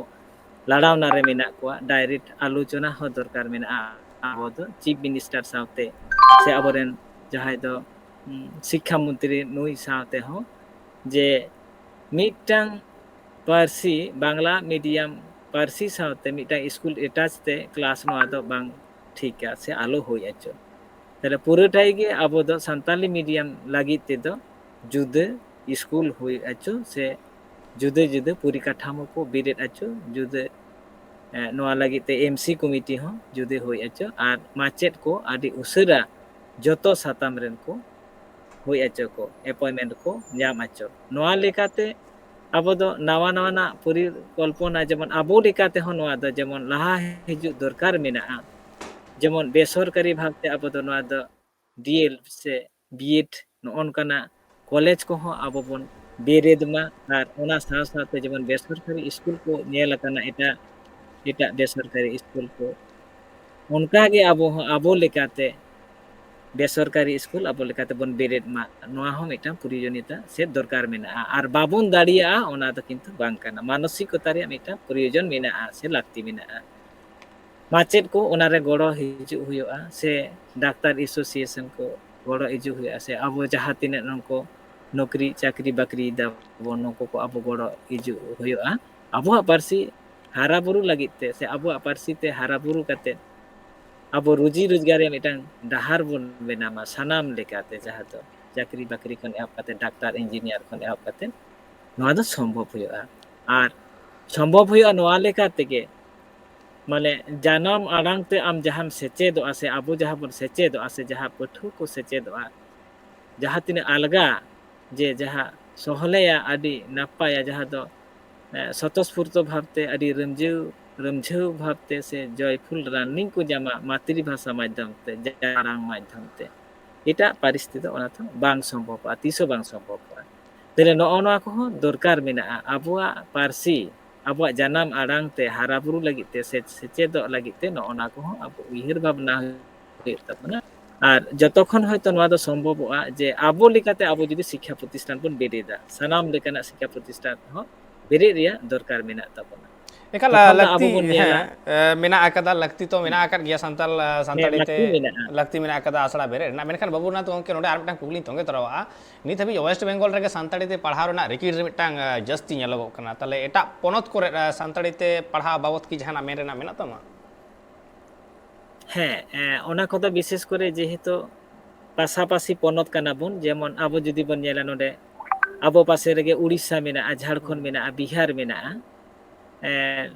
ᱞᱟᱲᱟᱣᱱᱟ ᱨᱮ ᱢᱮᱱᱟᱜ ᱠᱚᱣᱟ, ᱰᱟᱭᱨᱮᱠᱴ ᱟᱞᱳᱪᱚᱱᱟ ᱦᱚᱸ ᱫᱚᱨᱠᱟᱨ ᱢᱮᱱᱟᱜᱼᱟ᱾ ᱟᱵᱚ ᱫᱚ ᱪᱤᱯ ᱢᱤᱱᱤᱥᱴᱟᱨ ᱥᱟᱶᱛᱮ ᱥᱮ ᱟᱵᱚᱨᱮᱱ ᱡᱟᱦᱟᱸᱭ ᱫᱚ, ᱩᱢ, ᱥᱤᱠᱠᱷᱟ ᱢᱚᱱᱛᱨᱤ ᱱᱩᱭ ᱥᱟᱶᱛᱮ ᱦᱚᱸ ᱡᱮ ᱢᱤᱫᱴᱟᱝ ᱯᱟᱹᱨᱥᱤ, ᱵᱟᱝᱞᱟ ᱢᱤᱰᱤᱭᱟᱢ ᱯᱟᱹᱨᱥᱤ ᱥᱟᱶᱛᱮ ᱢᱤᱫᱴᱟᱝ ᱥᱠᱩᱞ ᱮᱴᱟᱪ ᱛᱮ ᱠᱞᱟᱥ ᱱᱚᱣᱟ ᱫᱚ ᱵᱟᱝ ᱴᱷᱤᱠᱟ ᱥᱮ ᱟᱞᱚ ᱦᱩᱭ ᱦᱚᱪᱚ᱾ ᱛᱟᱦᱞᱮ ᱯᱩᱨᱟᱹᱴᱟᱭ ᱜᱮ ᱟᱵᱚ ᱫᱚ ᱥᱟᱱᱛᱟᱞᱤ ᱢᱤᱰᱤᱭᱟᱢ ᱞᱟᱹᱜᱤᱫ ᱛᱮᱫᱚ ᱡᱩᱫᱟᱹ ᱥᱠᱩᱞ ᱦᱩᱭ ᱦᱚᱪᱚ ᱥᱮ ᱡᱩᱫᱟᱹ ᱡᱩᱫᱟᱹ ᱯᱚᱨᱤᱠᱟᱴᱷᱟᱢᱳ ᱠᱚ ᱵᱮᱨᱮᱫ ᱦᱚᱪᱚ, ᱡᱩᱫᱟᱹ, ᱮ, ᱱᱚᱣᱟ ᱞᱟᱹᱜᱤᱫ ᱛᱮ ᱮᱢ ᱥᱤ ᱠᱚᱢᱤᱴᱤ ᱦᱚᱸ ᱡᱩᱫᱟᱹ ᱦᱩᱭ ᱦᱚᱪᱚ, ᱟᱨ ᱢᱟᱪᱮᱫ ᱠᱚ ᱟᱹᱰᱤ ᱩᱥᱟᱹᱨᱟ ᱡᱚᱛᱚ ᱥᱟᱛᱟᱢ ᱨᱮᱱ ᱠᱚ ᱦᱩᱭ ᱦᱚᱪᱚ ᱠᱚ, ᱮᱯᱚᱭᱮᱱᱴᱢᱮᱱᱴ ᱠᱚ ᱧᱟᱢ ᱦᱚᱪᱚ᱾ ᱱᱚᱣᱟ ᱞᱮᱠᱟᱛᱮ ᱟᱵᱚ ᱫᱚ ᱱᱟᱣᱟ ᱱᱟᱣᱟᱱᱟᱜ ᱯᱚᱨᱤᱠᱚᱞᱯᱚᱱᱟ, ᱡᱮᱢᱚᱱ ᱟᱵᱚ ᱞᱮᱠᱟ ᱛᱮᱦᱚᱸ ᱱᱚᱣᱟ ᱫᱚ ᱡᱮᱢᱚᱱ ᱞᱟᱦᱟ ᱦᱤᱡᱩᱜ ᱫᱚᱨᱠᱟᱨ ᱢᱮᱱᱟᱜᱼᱟ᱾ ᱡᱮᱢᱚᱱ ᱵᱮᱥᱚᱨᱠᱟᱨᱤ ᱵᱷᱟᱵᱽᱛᱮ ᱟᱵᱚ ᱫᱚ ᱱᱚᱣᱟ ᱫᱚ ᱰᱤ ᱮᱞ ᱥᱮ ᱵᱤ ᱮᱰ ᱱᱚᱜᱼᱚ ᱱᱚᱝᱠᱟᱱᱟᱜ ᱠᱚᱞᱮᱡᱽ ᱠᱚᱦᱚᱸ ᱟᱵᱚ ᱵᱚᱱ ᱵᱮᱨᱮᱫ ᱢᱟ, ᱟᱨ ᱚᱱᱟ ᱥᱟᱶ ᱥᱟᱶᱛᱮ ᱡᱮᱢᱚᱱ ᱵᱮᱥᱚᱨᱠᱟᱨᱤ ᱥᱠᱩᱞ ᱠᱚ ᱧᱮᱞ ᱟᱠᱟᱱᱟ, ᱮᱴᱟᱜ, ᱮᱴᱟᱜ ᱵᱮᱥᱚᱨᱠᱟᱨᱤ ᱥᱠᱩᱞ ᱠᱚ, ᱚᱱᱠᱟᱜᱮ ᱟᱵᱚ ᱦᱚᱸ ᱟᱵᱚ ᱞᱮᱠᱟᱛᱮ ᱵᱮᱥᱚᱨᱠᱟᱨᱤ ᱥᱠᱩᱞ ᱟᱵᱚ ᱞᱮᱠᱟᱛᱮ ᱵᱚᱱ ᱵᱮᱨᱮᱫ ᱢᱟ, ᱱᱚᱣᱟ ᱦᱚᱸ ᱢᱤᱫᱴᱟᱝ ᱯᱨᱚᱭᱳᱡᱚᱱᱤᱭᱚᱛᱟ ᱥᱮ ᱫᱚᱨᱠᱟᱨ ᱢᱮᱱᱟᱜᱼᱟ᱾ ᱟᱨ ᱵᱟᱵᱚᱱ ᱫᱟᱲᱮᱭᱟᱜᱼᱟ, ᱚᱱᱟ ᱫᱚ ᱠᱤᱱᱛᱩ ᱵᱟᱝ ᱠᱟᱱᱟ᱾ ᱢᱟᱱᱚᱥᱤᱠᱚᱛᱟ ᱨᱮᱭᱟᱜ ᱢᱤᱫᱴᱟᱝ ᱯᱨᱚᱭᱳᱡᱚᱱ ᱢᱮᱱᱟᱜᱼᱟ ᱥᱮ ᱞᱟᱹᱠᱛᱤ ᱢᱮᱱᱟᱜᱼᱟ᱾ ᱢᱟᱪᱮᱫ ᱠᱚ ᱚᱱᱟᱨᱮ ᱜᱚᱲᱚ ᱦᱤᱡᱩᱜ ᱦᱩᱭᱩᱜᱼᱟ, ᱥᱮ ᱰᱟᱠᱛᱟᱨ ᱮᱥᱳᱥᱤᱭᱮᱥᱚᱱ ᱠᱚ ᱜᱚᱲᱚ ᱦᱤᱡᱩᱜ ᱦᱩᱭᱩᱜᱼᱟ, ᱥᱮ ᱟᱵᱚ ᱡᱟᱦᱟᱸ ᱛᱤᱱᱟᱹᱜ ᱱᱩᱠᱩ ᱱᱚᱠᱨᱤ ᱪᱟᱹᱠᱨᱤ ᱵᱟᱹᱠᱨᱤ ᱫᱟᱵᱚᱱ, ᱱᱩᱠᱩ ᱠᱚ ᱟᱵᱚ ᱜᱚᱲᱚ ᱦᱤᱡᱩᱜ ᱦᱩᱭᱩᱜᱼᱟ᱾ ᱟᱵᱚᱣᱟᱜ ᱯᱟᱹᱨᱥᱤ ᱦᱟᱨᱟ ᱵᱩᱨᱩ ᱞᱟᱹᱜᱤᱫ ᱛᱮ, ᱥᱮ ᱟᱵᱚᱣᱟᱜ ᱯᱟᱹᱨᱥᱤ ᱛᱮ ᱦᱟᱨᱟ ᱵᱩᱨᱩ ᱠᱟᱛᱮ ᱟᱵᱚ ᱨᱩᱡᱤ ᱨᱳᱡᱽᱜᱟᱨ ᱨᱮᱭᱟᱜ ᱢᱤᱫᱴᱟᱝ ᱰᱟᱦᱟᱨ ᱵᱚᱱ ᱵᱮᱱᱟᱣ ᱢᱟ ᱥᱟᱱᱟᱢ ᱞᱮᱠᱟᱛᱮ, ᱡᱟᱦᱟᱸ ᱫᱚ ᱪᱟᱹᱠᱨᱤ ᱵᱟᱹᱠᱨᱤ ᱠᱷᱚᱱ ᱮᱦᱚᱵ ᱠᱟᱛᱮ, ᱰᱟᱠᱛᱟᱨ ᱤᱧᱡᱤᱱᱤᱭᱟᱨ ᱠᱷᱚᱱ ᱮᱦᱚᱵ ᱠᱟᱛᱮ, ᱱᱚᱣᱟ ᱫᱚ ᱥᱚᱢᱵᱷᱚᱵ ᱦᱩᱭᱩᱜᱼᱟ᱾ ᱟᱨ ᱥᱚᱢᱵᱷᱚᱵ ᱦᱩᱭᱩᱜᱼᱟ ᱱᱚᱣᱟ ᱞᱮᱠᱟ ᱛᱮᱜᱮ, ᱢᱟᱱᱮ ᱡᱟᱱᱟᱢ ᱟᱲᱟᱝ ᱛᱮ ᱟᱢ ᱡᱟᱦᱟᱸᱢ ᱥᱮᱪᱮᱫᱚᱜᱼᱟ, ᱥᱮ ᱟᱵᱚ ᱡᱟᱦᱟᱸ ᱵᱚᱱ ᱥᱮᱪᱮᱫᱚᱜᱼᱟ, ᱥᱮ ᱡᱟᱦᱟᱸ ᱯᱟᱹᱴᱷᱩᱣᱟᱹ ᱠᱚ ᱥᱮᱪᱮᱫᱚᱜᱼᱟ, ᱡᱟᱦᱟᱸ ᱛᱤᱱᱟᱹᱜ ᱟᱞᱜᱟ, ᱡᱮ ᱡᱟᱦᱟᱸ ᱥᱚᱦᱞᱮᱭᱟ, ᱟᱹᱰᱤ ᱱᱟᱯᱟᱭᱟ, ᱡᱟᱦᱟᱸ ᱫᱚ ᱮ, ᱥᱚᱛᱚᱥᱯᱷᱩᱨᱛᱚ ᱵᱷᱟᱵᱽᱛᱮ, ᱟᱹᱰᱤ ᱨᱟᱹᱢᱡᱷᱟᱹᱣ, ᱨᱟᱹᱢᱡᱷᱟᱹᱣ ᱵᱷᱟᱵᱽᱛᱮ ᱥᱮ joyful running ᱠᱚ ᱧᱟᱢᱟ ᱢᱟᱛᱨᱤ ᱵᱷᱟᱥᱟ ᱢᱟᱫᱽᱫᱷᱚᱢ ᱛᱮ, ᱡᱟᱱᱟᱢ ᱟᱲᱟᱝ ᱢᱟᱫᱽᱫᱷᱚᱢ ᱛᱮ᱾ ᱮᱴᱟᱜ ᱯᱟᱹᱨᱤᱥ ᱛᱮᱫᱚ ᱚᱱᱟ ᱫᱚ ᱵᱟᱝ ᱥᱚᱢᱵᱷᱚᱵᱚᱜᱼᱟ, ᱛᱤᱥ ᱦᱚᱸ ᱵᱟᱝ ᱥᱚᱢᱵᱷᱚᱵᱚᱜᱼᱟ᱾ ᱛᱟᱦᱞᱮ ᱱᱚᱜᱼᱚ ᱱᱚᱣᱟ ᱠᱚᱦᱚᱸ ᱫᱚᱨᱠᱟᱨ ᱢᱮᱱᱟᱜᱼᱟ᱾ ᱟᱵᱚᱣᱟᱜ ᱯᱟᱹᱨᱥᱤ, ᱟᱵᱚᱣᱟᱜ ᱡᱟᱱᱟᱢ ᱟᱲᱟᱝ ᱛᱮ ᱦᱟᱨᱟ ᱵᱩᱨᱩ ᱞᱟᱹᱜᱤᱫ ᱛᱮ ᱥᱮ ᱥᱮᱪᱮᱫᱚᱜ ᱞᱟᱹᱜᱤᱫ ᱛᱮ ᱱᱚᱜᱼᱚ ᱱᱚᱣᱟ ᱠᱚᱦᱚᱸ ᱟᱵᱚ ᱩᱭᱦᱟᱹᱨ ᱵᱷᱟᱵᱽᱱᱟ ᱦᱩᱭᱩᱜ ᱛᱟᱵᱚᱱᱟ᱾ ᱟᱨ ᱡᱚᱛᱚ ᱠᱷᱚᱱ ᱦᱚᱭᱛᱳ ᱱᱚᱣᱟ ᱫᱚ ᱥᱚᱢᱵᱷᱚᱵᱚᱜᱼᱟ ᱡᱮ ᱟᱵᱚ ᱞᱮᱠᱟᱛᱮ ᱟᱵᱚ ᱡᱩᱫᱤ ᱥᱤᱠᱠᱷᱟ ᱯᱨᱚᱛᱤᱥᱴᱷᱟᱱ ᱵᱚᱱ ᱵᱮᱨᱮᱫᱟ, ᱥᱟᱱᱟᱢ ᱞᱮᱠᱟᱱᱟᱜ ᱥᱤᱠᱠᱷᱟ ᱯᱨᱚᱛᱤᱥᱴᱷᱟᱱ ᱦᱚᱸ ᱵᱮᱨᱮᱫ ᱨᱮᱭᱟᱜ ᱫᱚᱨᱠᱟᱨ ᱢᱮᱱᱟᱜ ᱛᱟᱵᱚᱱᱟ᱾ ᱮᱠᱟᱞ, ᱛᱚᱠᱷᱚᱱ ᱫᱚ ᱟᱵᱚ ᱞᱟᱹᱠᱛᱤ, ᱵᱚᱱ ᱧᱮᱞᱟ᱾ ᱦᱮᱸ, ᱮ, ᱢᱮᱱᱟᱜ ᱟᱠᱟᱫᱟ, ᱞᱟᱹᱠᱛᱤ ᱛᱚ ᱢᱮᱱᱟᱜ ᱟᱠᱟᱫ ᱜᱮᱭᱟ ᱥᱟᱱᱛᱟᱲ, ᱟ, ᱦᱮᱸ, ᱥᱟᱱᱛᱟᱲᱤ ᱞᱟᱹᱠᱛᱤ ᱛᱮ, ᱢᱮᱱᱟᱜᱼᱟ᱾ ᱞᱟᱹᱠᱛᱤ ᱢᱮᱱᱟᱜ ᱟᱠᱟᱫᱟ ᱟᱥᱲᱟ ᱵᱮᱨᱮᱫ ᱨᱮᱱᱟᱜ᱾ ᱢᱮᱱᱠᱷᱟᱱ ᱵᱟᱹᱵᱩ ᱱᱟᱛᱷ ᱜᱚᱢᱠᱮ, ᱱᱚᱰᱮ ᱟᱨ ᱢᱤᱫᱴᱟᱝ ᱠᱩᱠᱞᱤᱧ ᱛᱚᱸᱜᱮ ᱛᱚᱨᱟᱣᱟᱜᱼᱟ, ᱱᱤᱛ ᱦᱟᱹᱵᱤᱡ ᱳᱭᱮᱥᱴ ᱵᱮᱝᱜᱚᱞ ᱨᱮᱜᱮ ᱥᱟᱱᱛᱟᱲᱤ ᱛᱮ ᱯᱟᱲᱦᱟᱣ ᱨᱮᱱᱟᱜ ᱨᱤᱠᱤᱲ ᱨᱮ ᱢᱤᱫᱴᱟᱝ, ᱟ, ᱡᱟᱹᱥᱛᱤ ᱧᱮᱞᱚᱜᱚᱜ ᱠᱟᱱᱟ, ᱛᱟᱦᱞᱮ ᱮᱴᱟᱜ ᱯᱚᱱᱚᱛ ᱠᱚᱨᱮ, ᱟ, ᱥᱟᱱᱛᱟᱲᱤ ᱛᱮ ᱯᱟᱲᱦᱟᱣ ᱵᱟᱵᱚᱛ ᱠᱤ ᱡᱟᱦᱟᱱᱟᱜ ᱢᱮᱱ ᱨᱮᱱᱟᱜ ᱢᱮᱱᱟᱜ ᱛᱟᱢᱟ? ᱦᱮᱸ, ᱮ, ᱚᱱᱟ ᱠᱚᱫᱚ ᱵᱤᱥᱮᱥ ᱠᱚᱨᱮ ᱡᱮᱦᱮᱛᱩ ᱯᱟᱥᱟᱯᱟᱥᱤ ᱯᱚᱱᱚᱛ ᱠᱟᱱᱟ ᱵᱚᱱ, ᱡᱮᱢᱚᱱ ᱟᱵᱚ ᱡᱩᱫᱤ ᱵᱚᱱ ᱧᱮᱞᱟ ᱱᱚᱰᱮ ᱟᱵᱚ ᱯᱟᱥᱮ ᱨᱮᱜᱮ ᱩᱲᱤᱥᱥᱟ ᱢᱮᱱᱟᱜᱼᱟ, ᱡᱷᱟᱲᱠᱷᱚᱸᱰ ᱦᱩᱸ᱾ ᱢᱮᱱᱟᱜᱼᱟ, ᱵᱤᱦᱟᱨ ᱢᱮᱱᱟᱜᱼᱟ᱾ ᱮ,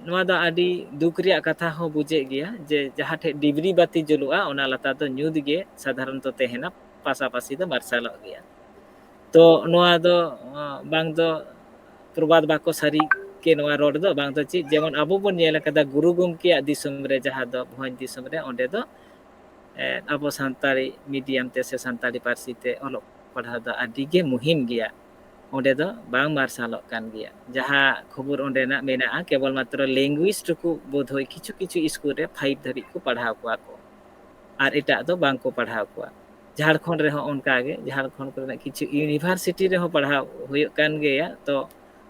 ᱱᱚᱣᱟ ᱫᱚ ᱟᱹᱰᱤ ᱫᱩᱠ ᱨᱮᱭᱟᱜ ᱠᱟᱛᱷᱟ ᱦᱚᱸ ᱵᱩᱡᱷᱟᱹᱜ ᱜᱮᱭᱟ ᱡᱮ ᱡᱟᱦᱟᱸ ᱴᱷᱮᱡ ᱰᱤᱵᱨᱤ ᱵᱟᱹᱛᱤ ᱡᱩᱞᱩᱜᱼᱟ, ᱚᱱᱟ ᱞᱟᱛᱟᱨ ᱫᱚ ᱧᱩᱛ ᱜᱮ ᱥᱟᱫᱷᱟᱨᱚᱱᱛᱚ ᱛᱟᱦᱮᱱᱟ, ᱯᱟᱥᱟᱯᱟᱥᱤ ᱫᱚ ᱢᱟᱨᱥᱟᱞᱚᱜ ᱜᱮᱭᱟ᱾ ᱛᱚ ᱱᱚᱣᱟ ᱫᱚ, ᱚ, ᱵᱟᱝ ᱫᱚ ᱯᱨᱚᱵᱟᱫ ᱵᱟᱠᱚ ᱥᱟᱹᱨᱤ ᱜᱮ ᱱᱚᱣᱟ ᱨᱚᱲ ᱫᱚ, ᱵᱟᱝ ᱫᱚ ᱪᱮᱫ, ᱡᱮᱢᱚᱱ ᱟᱵᱚ ᱵᱚᱱ ᱧᱮᱞ ᱟᱠᱟᱫᱟ ᱜᱩᱨᱩ ᱜᱚᱢᱠᱮᱭᱟᱜ ᱫᱤᱥᱚᱢ ᱨᱮ, ᱡᱟᱦᱟᱸ ᱫᱚ ᱵᱷᱚᱸᱡᱽ ᱫᱤᱥᱚᱢ ᱨᱮ, ᱚᱸᱰᱮ ᱫᱚ, ᱮ, ᱟᱵᱚ ᱥᱟᱱᱛᱟᱲᱤ medium ᱛᱮ ᱥᱮ ᱥᱟᱱᱛᱟᱲᱤ ᱯᱟᱹᱨᱥᱤ ᱛᱮ ᱚᱞᱚᱜ ᱯᱟᱲᱦᱟᱣ ᱫᱚ ᱟᱹᱰᱤ ᱜᱮ ᱢᱩᱦᱤᱢ ᱜᱮᱭᱟ᱾ ᱚᱸᱰᱮ ᱫᱚ ᱵᱟᱝ ᱢᱟᱨᱥᱟᱞᱚᱜ ᱠᱟᱱ ᱜᱮᱭᱟ᱾ ᱡᱟᱦᱟᱸ ᱠᱷᱚᱵᱚᱨ ᱚᱸᱰᱮᱱᱟᱜ ᱢᱮᱱᱟᱜᱼᱟ, ᱠᱮᱵᱚᱞ ᱢᱟᱛᱨᱚ language ᱴᱩᱠᱩ ᱵᱳᱫᱷᱚᱭ ᱠᱤᱪᱷᱩ ᱠᱤᱪᱷᱩ ᱤᱥᱠᱩᱞ ᱨᱮ five ᱫᱷᱟᱹᱵᱤᱡ ᱠᱚ ᱯᱟᱲᱦᱟᱣ ᱠᱚᱣᱟ ᱠᱚ, ᱟᱨ ᱮᱴᱟᱜ ᱫᱚ ᱵᱟᱝ ᱠᱚ ᱯᱟᱲᱦᱟᱣ ᱠᱚᱣᱟ᱾ ᱡᱷᱟᱲᱠᱷᱚᱸᱰ ᱨᱮᱦᱚᱸ ᱚᱱᱠᱟ ᱜᱮ, ᱡᱷᱟᱲᱠᱷᱚᱸᱰ ᱠᱚᱨᱮᱱᱟᱜ ᱠᱤᱪᱷᱩ university ᱨᱮᱦᱚᱸ ᱯᱟᱲᱦᱟᱣ ᱦᱩᱭᱩᱜ ᱠᱟᱱ ᱜᱮᱭᱟ᱾ ᱛᱚ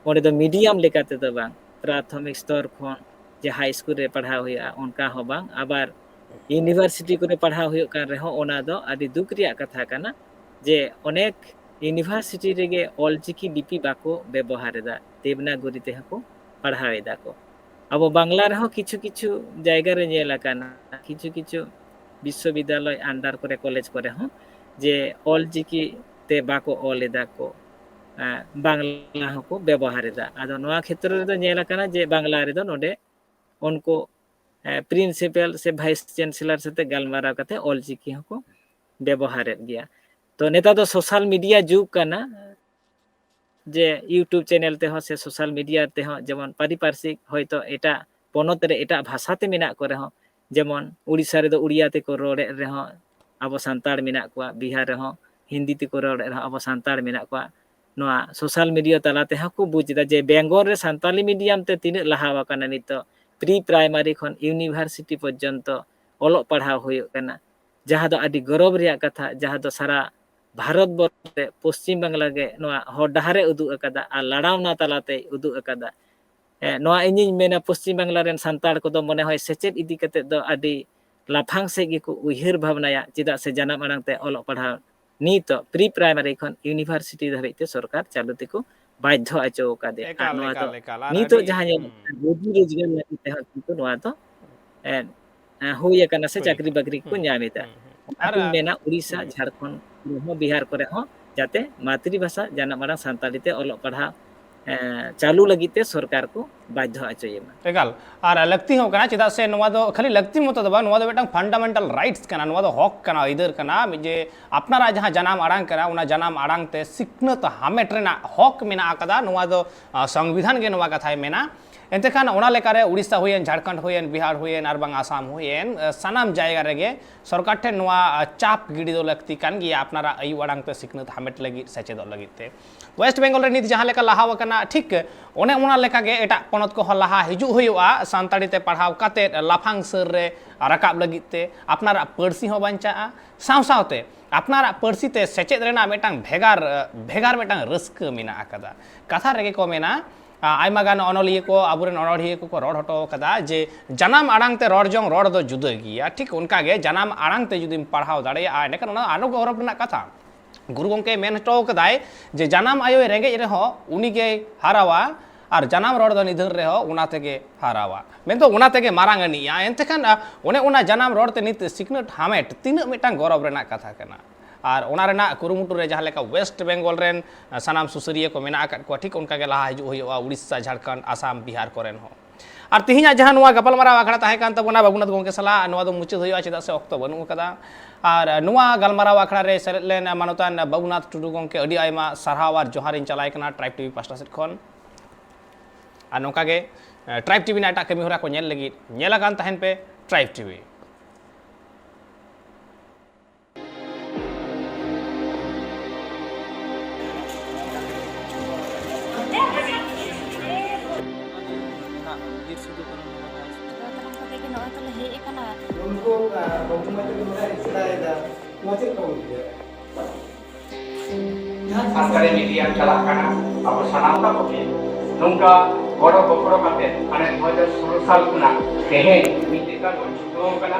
ᱚᱸᱰᱮ ᱫᱚ medium ᱞᱮᱠᱟ ᱛᱮᱫᱚ ᱵᱟᱝ, ᱯᱨᱟᱛᱷᱚᱢᱤᱠ ᱥᱛᱚᱨ ᱠᱷᱚᱱ ᱡᱮ high ᱤᱥᱠᱩᱞ ᱨᱮ ᱯᱟᱲᱦᱟᱣ ᱦᱩᱭᱩᱜᱼᱟ, ᱚᱱᱠᱟ ᱦᱚᱸ ᱵᱟᱝ᱾ ᱟᱵᱟᱨ university ᱠᱚᱨᱮ ᱯᱟᱲᱦᱟᱣ ᱦᱩᱭᱩᱜ ᱠᱟᱱ ᱨᱮᱦᱚᱸ, ᱚᱱᱟ ᱫᱚ ᱟᱹᱰᱤ ᱫᱩᱠ ᱨᱮᱭᱟᱜ ᱠᱟᱛᱷᱟ ᱠᱟᱱᱟ ᱡᱮ ᱚᱱᱮᱠ university ᱨᱮᱜᱮ ᱚᱞᱪᱤᱠᱤ ᱞᱤᱯᱤ ᱵᱟᱠᱚ ᱵᱮᱵᱚᱦᱟᱨ ᱮᱫᱟ, ᱫᱮᱵᱽᱱᱟᱜᱚᱨᱤ ᱛᱮᱦᱚᱸ ᱠᱚ ᱯᱟᱲᱦᱟᱣ ᱮᱫᱟ ᱠᱚ᱾ ᱟᱵᱚ ᱵᱟᱝᱞᱟ ᱨᱮᱦᱚᱸ ᱠᱤᱪᱷᱩ ᱠᱤᱪᱷᱩ ᱡᱟᱭᱜᱟ ᱨᱮ ᱧᱮᱞ ᱟᱠᱟᱱᱟ, ᱠᱤᱪᱷᱩ ᱠᱤᱪᱷᱩ ᱵᱤᱥᱥᱚᱵᱤᱫᱽᱫᱟᱞᱚᱭ under ᱠᱚᱨᱮ, ᱠᱚᱞᱮᱡᱽ ᱠᱚᱨᱮ ᱦᱚᱸ, ᱡᱮ ᱚᱞᱪᱤᱠᱤ ᱛᱮ ᱵᱟᱠᱚ ᱚᱞ ᱮᱫᱟ ᱠᱚ, ᱮᱸ, ᱵᱟᱝᱞᱟ ᱦᱚᱸᱠᱚ ᱵᱮᱵᱚᱦᱟᱨ ᱮᱫᱟ᱾ ᱟᱫᱚ ᱱᱚᱣᱟ ᱠᱷᱮᱛᱨᱚ ᱨᱮᱫᱚ ᱧᱮᱞ ᱟᱠᱟᱱᱟ ᱡᱮ ᱵᱟᱝᱞᱟ ᱨᱮᱫᱚ ᱱᱚᱰᱮ ᱩᱱᱠᱩ, ᱮᱸ, principal ᱥᱮ vice chancellor ᱥᱟᱛᱮ ᱜᱟᱞᱢᱟᱨᱟᱣ ᱠᱟᱛᱮ ᱚᱞᱪᱤᱠᱤ ᱦᱚᱸᱠᱚ ᱵᱮᱵᱚᱦᱟᱨᱮᱫ ᱜᱮᱭᱟ᱾ ᱛᱚ ᱱᱮᱛᱟᱨ ᱫᱚ social media ᱡᱩᱜᱽ ᱠᱟᱱᱟ, ᱡᱮ YouTube ᱪᱮᱱᱮᱞ ᱛᱮᱦᱚᱸ ᱥᱮ ᱥᱳᱥᱟᱞ ᱢᱤᱰᱤᱭᱟ ᱛᱮᱦᱚᱸ, ᱡᱮᱢᱚᱱ ᱯᱟᱨᱤᱯᱟᱨᱥᱤᱠ ᱦᱚᱭᱛᱳ ᱮᱴᱟᱜ ᱯᱚᱱᱚᱛ ᱨᱮ ᱮᱴᱟᱜ ᱵᱷᱟᱥᱟ ᱛᱮ ᱢᱮᱱᱟᱜ ᱠᱚ ᱨᱮᱦᱚᱸ, ᱡᱮᱢᱚᱱ ᱩᱲᱤᱥᱥᱟ ᱨᱮᱫᱚ ᱩᱲᱤᱭᱟ ᱛᱮᱠᱚ ᱨᱚᱲᱮᱫ ᱨᱮᱦᱚᱸ ᱟᱵᱚ ᱥᱟᱱᱛᱟᱲ ᱢᱮᱱᱟᱜ ᱠᱚᱣᱟ, ᱵᱤᱦᱟᱨ ᱨᱮᱦᱚᱸ ᱦᱤᱱᱫᱤ ᱛᱮᱠᱚ ᱨᱚᱲᱮᱫ ᱨᱮᱦᱚᱸ ᱟᱵᱚ ᱥᱟᱱᱛᱟᱲ ᱢᱮᱱᱟᱜ ᱠᱚᱣᱟ᱾ ᱱᱚᱣᱟ ᱥᱳᱥᱟᱞ ᱢᱤᱰᱤᱭᱟ ᱛᱟᱞᱟ ᱛᱮᱦᱚᱸ ᱠᱚ ᱵᱩᱡᱽ ᱮᱫᱟ ᱡᱮ ᱵᱮᱝᱜᱚᱞ ᱨᱮ ᱥᱟᱱᱛᱟᱞᱤ ᱢᱤᱰᱤᱭᱟᱢ ᱛᱮ ᱛᱤᱱᱟᱹᱜ ᱞᱟᱦᱟ ᱟᱠᱟᱱᱟ ᱱᱤᱛᱚᱜ, ᱯᱨᱤ ᱯᱨᱟᱭᱢᱟᱨᱤ ᱠᱷᱚᱱ ᱤᱭᱩᱱᱤᱵᱷᱟᱨᱥᱤᱴᱤ ᱯᱚᱨᱡᱚᱱᱛᱚ ᱚᱞᱚᱜ ᱯᱟᱲᱦᱟᱣ ᱦᱩᱭᱩᱜ ᱠᱟᱱᱟ, ᱡᱟᱦᱟᱸ ᱫᱚ ᱟᱹᱰᱤ ᱜᱚᱨᱚᱵᱽ ᱨᱮᱭᱟᱜ ᱠᱟᱛᱷᱟ, ᱡᱟᱦᱟᱸ ᱫᱚ ᱥᱟᱨᱟ ᱵᱷᱟᱨᱚᱛ ᱵᱚᱨᱥᱚ ᱨᱮ ᱯᱚᱥᱪᱤᱢ ᱵᱟᱝᱞᱟ ᱜᱮ ᱱᱚᱣᱟ ᱦᱚᱨ ᱰᱟᱦᱟᱨ ᱮ ᱩᱫᱩᱜ ᱟᱠᱟᱫᱟ ᱟᱨ ᱞᱟᱲᱟᱣᱱᱟ ᱛᱟᱞᱟᱛᱮᱭ ᱩᱫᱩᱜ ᱟᱠᱟᱫᱟ᱾ ᱮ, ᱱᱚᱣᱟ ᱤᱧᱤᱧ ᱢᱮᱱᱟ, ᱯᱚᱥᱪᱤᱢ ᱵᱟᱝᱞᱟ ᱨᱮᱱ ᱥᱟᱱᱛᱟᱲ ᱠᱚᱫᱚ ᱢᱚᱱᱮ ᱦᱚᱭ ᱥᱮᱪᱮᱫ ᱤᱫᱤ ᱠᱟᱛᱮᱫ ᱫᱚ ᱟᱹᱰᱤ ᱞᱟᱯᱷᱟᱝ ᱥᱮᱫ ᱜᱮᱠᱚ ᱩᱭᱦᱟᱹᱨ ᱵᱷᱟᱵᱽᱱᱟᱭᱟ, ᱪᱮᱫᱟᱜ ᱥᱮ ᱡᱟᱱᱟᱢ ᱟᱲᱟᱝ ᱛᱮ ᱚᱞᱚᱜ ᱯᱟᱲᱦᱟᱣ ᱱᱤᱛᱚᱜ ᱯᱨᱤ ᱯᱨᱟᱭᱢᱟᱨᱤ ᱠᱷᱚᱱ ᱤᱭᱩᱱᱤᱵᱷᱟᱨᱥᱤᱴᱤ ᱫᱷᱟᱹᱵᱤᱡ ᱛᱮ ᱥᱚᱨᱠᱟᱨ ᱪᱟᱹᱞᱩ ᱛᱮᱠᱚ ᱵᱟᱫᱽᱫᱷᱚ ᱦᱚᱪᱚ ᱟᱠᱟᱫᱮᱭᱟ᱾ ᱟᱨ ᱮᱠᱟᱞ, ᱱᱚᱣᱟ ᱫᱚ ᱮᱠᱟᱞ, ᱮᱠᱟᱞ᱾ ᱟᱨ ᱱᱤᱛᱚᱜ ᱟᱹᱰᱤ, ᱡᱟᱦᱟᱸ ᱧᱮᱞᱚᱜ ᱦᱩᱸ᱾ ᱠᱟᱱᱟ, ᱨᱩᱡᱤ ᱨᱳᱡᱽᱜᱟᱨ ᱞᱟᱹᱜᱤᱫ ᱛᱮᱦᱚᱸ ᱠᱤᱱᱛᱩ ᱱᱚᱣᱟ ᱫᱚ, ᱮ, ᱮ, ᱦᱩᱭ ᱟᱠᱟᱱᱟ ᱥᱮ ᱦᱩᱭ ᱪᱟᱹᱠᱨᱤ ᱟᱠᱟᱱᱟ᱾ ᱵᱟᱹᱠᱨᱤ ᱠᱚ ᱦᱩᱸ, ᱧᱟᱢ ᱮᱫᱟ᱾ ᱦᱩᱸ, ᱦᱩᱸ᱾ ᱟᱨ, ᱚᱱᱟᱛᱤᱧ ᱢᱮᱱᱟ, ᱩᱲᱤᱥᱥᱟ, ᱦᱩᱸ᱾ ᱡᱷᱟᱲᱠᱷᱚᱸᱰ ᱨᱮᱦᱚᱸ, ᱵᱤᱦᱟᱨ ᱠᱚᱨᱮ ᱦᱚᱸ ᱡᱟᱛᱮ ᱢᱟᱛᱨᱤ ᱵᱷᱟᱥᱟ ᱡᱟᱱᱟᱢ ᱟᱲᱟᱝ ᱥᱟᱱᱛᱟᱲᱤ ᱛᱮ ᱚᱞᱚᱜ ᱯᱟᱲᱦᱟᱣ, ᱮ, ᱪᱟᱹᱞᱩ ᱞᱟᱹᱜᱤᱫ ᱛᱮ ᱥᱚᱨᱠᱟᱨ ᱠᱚ ᱵᱟᱫᱽᱫᱷᱚ ᱦᱚᱪᱚᱭᱮ ᱢᱟ᱾ ᱮᱠᱟᱞ, ᱟᱨ ᱞᱟᱹᱠᱛᱤ ᱦᱚᱸ ᱠᱟᱱᱟ, ᱪᱮᱫᱟᱜ ᱥᱮ ᱱᱚᱣᱟ ᱫᱚ ᱠᱷᱟᱹᱞᱤ ᱞᱟᱹᱠᱛᱤ ᱢᱚᱛᱚ ᱫᱚ ᱵᱟᱝ, ᱱᱚᱣᱟ ᱫᱚ ᱢᱤᱫᱴᱟᱝ ᱯᱷᱟᱱᱰᱟᱢᱮᱱᱴᱟᱞ ᱨᱟᱭᱤᱴᱥ ᱠᱟᱱᱟ, ᱱᱚᱣᱟ ᱫᱚ ᱦᱚᱠ ᱠᱟᱱᱟ, ᱟᱹᱭᱫᱟᱹᱨ ᱠᱟᱱᱟ, ᱡᱮ ᱟᱯᱱᱟᱨᱟᱜ ᱡᱟᱦᱟᱸ ᱡᱟᱱᱟᱢ ᱟᱲᱟᱝ ᱠᱟᱱᱟ, ᱚᱱᱟ ᱡᱟᱱᱟᱢ ᱟᱲᱟᱝ ᱛᱮ ᱥᱤᱠᱷᱱᱟᱹᱛ ᱦᱟᱢᱮᱴ ᱨᱮᱱᱟᱜ ᱦᱚᱠ ᱢᱮᱱᱟᱜ ᱟᱠᱟᱫᱟ᱾ ᱱᱚᱣᱟ ᱫᱚ, ᱟ, ᱥᱚᱝᱵᱤᱫᱷᱟᱱ ᱜᱮ ᱱᱚᱣᱟ ᱠᱟᱛᱷᱟᱭ ᱢᱮᱱᱟ᱾ ᱮᱱᱛᱮ ᱠᱷᱟᱱ ᱚᱱᱟ ᱞᱮᱠᱟᱨᱮ ᱩᱲᱤᱥᱥᱟ ᱦᱩᱭᱮᱱ, ᱡᱷᱟᱲᱠᱷᱚᱸᱰ ᱦᱩᱭᱮᱱ, ᱵᱤᱦᱟᱨ ᱦᱩᱭᱮᱱ, ᱟᱨ ᱵᱟᱝ ᱟᱥᱟᱢ ᱦᱩᱭᱮᱱ, ᱟ, ᱥᱟᱱᱟᱢ ᱡᱟᱭᱜᱟ ᱨᱮᱜᱮ ᱥᱚᱨᱠᱟᱨ ᱴᱷᱮᱱ ᱱᱚᱣᱟ, ᱟ, ᱪᱟᱯ ᱜᱤᱰᱤ ᱫᱚ ᱞᱟᱹᱠᱛᱤ ᱠᱟᱱ ᱜᱮᱭᱟ, ᱟᱯᱱᱟᱨᱟᱜ ᱟᱭᱳ ᱟᱲᱟᱝ ᱛᱮ ᱥᱤᱠᱷᱱᱟᱹᱛ ᱦᱟᱢᱮᱴ ᱞᱟᱹᱜᱤᱫ, ᱥᱮᱪᱮᱫᱚᱜ ᱞᱟᱹᱜᱤᱫ ᱛᱮ᱾ ᱳᱭᱮᱥᱴ ᱵᱮᱝᱜᱚᱞ ᱨᱮ ᱱᱤᱛ ᱡᱟᱦᱟᱸ ᱞᱮᱠᱟ ᱞᱟᱦᱟᱣ ᱟᱠᱟᱱᱟ, ᱴᱷᱤᱠ ᱚᱱᱮ ᱚᱱᱟ ᱞᱮᱠᱟᱜᱮ ᱮᱴᱟᱜ ᱯᱚᱱᱚᱛ ᱠᱚᱦᱚᱸ ᱞᱟᱦᱟ ᱦᱤᱡᱩᱜ ᱦᱩᱭᱩᱜᱼᱟ, ᱥᱟᱱᱛᱟᱲᱤ ᱛᱮ ᱯᱟᱲᱦᱟᱣ ᱠᱟᱛᱮᱫ ᱞᱟᱯᱷᱟᱝ ᱥᱟᱹᱨ ᱨᱮ ᱨᱟᱠᱟᱵ ᱞᱟᱹᱜᱤᱫ ᱛᱮ᱾ ᱟᱯᱱᱟᱨᱟᱜ ᱯᱟᱹᱨᱥᱤ ᱦᱚᱸ ᱵᱟᱧᱪᱟᱜᱼᱟ, ᱥᱟᱶ ᱥᱟᱶᱛᱮ ᱟᱯᱱᱟᱨᱟᱜ ᱯᱟᱹᱨᱥᱤ ᱛᱮ ᱥᱮᱪᱮᱫ ᱨᱮᱱᱟᱜ ᱢᱤᱫᱴᱟᱝ ᱵᱷᱮᱜᱟᱨ, ᱵᱷᱮᱜᱟᱨ ᱢᱤᱫᱴᱟᱝ ᱨᱟᱹᱥᱠᱟᱹ ᱢᱮᱱᱟᱜ ᱟᱠᱟᱫᱟ᱾ ᱠᱟᱛᱷᱟ ᱨᱮᱜᱮ ᱠᱚ ᱢᱮᱱᱟ, ᱟ, ᱟᱭᱢᱟ ᱜᱟᱱ ᱚᱱᱚᱞᱤᱭᱟᱹ ᱠᱚ, ᱟᱵᱚᱨᱮᱱ ᱚᱱᱚᱲᱦᱤᱭᱟᱹ ᱠᱚᱠᱚ ᱨᱚᱲ ᱦᱚᱴᱚ ᱟᱠᱟᱫᱟ ᱡᱮ ᱡᱟᱱᱟᱢ ᱟᱲᱟᱝ ᱛᱮ ᱨᱚᱲ ᱡᱚᱝ ᱨᱚᱲ ᱫᱚ ᱡᱩᱫᱟᱹ ᱜᱮᱭᱟ᱾ ᱴᱷᱤᱠ ᱚᱱᱠᱟ ᱜᱮ ᱡᱟᱱᱟᱢ ᱟᱲᱟᱝ ᱛᱮ ᱡᱩᱫᱤᱢ ᱯᱟᱲᱦᱟᱣ ᱫᱟᱲᱮᱭᱟᱜᱼᱟ, ᱮᱸᱰᱮᱠᱷᱟᱱ ᱚᱱᱟ ᱟᱨᱚ ᱜᱚᱨᱚᱵᱽ ᱨᱮᱱᱟᱜ ᱠᱟᱛᱷᱟ᱾ ᱜᱩᱨᱩ ᱜᱚᱢᱠᱮ ᱢᱮᱱ ᱦᱚᱴᱚ ᱠᱟᱫᱟᱭ ᱡᱮ ᱡᱟᱱᱟᱢ ᱟᱭᱳᱭ ᱨᱮᱸᱜᱮᱡ ᱨᱮᱦᱚᱸ ᱩᱱᱤ ᱜᱮᱭ ᱦᱟᱨᱟᱣᱟ, ᱟᱨ ᱡᱟᱱᱟᱢ ᱨᱚᱲ ᱫᱚ ᱱᱤᱫᱷᱟᱹᱱ ᱨᱮᱦᱚᱸ ᱚᱱᱟ ᱛᱮᱜᱮ ᱦᱟᱨᱟᱣᱟ, ᱢᱮᱱᱫᱚ ᱚᱱᱟ ᱛᱮᱜᱮ ᱢᱟᱨᱟᱝ ᱟᱹᱱᱤᱡᱼᱟ᱾ ᱮᱱᱛᱮ ᱠᱷᱟᱱ, ᱟ, ᱚᱱᱮ ᱚᱱᱟ ᱡᱟᱱᱟᱢ ᱨᱚᱲ ᱛᱮ ᱱᱤᱛ ᱥᱤᱠᱷᱱᱟᱹᱛ ᱦᱟᱢᱮᱴ ᱛᱤᱱᱟᱹᱜ ᱢᱤᱫᱴᱟᱝ ᱜᱚᱨᱚᱵᱽ ᱨᱮᱱᱟᱜ ᱠᱟᱛᱷᱟ ᱠᱟᱱᱟ᱾ ᱟᱨ ᱚᱱᱟ ᱨᱮᱱᱟᱜ ᱠᱩᱨᱩᱢᱩᱴᱩ ᱨᱮ ᱡᱟᱦᱟᱸ ᱞᱮᱠᱟ ᱳᱭᱮᱥᱴ ᱵᱮᱝᱜᱚᱞ ᱨᱮᱱ, ᱟ, ᱥᱟᱱᱟᱢ ᱥᱩᱥᱟᱹᱨᱤᱭᱟᱹ ᱠᱚ ᱢᱮᱱᱟᱜ ᱟᱠᱟᱫ ᱠᱚᱣᱟ, ᱴᱷᱤᱠ ᱚᱱᱠᱟ ᱜᱮ ᱞᱟᱦᱟ ᱦᱤᱡᱩᱜ ᱦᱩᱭᱩᱜᱼᱟ ᱩᱲᱤᱥᱥᱟ, ᱡᱷᱟᱲᱠᱷᱚᱸᱰ, ᱟᱥᱟᱢ, ᱵᱤᱦᱟᱨ ᱠᱚᱨᱮᱱ ᱦᱚᱸ᱾ ᱟᱨ ᱛᱮᱦᱮᱧᱟᱜ ᱡᱟᱦᱟᱸ ᱱᱚᱣᱟ ᱜᱟᱯᱟᱞᱢᱟᱨᱟᱣ ᱟᱠᱷᱲᱟ ᱛᱟᱦᱮᱸ ᱠᱟᱱ ᱛᱟᱵᱚᱱᱟ ᱵᱟᱹᱵᱩᱱᱟᱛᱷ ᱜᱚᱢᱠᱮ ᱥᱟᱞᱟᱜ, ᱱᱚᱣᱟ ᱫᱚ ᱢᱩᱪᱟᱹᱫ ᱦᱩᱭᱩᱜᱼᱟ, ᱪᱮᱫᱟᱜ ᱥᱮ ᱚᱠᱛᱚ ᱵᱟᱹᱱᱩᱜ ᱟᱠᱟᱫᱟ᱾ ᱟᱨ ᱱᱚᱣᱟ ᱜᱟᱞᱢᱟᱨᱟᱣ ᱟᱠᱷᱲᱟ ᱨᱮ ᱥᱮᱞᱮᱫ ᱞᱮᱱ ᱢᱟᱱᱚᱛᱟᱱ ᱵᱟᱹᱵᱩᱱᱟᱛᱷ ᱴᱩᱰᱩ ᱜᱚᱢᱠᱮ, ᱟᱹᱰᱤ ᱟᱭᱢᱟ ᱥᱟᱨᱦᱟᱣ ᱟᱨ ᱡᱚᱦᱟᱨ ᱤᱧ ᱪᱟᱞᱟᱭ ᱠᱟᱱᱟ ᱴᱨᱟᱭᱤᱵᱽ ᱴᱤᱵᱷᱤ ᱯᱟᱥᱴᱟ ᱥᱮᱫ ᱠᱷᱚᱱ᱾ ᱟᱨ ᱱᱚᱝᱠᱟ ᱜᱮ, ᱮ, ᱴᱨᱟᱭᱤᱵᱽ ᱴᱤᱵᱷᱤ ᱨᱮᱱᱟᱜ ᱮᱴᱟᱜ ᱠᱟᱹᱢᱤ ᱦᱚᱨᱟ ᱠᱚ ᱧᱮᱞ ᱞᱟᱹᱜᱤᱫ ᱧᱮᱞ ᱟᱠᱟᱱ ᱛᱟᱦᱮᱱ ᱯᱮ ᱴᱨᱟᱭᱤᱵᱽ ᱴᱤᱵᱷᱤ᱾ ᱩᱱᱠᱩ, ᱟ, ᱵᱟᱹᱵᱩ ᱢᱟᱹᱭ ᱛᱟᱠᱚ ᱱᱚᱰᱮ ᱦᱮᱡ ᱥᱮᱬᱟᱭᱮᱫᱟ᱾ ᱱᱚᱣᱟ ᱪᱮᱫ ᱞᱮᱠᱟ ᱵᱚᱱ ᱵᱩᱡᱷᱟᱹᱣᱟ? ᱥᱟᱱᱛᱟᱲᱤ ᱢᱤᱰᱤᱭᱟᱢ ᱪᱟᱞᱟᱜ ᱠᱟᱱᱟ, ᱟᱵᱚ ᱥᱟᱱᱟᱢ ᱛᱟᱵᱚ ᱜᱮ ᱱᱚᱝᱠᱟ ᱜᱚᱲᱚ ᱜᱚᱯᱚᱲᱚ ᱠᱟᱛᱮ ᱦᱟᱱᱮ ᱫᱩ ᱦᱟᱡᱟᱨ ᱥᱳᱞᱳ ᱥᱟᱞ ᱠᱷᱚᱱᱟᱜ ᱛᱮᱦᱮᱧ ᱢᱤᱫ ᱞᱮᱠᱟ ᱵᱚᱱ ᱪᱷᱩᱴᱟᱹᱣ ᱠᱟᱱᱟ᱾